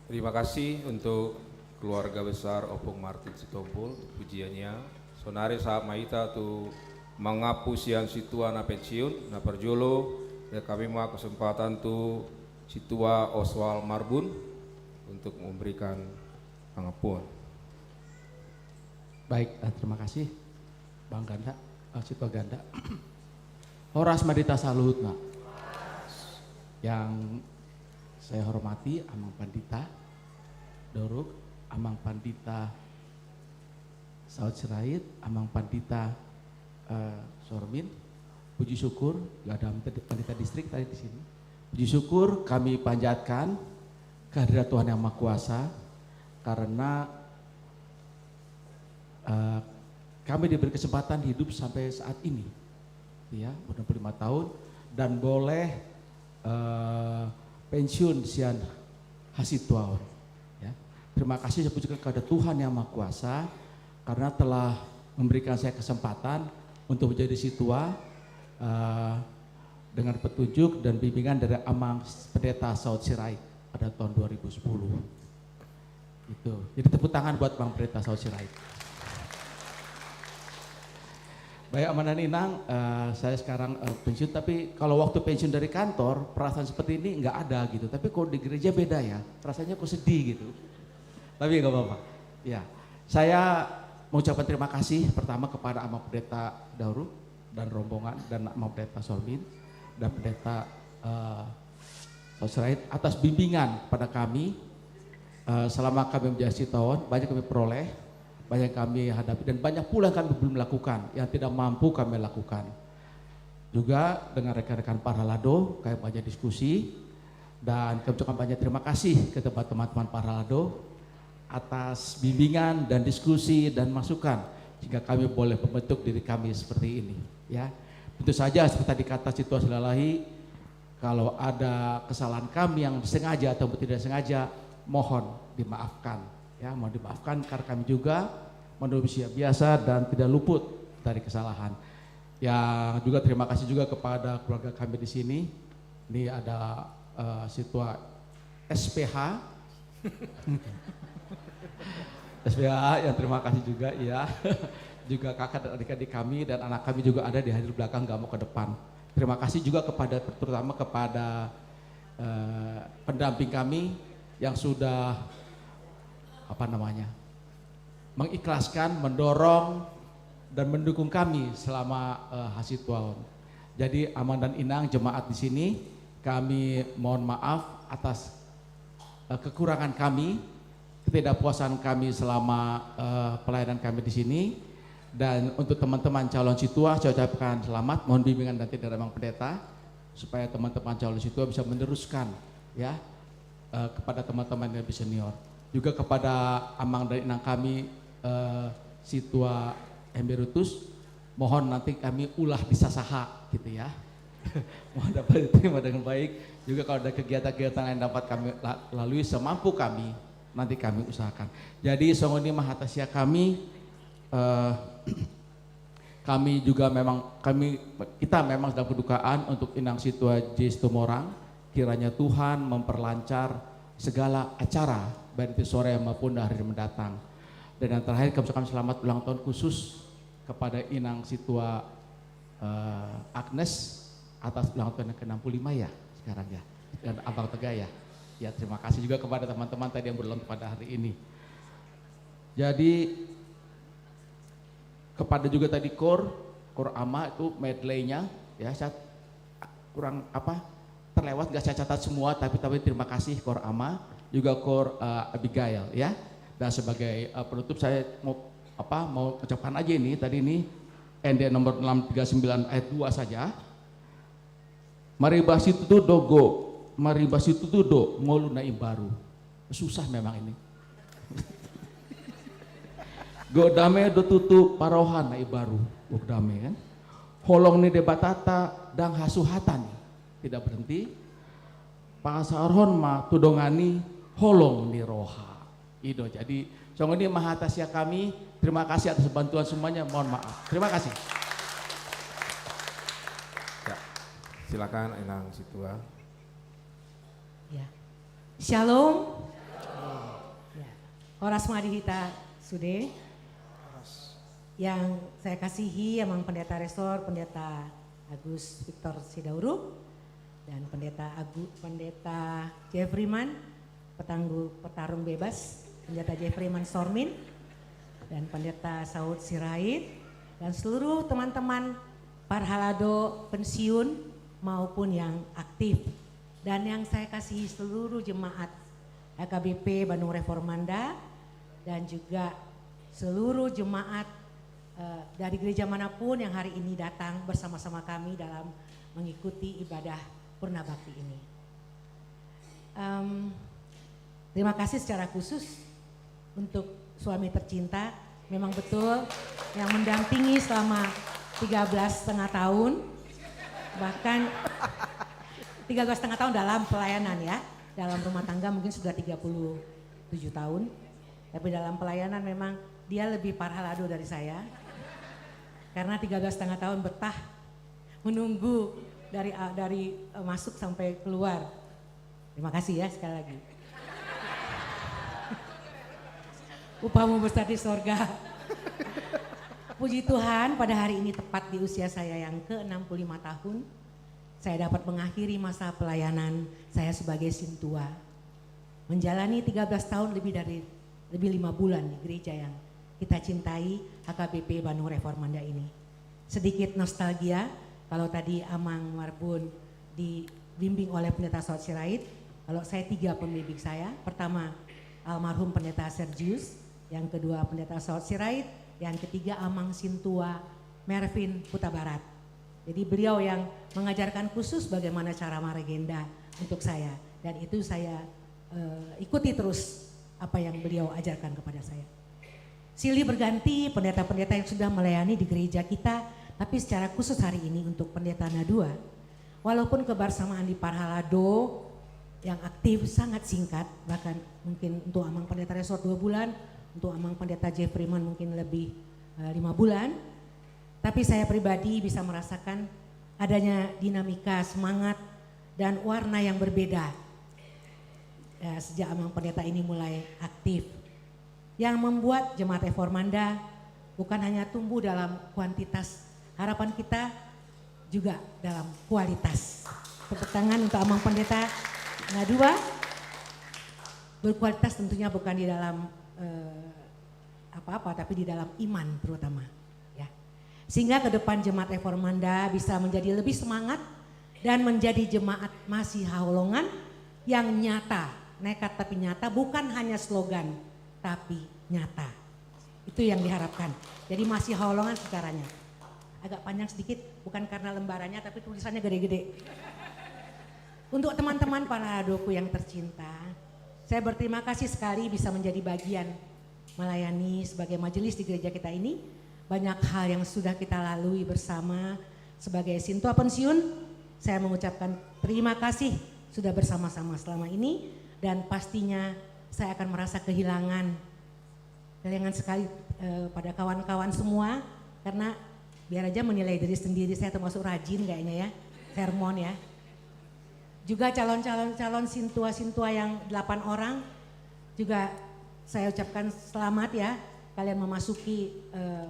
Terima kasih untuk keluarga besar Ompung Martin Sitompul untuk pujiannya. Saonari sahat ma hita tu mangampu sian sintua na pensiun, na parjolo, bere hami ma kesempatan tu sintua Oswald Marbun untuk memberikan pangampuan. Baik, eh, terima kasih Bang Ganda, eh, Sintua Ganda. Horas ma di hita saluhutna. Yang saya hormati Amang Pandita Doruk, Amang Pandita Saud Sirait, Amang Pandita, eh, Sormin, puji syukur, ada Pandita Distrik tadi di sini. Puji syukur kami panjatkan kehadirat Tuhan Yang Maha Kuasa karena, eh, kami diberi kesempatan hidup sampai saat ini. Ya, enam puluh lima tahun dan boleh, eh, pensiun sian hasintuaon. Ya. Terima kasih saya pujikan kepada Tuhan Yang Maha Kuasa karena telah memberikan saya kesempatan untuk menjadi sintua, eh, dengan petunjuk dan bimbingan dari Amang Pendeta Saud Sirait pada tahun dua ribu sepuluh. Gitu. Jadi tepuk tangan buat Bang Pendeta Saud Sirait. Baik, Amang dan Inang, eh, saya sekarang, eh, pensiun, tapi kalau waktu pensiun dari kantor, perasaan seperti ini nggak ada gitu. Tapi kalau di gereja beda ya, rasanya kok sedih gitu. Tapi nggak apa-apa. Ya, saya mengucapkan terima kasih pertama kepada Amang Pendeta Dauru dan rombongan, dan Amang Pendeta Sormin, dan Pendeta, eh, Saud Sirait atas bimbingan pada kami, eh, selama kami menjadi sintua, banyak kami peroleh, banyak kami hadapi, dan banyak pula yang kami belum lakukan, yang tidak mampu kami lakukan. Juga dengan rekan-rekan parhalado, kami banyak diskusi, dan kami ucapkan banyak terima kasih kepada teman-teman parhalado atas bimbingan dan diskusi dan masukan, sehingga kami boleh membentuk diri kami seperti ini. Ya, tentu saja seperti tadi kata sintua Silalahi, kalau ada kesalahan kami yang disengaja atau tidak sengaja, mohon dimaafkan. Ya, mohon dimaafkan karena kami juga manusia biasa dan tidak luput dari kesalahan. Ya, juga terima kasih juga kepada keluarga kami di sini. Ini ada, eh, sintua S P H. S P H, yang terima kasih juga, ya. Juga kakak dan adik-adik kami dan anak kami juga ada di hadir belakang, nggak mau ke depan. Terima kasih juga kepada, terutama kepada, eh, pendamping kami yang sudah, apa namanya, mengikhlaskan, mendorong, dan mendukung kami selama, eh, hasintuaon. Jadi, Amang dan Inang, jemaat di sini, kami mohon maaf atas, eh, kekurangan kami, ketidakpuasan kami selama, eh, pelayanan kami di sini. Dan untuk teman-teman calon sintua, saya ucapkan selamat, mohon bimbingan dan tidak Amang Pendeta, supaya teman-teman calon sintua bisa meneruskan, ya, eh, kepada teman-teman yang lebih senior. Juga kepada Amang dan Inang kami, eh, sintua emeritus, mohon nanti kami ulah di sasaha, gitu ya. Mohon dapat diterima dengan baik. Juga kalau ada kegiatan-kegiatan lain dapat kami la-, lalui semampu kami, nanti kami usahakan. Jadi, songon i ma hata sian kami, eh, kami juga memang, kami, kita memang sedang berdukaan untuk Inang Sintua J Situmorang. Kiranya Tuhan memperlancar segala acara, baik nanti sore maupun hari mendatang. Dan yang terakhir, kami ucapkan selamat ulang tahun khusus kepada Inang Sintua, eh, Agnes atas ulang tahun yang ke enam puluh lima ya sekarang ya. Dan Abang Tega ya. Ya, terima kasih juga kepada teman-teman tadi yang berulang tahun pada hari ini. Jadi, kepada juga tadi kor, kor Ama itu medley-nya, ya, saya kurang, apa, terlewat, nggak saya catat semua, tapi, tapi terima kasih kor Ama, juga kor, eh, Abigail, ya. Dan sebagai, eh, penutup, saya mau, apa, mau ucapkan aja ini, tadi ini, Ende nomor enam tiga sembilan ayat dua saja. Maribasitutu do gok, maribasitutu do ngolu na imbaru. Susah memang ini. Gok dame do tutu paroha na imbaru. Gok dame, kan? Holong ni Debatata ndang hasuhatan i. Tidak berhenti. Pasaorhon ma tu dongan i holong ni roha. I do, jadi, songon i ma hata sian kami. Terima kasih atas bantuan semuanya. Mohon maaf. Terima kasih. Ya, silakan, Inang Sintua. Ya. Shalom. Horas ma di hita sude. Horas. Yang saya kasihi, Amang Pendeta Resor, Pendeta Agus Victor Sidauruk, dan Pendeta Agu-, Pendeta Jeffreyman, petanggu-, petarung bebas, Pendeta Jeffreyman Sormin, dan Pendeta Saud Sirait, dan seluruh teman-teman parhalado pensiun maupun yang aktif. Dan yang saya kasihi seluruh jemaat H K B P Bandung Reformanda dan juga seluruh jemaat, eh, dari gereja manapun yang hari ini datang bersama-sama kami dalam mengikuti ibadah Purna Bakti ini. Em, terima kasih secara khusus untuk suami tercinta, memang betul yang mendampingi selama tiga belas setengah tahun, bahkan tiga belas setengah tahun dalam pelayanan ya, dalam rumah tangga mungkin sudah tiga puluh tujuh tahun, tapi dalam pelayanan memang dia lebih parhalado dari saya, karena tiga belas setengah tahun betah menunggu dari, dari, eh, masuk sampai keluar. Terima kasih ya sekali lagi. Upahmu besar di sorga. Puji Tuhan, pada hari ini tepat di usia saya yang ke enam puluh lima tahun, saya dapat mengakhiri masa pelayanan saya sebagai sintua. Menjalani tiga belas tahun lebih dari, lebih lima bulan di gereja yang kita cintai, H K B P Bandung Reformanda ini. Sedikit nostalgia, kalau tadi Amang Marbun dibimbing oleh Pendeta Saud Sirait, kalau saya tiga pembimbing saya. Pertama, almarhum Pendeta Sergius, yang kedua Pendeta Saud Sirait, yang ketiga Amang Sintua Mervin Hutabarat. Jadi beliau yang mengajarkan khusus bagaimana cara maregenda untuk saya, dan itu saya, eh, ikuti terus apa yang beliau ajarkan kepada saya. Silih berganti pendeta-pendeta yang sudah melayani di gereja kita, tapi secara khusus hari ini untuk Pendeta Nadua. Walaupun kebersamaan di parhalado yang aktif sangat singkat, bahkan mungkin untuk Amang Pendeta Resor dua bulan, untuk Amang Pendeta Jeffreyman mungkin lebih, eh, lima bulan, tapi saya pribadi bisa merasakan adanya dinamika semangat dan warna yang berbeda, eh, sejak Amang Pendeta ini mulai aktif, yang membuat Jemaat Reformanda bukan hanya tumbuh dalam kuantitas, harapan kita juga dalam kualitas. Tepuk tangan untuk Amang Pendeta Nadua. Berkualitas tentunya bukan di dalam, eh, apa-apa, tapi di dalam iman terutama, ya. Sehingga ke depan Jemaat Reformanda bisa menjadi lebih semangat dan menjadi jemaat masihaholongan yang nyata, nekat tapi nyata, bukan hanya slogan, tapi nyata. Itu yang diharapkan. Jadi masihaholongan secara nyata. Agak panjang sedikit, bukan karena lembarannya, tapi tulisannya gede-gede. Untuk teman-teman parhaladoku yang tercinta, saya berterima kasih sekali bisa menjadi bagian melayani sebagai majelis di gereja kita ini. Banyak hal yang sudah kita lalui bersama sebagai sintua pensiun. Saya mengucapkan terima kasih sudah bersama-sama selama ini, dan pastinya saya akan merasa kehilangan, kehilangan sekali, eh, pada kawan-kawan semua, karena biar aja menilai diri sendiri, saya termasuk rajin kayaknya ya, sermon ya. Juga calon-calon, calon sintua-sintua yang delapan orang, juga saya ucapkan selamat ya, kalian memasuki, eh,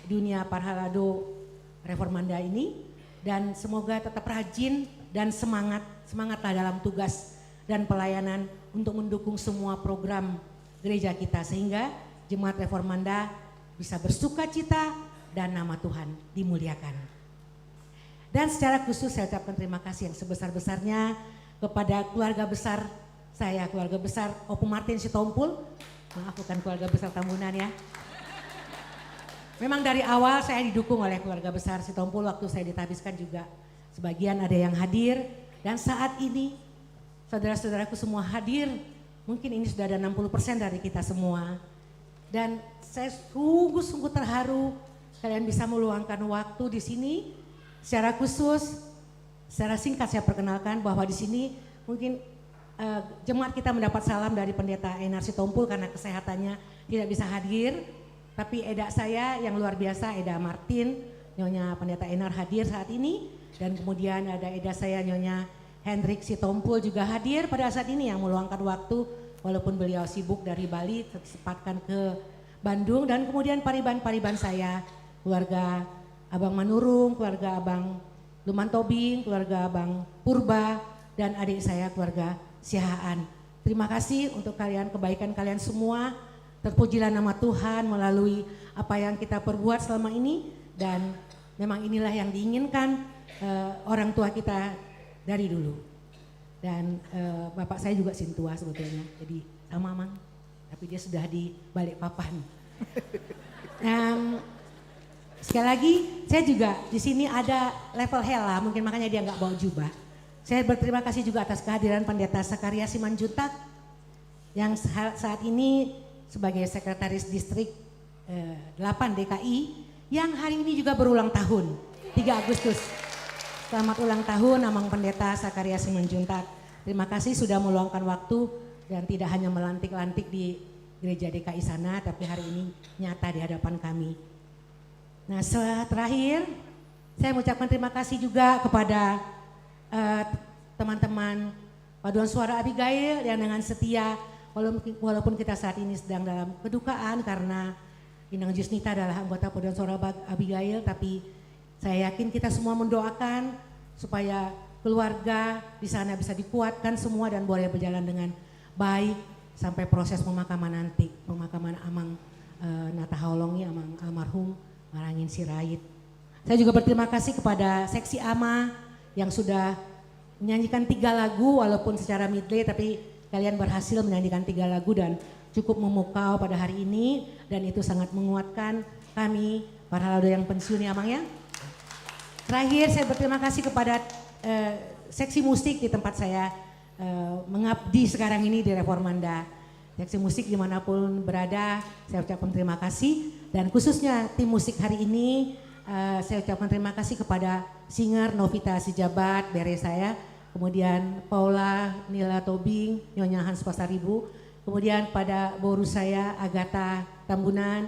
dunia parhalado Reformanda ini, dan semoga tetap rajin dan semangat, semangatlah dalam tugas dan pelayanan untuk mendukung semua program gereja kita, sehingga Jemaat Reformanda bisa bersukacita dan nama Tuhan dimuliakan. Dan secara khusus saya ucapkan terima kasih yang sebesar-besarnya kepada keluarga besar saya, keluarga besar Ompu Martin Sitompul. Maaf, bukan keluarga besar Tambunan ya. Memang dari awal saya didukung oleh keluarga besar Sitompul waktu saya ditabiskan juga. Sebagian ada yang hadir, dan saat ini saudara-saudaraku semua hadir. Mungkin ini sudah ada enam puluh persen dari kita semua. Dan saya sungguh-sungguh terharu kalian bisa meluangkan waktu di sini. Secara khusus, secara singkat saya perkenalkan bahwa di sini mungkin, eh, jemaat kita mendapat salam dari Pendeta Enar Sitompul karena kesehatannya tidak bisa hadir. Tapi eda saya yang luar biasa, Eda Martin, Nyonya Pendeta Enar hadir saat ini, dan kemudian ada eda saya, Nyonya Hendrik Sitompul, juga hadir pada saat ini yang meluangkan waktu walaupun beliau sibuk dari Bali, tersempatkan ke Bandung, dan kemudian pariban-pariban saya, keluarga Abang Manurung, keluarga Abang Lumantobing, keluarga Abang Purba, dan adik saya, keluarga Siahaan. Terima kasih untuk kalian, kebaikan kalian semua. Terpujilah nama Tuhan melalui apa yang kita perbuat selama ini, dan memang inilah yang diinginkan, eh, orang tua kita dari dulu. Dan, eh, bapak saya juga sintua sebetulnya, jadi sama, Mang. Tapi dia sudah di Balikpapan. Em, sekali lagi, saya juga di sini ada level hela, mungkin makanya dia nggak bawa jubah. Saya berterima kasih juga atas kehadiran Pendeta Zakaria Simanjuntak yang sa-, saat ini sebagai Sekretaris Distrik, eh, delapan D K I, yang hari ini juga berulang tahun, tiga Agustus. Selamat ulang tahun, Amang Pendeta Zakaria Simanjuntak. Terima kasih sudah meluangkan waktu dan tidak hanya melantik-lantik di gereja D K I sana, tapi hari ini nyata di hadapan kami. Nah, se-, terakhir, saya mengucapkan terima kasih juga kepada, eh, teman-teman Paduan Suara Abigail yang dengan setia, walaupun, walaupun kita saat ini sedang dalam kedukaan karena Inang Jusnita adalah anggota Paduan Suara Ab-, Abigail, tapi saya yakin kita semua mendoakan supaya keluarga di sana bisa dikuatkan semua dan boleh berjalan dengan baik sampai proses pemakaman nanti, pemakaman Amang, eh, na tahaholongi, Amang almarhum Marangin Sirait. Saya juga berterima kasih kepada seksi ama yang sudah menyanyikan tiga lagu, walaupun secara medley, tapi kalian berhasil menyanyikan tiga lagu dan cukup memukau pada hari ini, dan itu sangat menguatkan kami para halado yang pensiun, ya, Mang, ya. Terakhir, saya berterima kasih kepada, eh, seksi musik di tempat saya, eh, mengabdi sekarang ini di Reformanda. Seksi musik dimanapun berada, saya ucapkan terima kasih. Dan khususnya tim musik hari ini, eh, saya ucapkan terima kasih kepada singer Novita Sijabat, bere saya, kemudian Paula Nila Tobing, Nyonya Hans Pasaribu, kemudian pada boru saya Agatha Tambunan,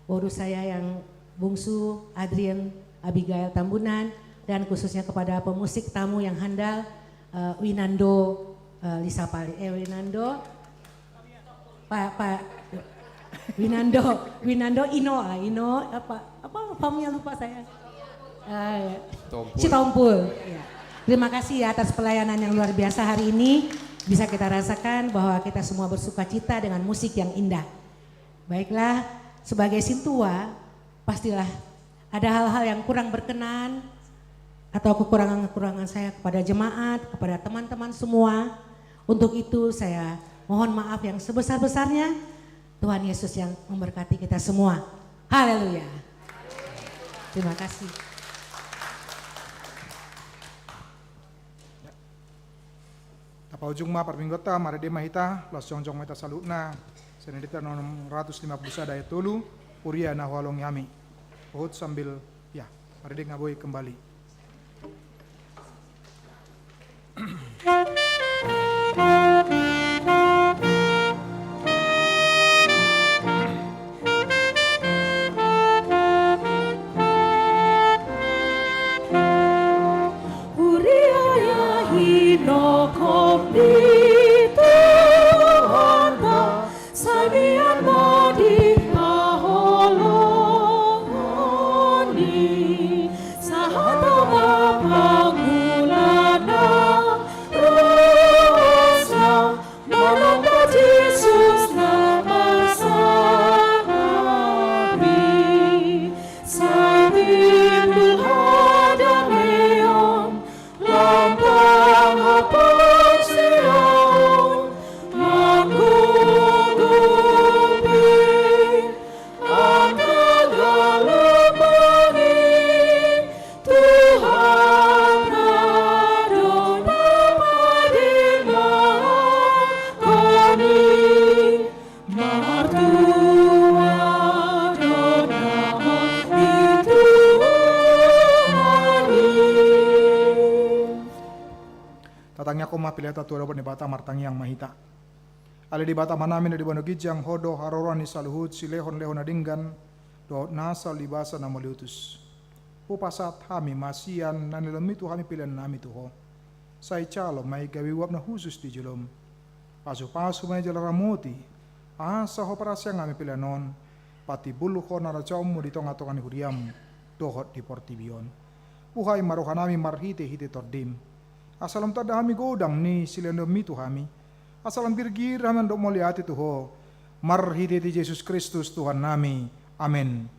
boru saya yang bungsu Adrian Abigail Tambunan, dan khususnya kepada pemusik tamu yang handal, eh, Winando, eh, Lisapali, eh, Winando, Pak, Pak Winando, Winando Ino, ah, Ino, apa, apa, famnya lupa saya. Ah, ya. Sitompul. Sitompul, ya. Terima kasih, ya, atas pelayanan yang luar biasa hari ini. Bisa kita rasakan bahwa kita semua bersukacita dengan musik yang indah. Baiklah, sebagai sintua, pastilah ada hal-hal yang kurang berkenan atau kekurangan-kekurangan saya kepada jemaat, kepada teman-teman semua. Untuk itu saya mohon maaf yang sebesar-besarnya. Tuhan Yesus yang memberkati kita semua. Haleluya. Terima kasih. Tapaujung ma parmingguonta, marende ma hita, las jongjong ma hita saluhutna, sian Ende enam ratus lima puluh sada ayat tolu, huria na huhaholongi hami. Huhut sambil, ya, marende nga boi kembali. Huria na hinokhop ni Tuhanta, sai mian ma di haholongon i, sahat ma pangula na ruas na manongtong Jesus na marsangap i, sai timbul hadameon, lambang haporseaon, manggogoi angka galbang i. Tuhan na do na pademanghon i, martua do nama di Tuhan i. Tatangiangkon ma pelean ta tu adopan ni Debata, martangiang ma hita. Ale Debata Amanami na di banua ginjang, Ho do haroroan ni saluhut silehonlehon na denggan dohot na sala di basa na mauliutus. Hupasahat hami ma sian na nilehonmi tu hami peleannami tu Ho. Sai jalo ma i gabe uap na hushus di jolom. Pasupasu ma i jala ramoti, asa huparasiang hami pelean on, patimbulhon harajaonmu di tongatonga ni huriam, dohot di portibi on. Buhai ma rohanami marhitehite Tondim, asa lam tanda hami godang ni silehononmi tu hami, asa lam girgir hami mandok mauliate tu Ho, marhitehite Jesus Kristus Tuhannami. Amen.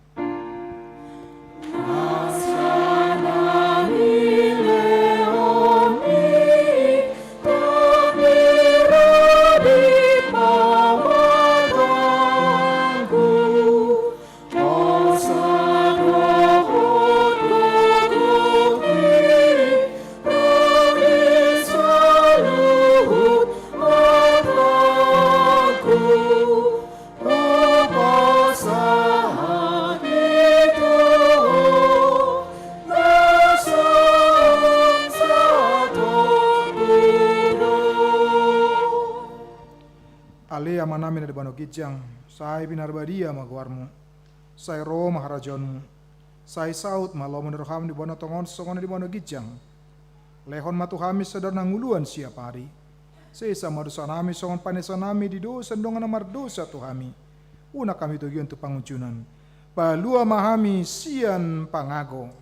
Ale Amanami na di banua ginjang, sai pinarbadia ma goarmu, sai ro ma harajaonmu, sai saut ma lomo ni roham di banua tonga on songon na di banua ginjang. Lehon ma tu hami sadari on hangoluan siapari. Sesa ma dosanami songon panesanami di dosa ni dongan na mardosa tu hami. Unang hami togihon tu pangunjunan. Palua ma hami sian pangago.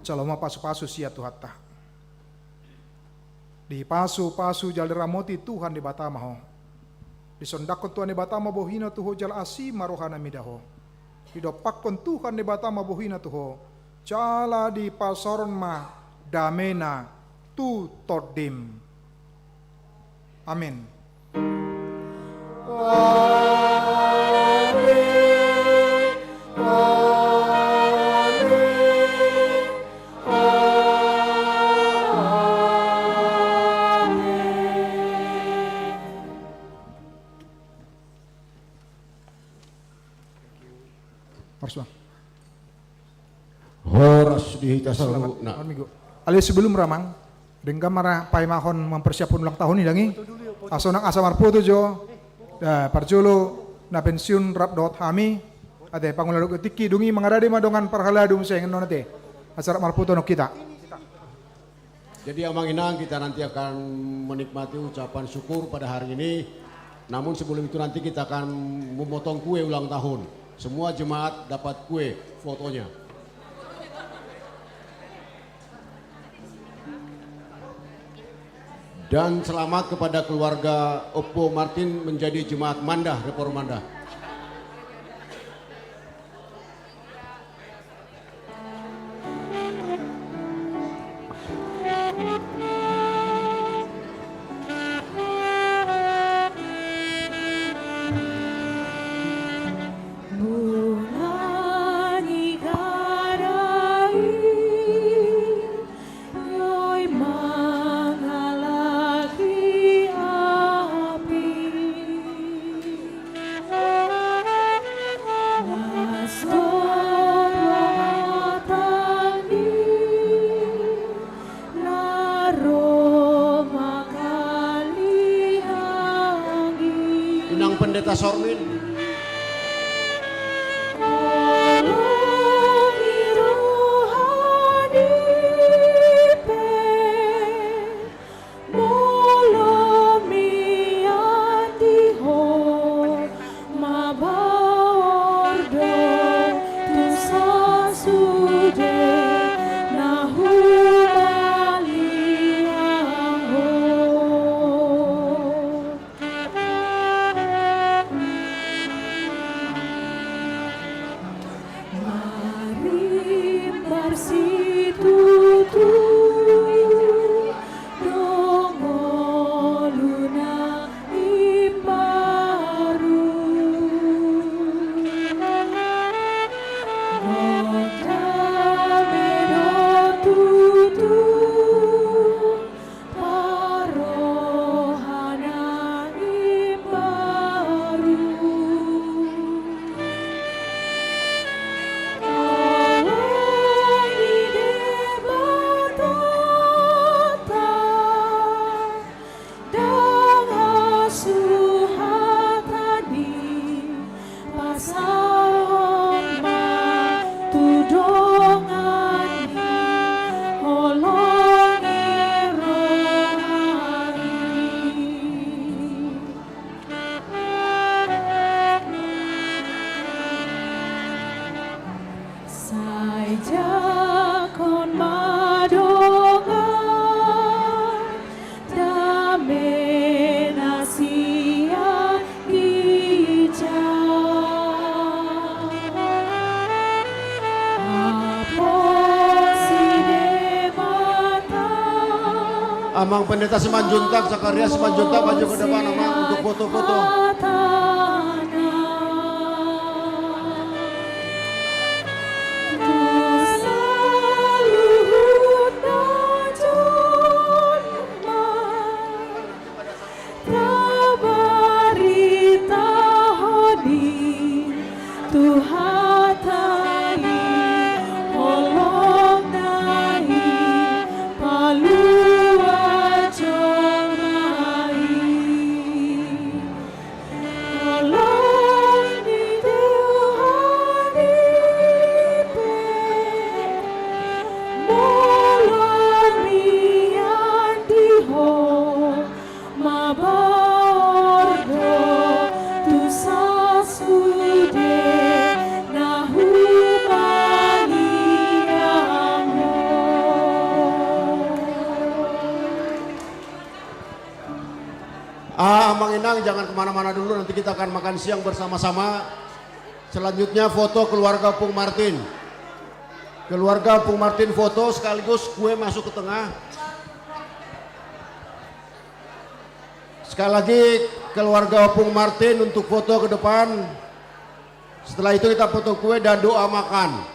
Jalo ma pasupasu sian Tuhanta. Dipasupasu jala diramoti Tuhan Debata ma ho. Disondangkon Tuhan Debata ma bohina tu ho jala asi ma rohana mida ho. Didompakkon Tuhan Debata ma bohina tu ho, jala dipasaor ma damena tu tondim. Amen. Amen. Amen. Horas, Bang. Horas di hita saluhutna. Selamat malam minggu. Ale, sebelum ra, Amang, denggan ma ra paimahon mempersiapkan ulang tahun i, dang i. Asa unang asa marfoto jo, eh, parjolo na pensiun rap dohot hami. Ate, pangula dohot tingki, dung i mangarade ma dongan parhalado muse, ngon ate. Asa rap marfoto annon hita. Jadi, Amang Inang, kita nanti akan menikmati ucapan syukur pada hari ini. Namun, sebelum itu, nanti kita akan memotong kue ulang tahun. Semua jemaat dapat kue fotonya. Dan selamat kepada keluarga Ompu Martin menjadi jemaat Mandah, Reformanda. Inang Pendeta Sormin. Molo mian di ho mabaor do tu sasude na humaliang ho. Amang Pendeta Simanjuntak, Zakaria Simanjuntak, maju ke depan, Amang, untuk foto-foto. Tabarita ho di Tuhanta i, holongna i, palua jolma i. Holong ni Tuhan i pe, molo mian di ho, mabaor do tu sasude na humaliang ho. Ah, Amang Inang, jangan kemana-mana dulu, nanti kita akan makan siang bersama-sama. Selanjutnya foto keluarga Ompung Martin. Keluarga Ompung Martin foto sekaligus kue masuk ke tengah. Sekali lagi, keluarga Ompung Martin untuk foto ke depan. Setelah itu kita potong kue dan doa makan.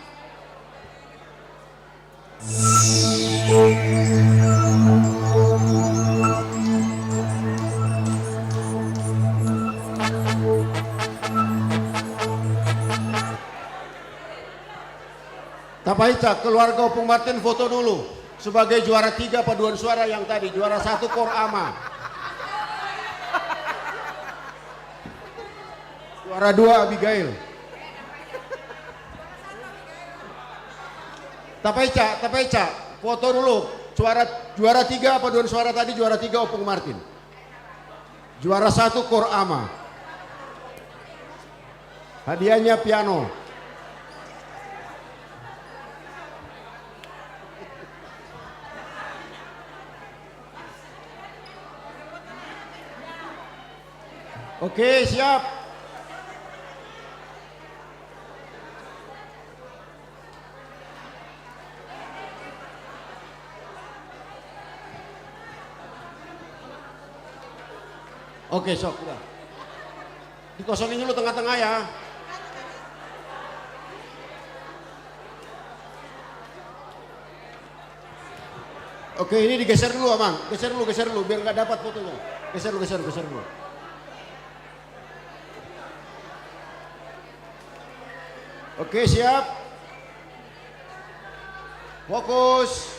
Tapahinsa, keluarga Ompung Martin foto dulu. Sebagai juara tiga paduan suara yang tadi, juara satu Kor Ama. Juara dua Abigail. Tapahinsa, tapahinsa, foto dulu. Juara, juara tiga paduan suara tadi, juara tiga Ompung Martin. Juara satu Kor Ama. Hadiahnya piano. Oke, siap. Oke, sok, udah. Dikosongin dulu tengah-tengah ya. Oke, ini digeser dulu, Amang. Geser dulu, geser dulu, biar nggak dapat fotonya. Geser dulu, geser, geser dulu. Oke, siap. Fokus.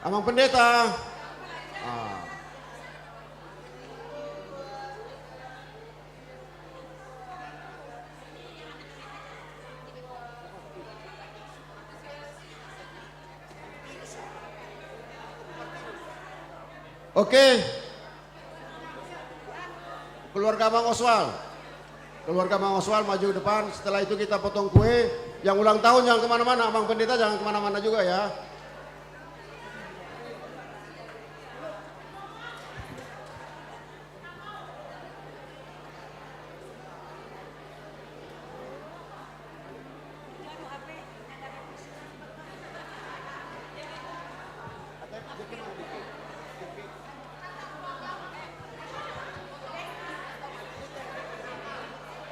Amang Pendeta. Ah. Oke. Keluarga Amang Oswal. Keluarga Amang Oswal maju ke depan. Setelah itu kita potong kue. Yang ulang tahun jangan kemana-mana. Amang Pendeta jangan kemana-mana juga ya.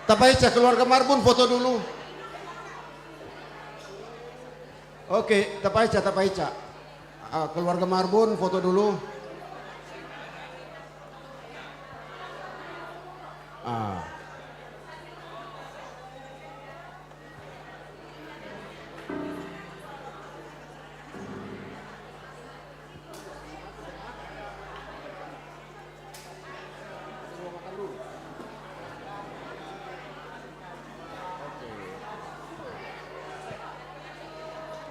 Tapahinsa, keluarga Marbun foto dulu. Oke, tapahinsa, tapahinsa. Ah, keluarga Marbun foto dulu. Ah.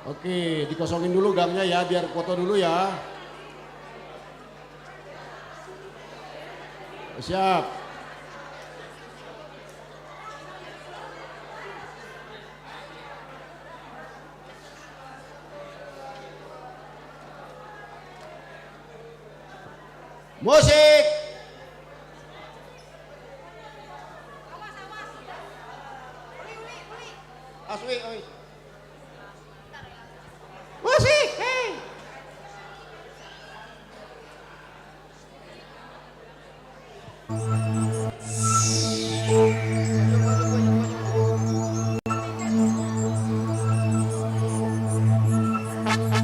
Oke, dikosongin dulu gangnya ya, biar foto dulu ya. Siap. Musik. Aswi, oi.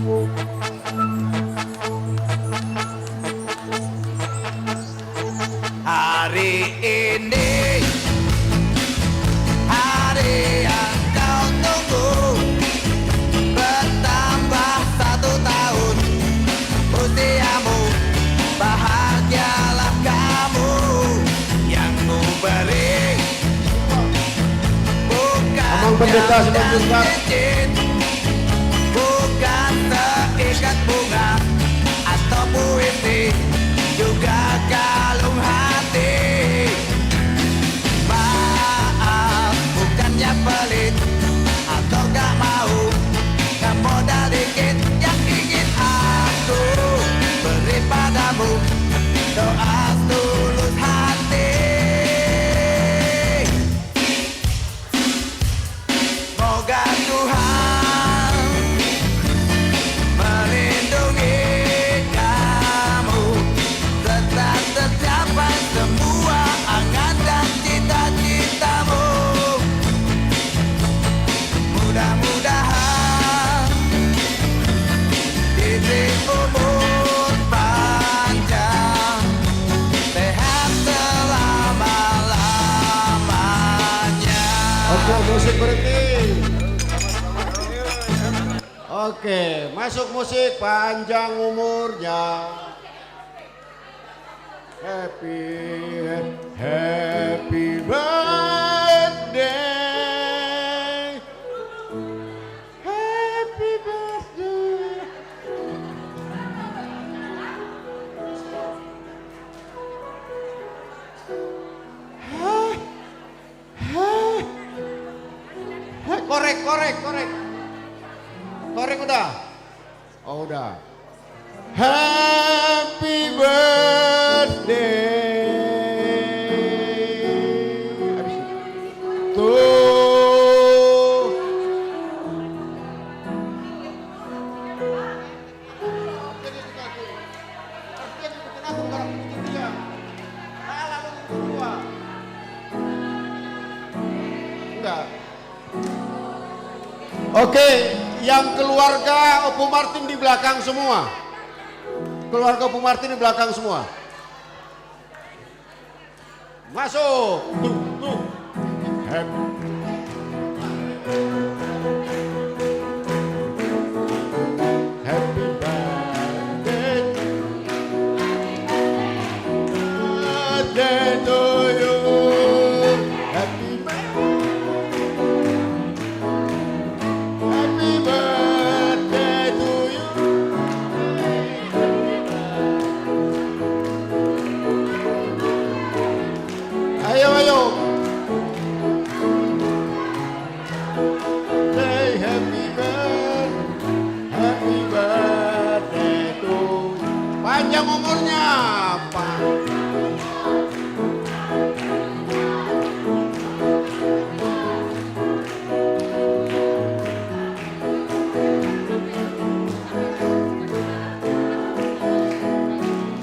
Hari ini hari yang kau tunggu, bertambah satu tahun usiamu, bahagialah kamu yang ku beri. Bukan Amang Pendeta, sebentar. Cincin, bukan seikat bunga atau puisi, juga kalung hati. Maaf, bukannya pelit atau gak mau, hanya modal dikit yang ingin aku beri padamu, doa tulus hati. Semoga Tuhan melindungi kamu, serta tercapai semua angan dan cita-citamu. Mudah-mudahan diberi umur panjang, sehat selama-lamanya. Oke, musik berhenti. Oke, masuk musik, panjang umurnya. Happy, happy birthday. Happy birthday. Hah? Hah? Hah? Korek, korek, korek. Korek udah. Oh, udah. Happy birthday to Enggak. Oke, yang keluarga Ompu Martin di belakang semua. Keluarga Ompu Martin di belakang semua. Masuk. Tuh, tuh. Happy, happy birthday. Birthday to you. Happy birthday. Happy birthday to you. Ayo, ayo. Say happy birthday, happy birthday to you. Panjang umurnya, Pak.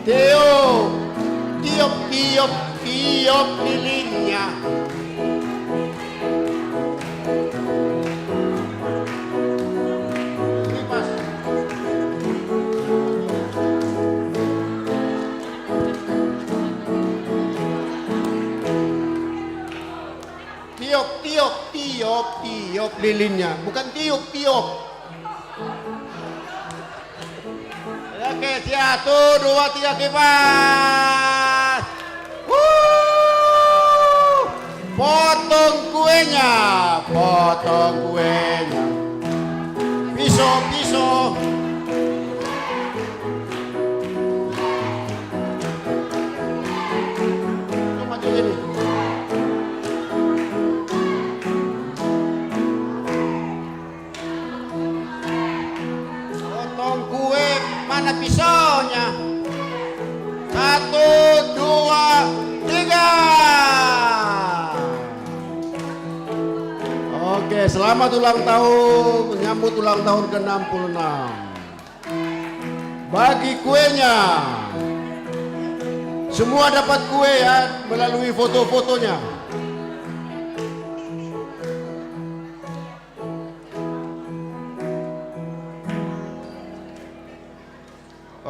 Tiup, tiup, tiup, tiup lilinnya. Tiup, tiup, tiup, tiup lilinnya. Bukan tiup, tiup. Oke, satu, dua, tiga, kipas. Wuh. Potong kuenya, potong kuenya. Piso, piso. Potong kue, mana pisaunya? Satu, dua, tiga. Oke, selamat ulang tahun, menyambut ulang tahun ke enam puluh enam. Bagi kuenya. Semua dapat kue ya, melalui foto-fotonya.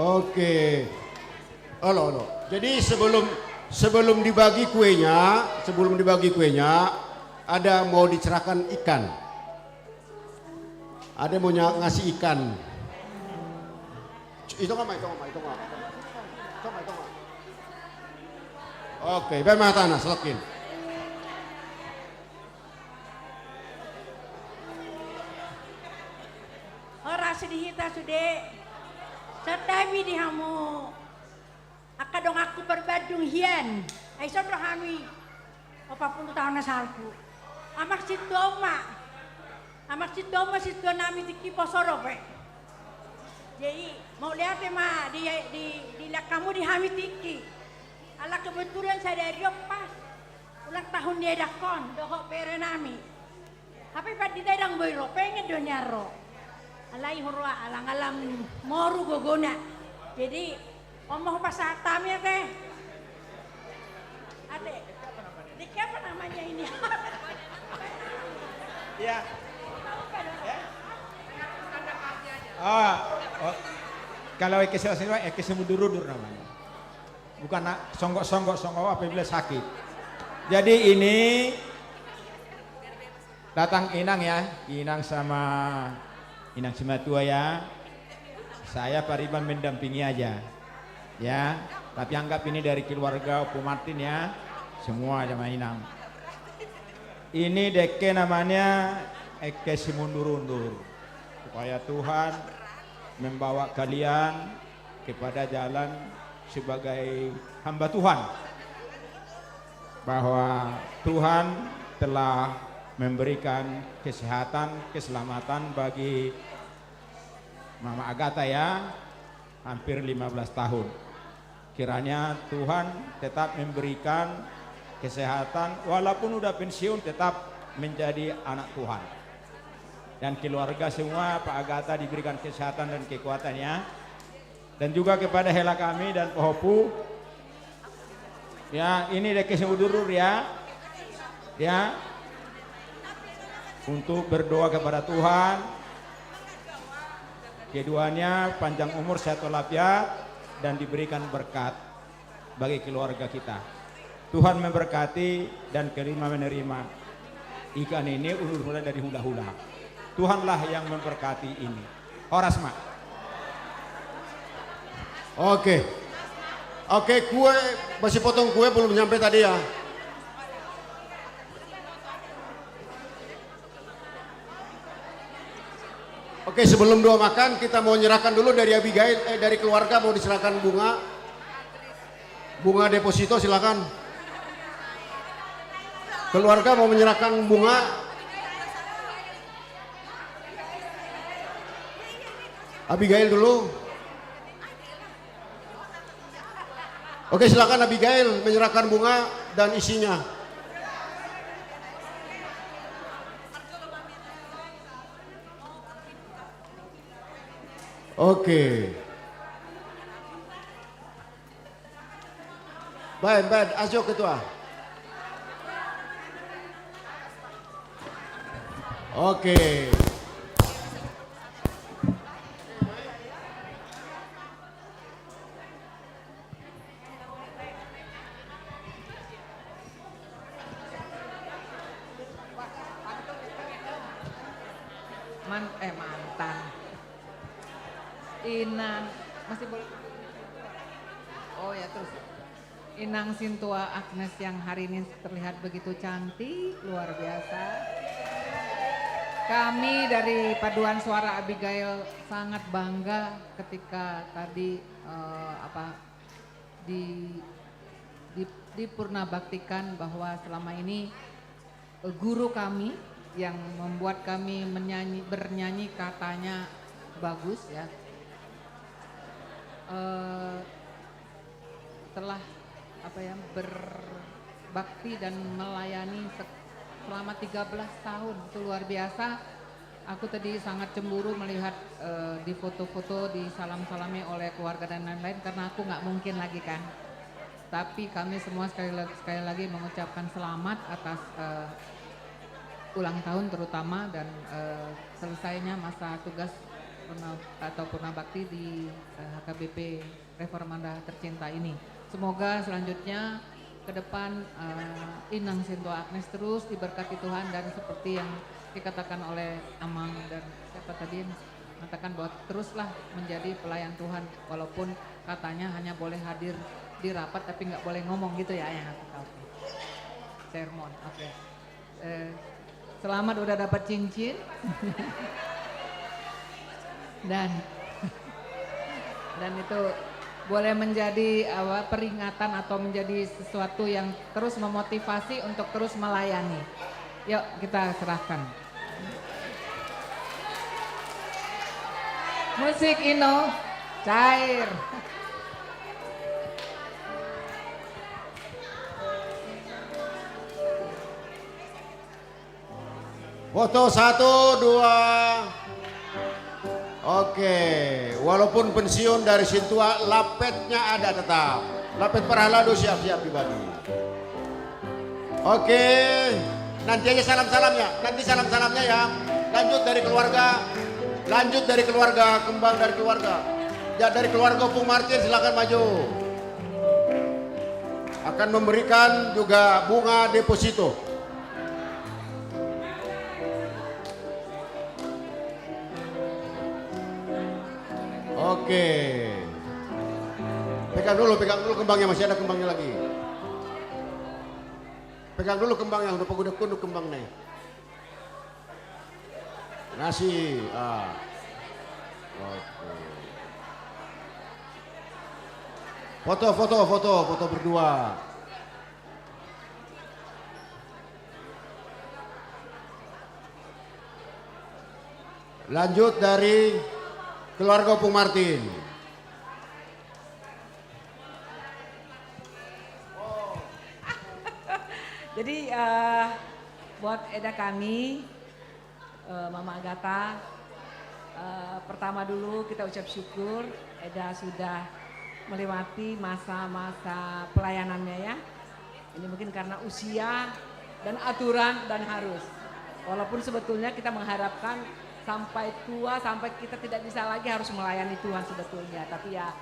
Oke. Olo, olo. Jadi sebelum, sebelum dibagi kuenya, sebelum dibagi kuenya, ada mau diserahkan ikan. Ada mau nya-, ngasih ikan. Itu nggak, itu nggak, itu nggak. Itu nggak, itu nggak. Oke, bae ma tanah, selokin. Horas di hita sude. Santabi di hamu. Angka donganku parbandung hian. Ai songon hami. Opat pulu taon na salpu. Amak sintua ma. Amak sintua ma sintua nami tingki poso dope. Jadi, mauliate ma di, di, di langkamu di hami tingki. Ala kebetulan sadari on pas ulang tahun ni edangkon, dohot bere nami. Hape pandita i ndang boi ro, pengen do nian ro. Alai huroha alang-alang moru gogona. Jadi, on ma hupasahat hami ate. Ate. Dek, apa namanya ini? Iya. Ya. Ah, oh. Kalau Eke Sila Sila, Eke Simundur-undur namanya. Bukan na-, songgok-songgok, songgok apabila sakit. Jadi ini datang Inang ya, Inang sama Inang Simatua ya. Saya Pariban mendampingi aja. Ya, tapi anggap ini dari keluarga Ompu Martin ya. Semua sama Inang. Ini deke namanya Eke Simundur-undur. Supaya Tuhan membawa kalian kepada jalan sebagai hamba Tuhan, bahwa Tuhan telah memberikan kesehatan, keselamatan bagi Mama Agatha ya, hampir lima belas tahun. Kiranya Tuhan tetap memberikan kesehatan, walaupun udah pensiun tetap menjadi anak Tuhan. Dan keluarga semua, Pak Agatha diberikan kesehatan dan kekuatan ya. Dan juga kepada hela kami dan pahompu. Ya, ini deke Simundur-undur ya. Ya. Untuk berdoa kepada Tuhan. Keduanya panjang umur, sehat walafiat, dan diberikan berkat bagi keluarga kita. Tuhan memberkati dan terima menerima ikan ini, ulur hula dari hula-hula. Tuhanlah yang memberkati ini. Horas ma. Oke. Oke, kue, masih potong kue belum nyampe tadi ya. Oke, sebelum doa makan, kita mau nyerahkan dulu dari Abigail, eh, dari keluarga mau diserahkan bunga. Bunga deposito, silakan. Keluarga mau menyerahkan bunga. Abigail dulu. Oke, silakan Abigail menyerahkan bunga dan isinya. Oke. Baik, baik, ajo ketua. Oke. Man-, eh, mantan. Inang, masih boleh? Oh ya, terus. Inang Sintua Agnes yang hari ini terlihat begitu cantik, luar biasa. Kami dari Paduan Suara Abigail sangat bangga ketika tadi, eh, apa, di, di, dipurnabaktikan bahwa selama ini, eh, guru kami yang membuat kami menyanyi, bernyanyi katanya bagus ya. Eh, telah, apa ya, berbakti dan melayani se-, selama tiga belas tahun. Itu luar biasa. Aku tadi sangat cemburu melihat, eh, di foto-foto, disalam-salami oleh keluarga dan lain-lain, karena aku nggak mungkin lagi kan. Tapi kami semua sekali lag-, sekali lagi mengucapkan selamat atas, eh, ulang tahun terutama dan, eh, selesainya masa tugas Purna-, atau Purna Bakti di, eh, H K B P Reformanda tercinta ini. Semoga selanjutnya ke depan, eh, Inang Sintua Agnes terus diberkati Tuhan dan seperti yang dikatakan oleh Amang dan siapa tadi yang mengatakan bahwa teruslah menjadi pelayan Tuhan walaupun katanya hanya boleh hadir di rapat tapi nggak boleh ngomong gitu ya, yang aku tahu. Sermon, oke. Eh, selamat udah dapat cincin. Dan, dan itu boleh menjadi, apa, peringatan atau menjadi sesuatu yang terus memotivasi untuk terus melayani. Yuk, kita serahkan. Musik, Ino. Cair. Foto satu, dua. Oke, walaupun pensiun dari Sintua, lapetnya ada tetap. Lapet parhalado siap-siap dibagi. Oke, nanti aja salam-salamnya, nanti salam-salamnya ya. Lanjut dari keluarga, lanjut dari keluarga, kembang dari keluarga. Ya, dari keluarga Ompung Martin, silakan maju. Akan memberikan juga bunga deposito. Oke. Pegang dulu, pegang dulu kembangnya, masih ada kembangnya lagi. Pegang dulu kembangnya, udah paguda kunduk kembangnya. Ngasih, ah. Oke. Foto, foto, foto, foto berdua. Lanjut dari keluarga Ompung Martin. Jadi, eh, buat Eda kami, eh, Mama Agatha, eh, pertama dulu kita ucap syukur Eda sudah melewati masa-masa pelayanannya ya. Ini mungkin karena usia dan aturan dan harus. Walaupun sebetulnya kita mengharapkan sampai tua, sampai kita tidak bisa lagi harus melayani Tuhan sebetulnya. Tapi ya,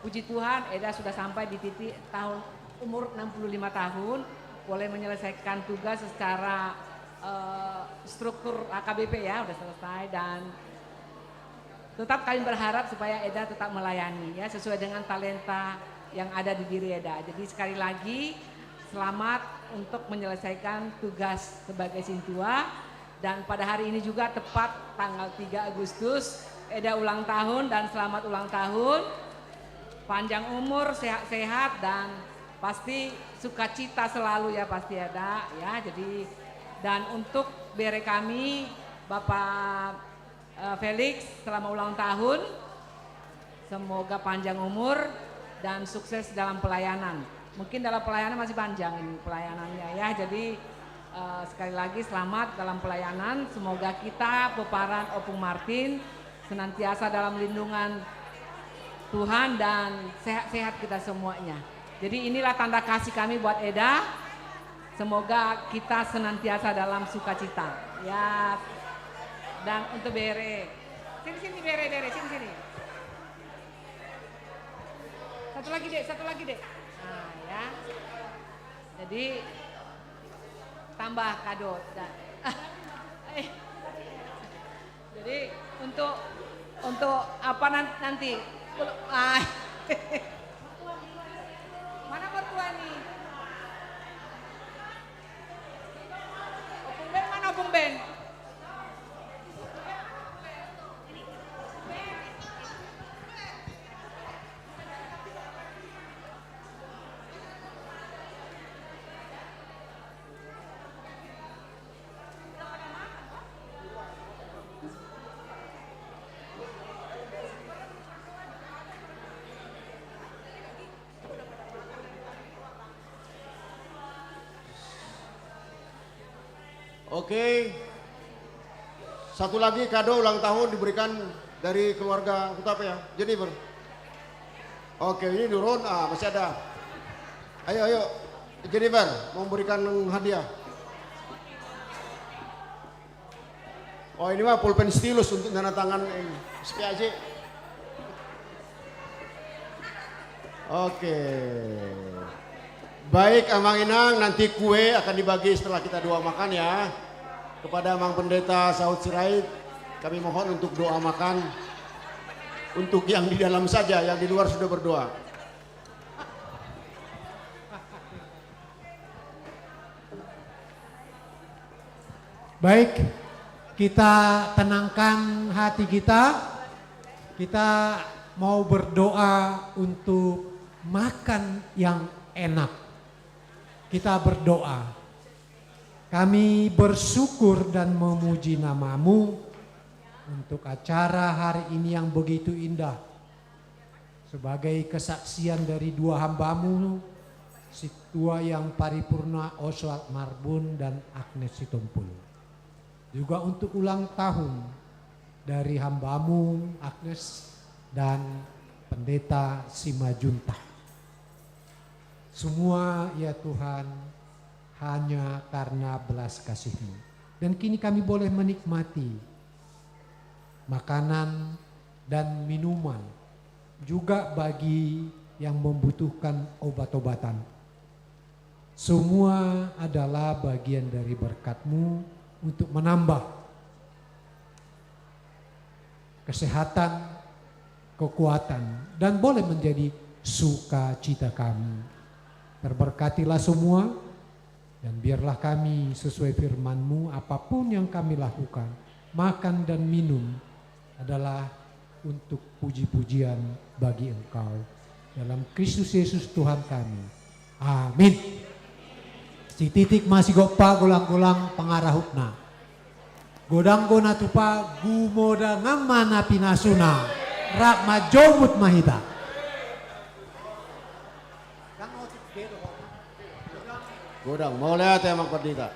puji Tuhan, Eda sudah sampai di titik tahun umur enam puluh lima tahun, boleh menyelesaikan tugas secara, eh, struktur H K B P ya, udah selesai dan tetap kami berharap supaya Eda tetap melayani ya, sesuai dengan talenta yang ada di diri Eda. Jadi sekali lagi, selamat untuk menyelesaikan tugas sebagai Sintua. Dan pada hari ini juga tepat tanggal tiga Agustus, Eda ulang tahun dan selamat ulang tahun. Panjang umur, sehat-sehat, dan pasti sukacita selalu ya, pasti Eda ya. Jadi, dan untuk bere kami, Bapak, eh, Felix, selamat ulang tahun. Semoga panjang umur dan sukses dalam pelayanan. Mungkin dalam pelayanan masih panjang ini pelayanannya ya. Jadi, eh, sekali lagi selamat dalam pelayanan. Semoga kita pomparan Ompung Martin senantiasa dalam lindungan Tuhan dan sehat-sehat kita semuanya. Jadi inilah tanda kasih kami buat Eda. Semoga kita senantiasa dalam sukacita. Ya. Dan untuk bere. Sini, sini, bere, bere, sini, sini. Satu lagi, Dek, satu lagi, Dek. Nah, ya. Jadi tambah kado. Da-, eh. Jadi untuk, untuk apa nan-, nanti? Ah. Mana mertua nih? Ompung Ben mana, Ompung Ben? Oke. Satu lagi kado ulang tahun diberikan dari keluarga Hutape ya, Jennifer. Oke, ini turun, ah, masih ada. Ayo, ayo, Jennifer mau memberikan hadiah. Oh, ini mah pulpen stilus untuk tanda tangan ini. S P A J. Oke. Baik, Amang Inang, nanti kue akan dibagi setelah kita doa makan ya. Kepada Amang Pendeta Saud Sirait, kami mohon untuk doa makan. Untuk yang di dalam saja, yang di luar sudah berdoa. Baik, kita tenangkan hati kita. Kita mau berdoa untuk makan yang enak. Kita berdoa. Kami bersyukur dan memuji nama-Mu untuk acara hari ini yang begitu indah. Sebagai kesaksian dari dua hamba-Mu, Sintua Yang Paripurna Oswald Marbun dan Agnes Sitompul. Juga untuk ulang tahun dari hamba-Mu, Agnes, dan Pendeta Simanjuntak. Semua, ya Tuhan, hanya karena belas kasih-Mu. Dan kini kami boleh menikmati makanan dan minuman, juga bagi yang membutuhkan obat-obatan. Semua adalah bagian dari berkat-Mu untuk menambah kesehatan, kekuatan, dan boleh menjadi sukacita kami. Terberkatilah semua, dan biarlah kami sesuai firman-Mu, apapun yang kami lakukan, makan dan minum, adalah untuk puji-pujian bagi Engkau. Dalam Kristus Yesus Tuhan kami. Amin. Sititik ma sigompa, golang-golang pangarahutna. Godang do na tupa, gumodangan ma na pinasuna. Rap manjomut ma hita. Godang, mauliate Amang Pandita.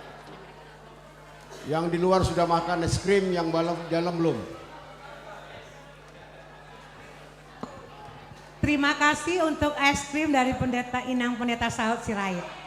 Yang di luar sudah makan es krim, yang dalam, dalam belum. Terima kasih untuk es krim dari Pendeta, Inang Pendeta Saud Sirait.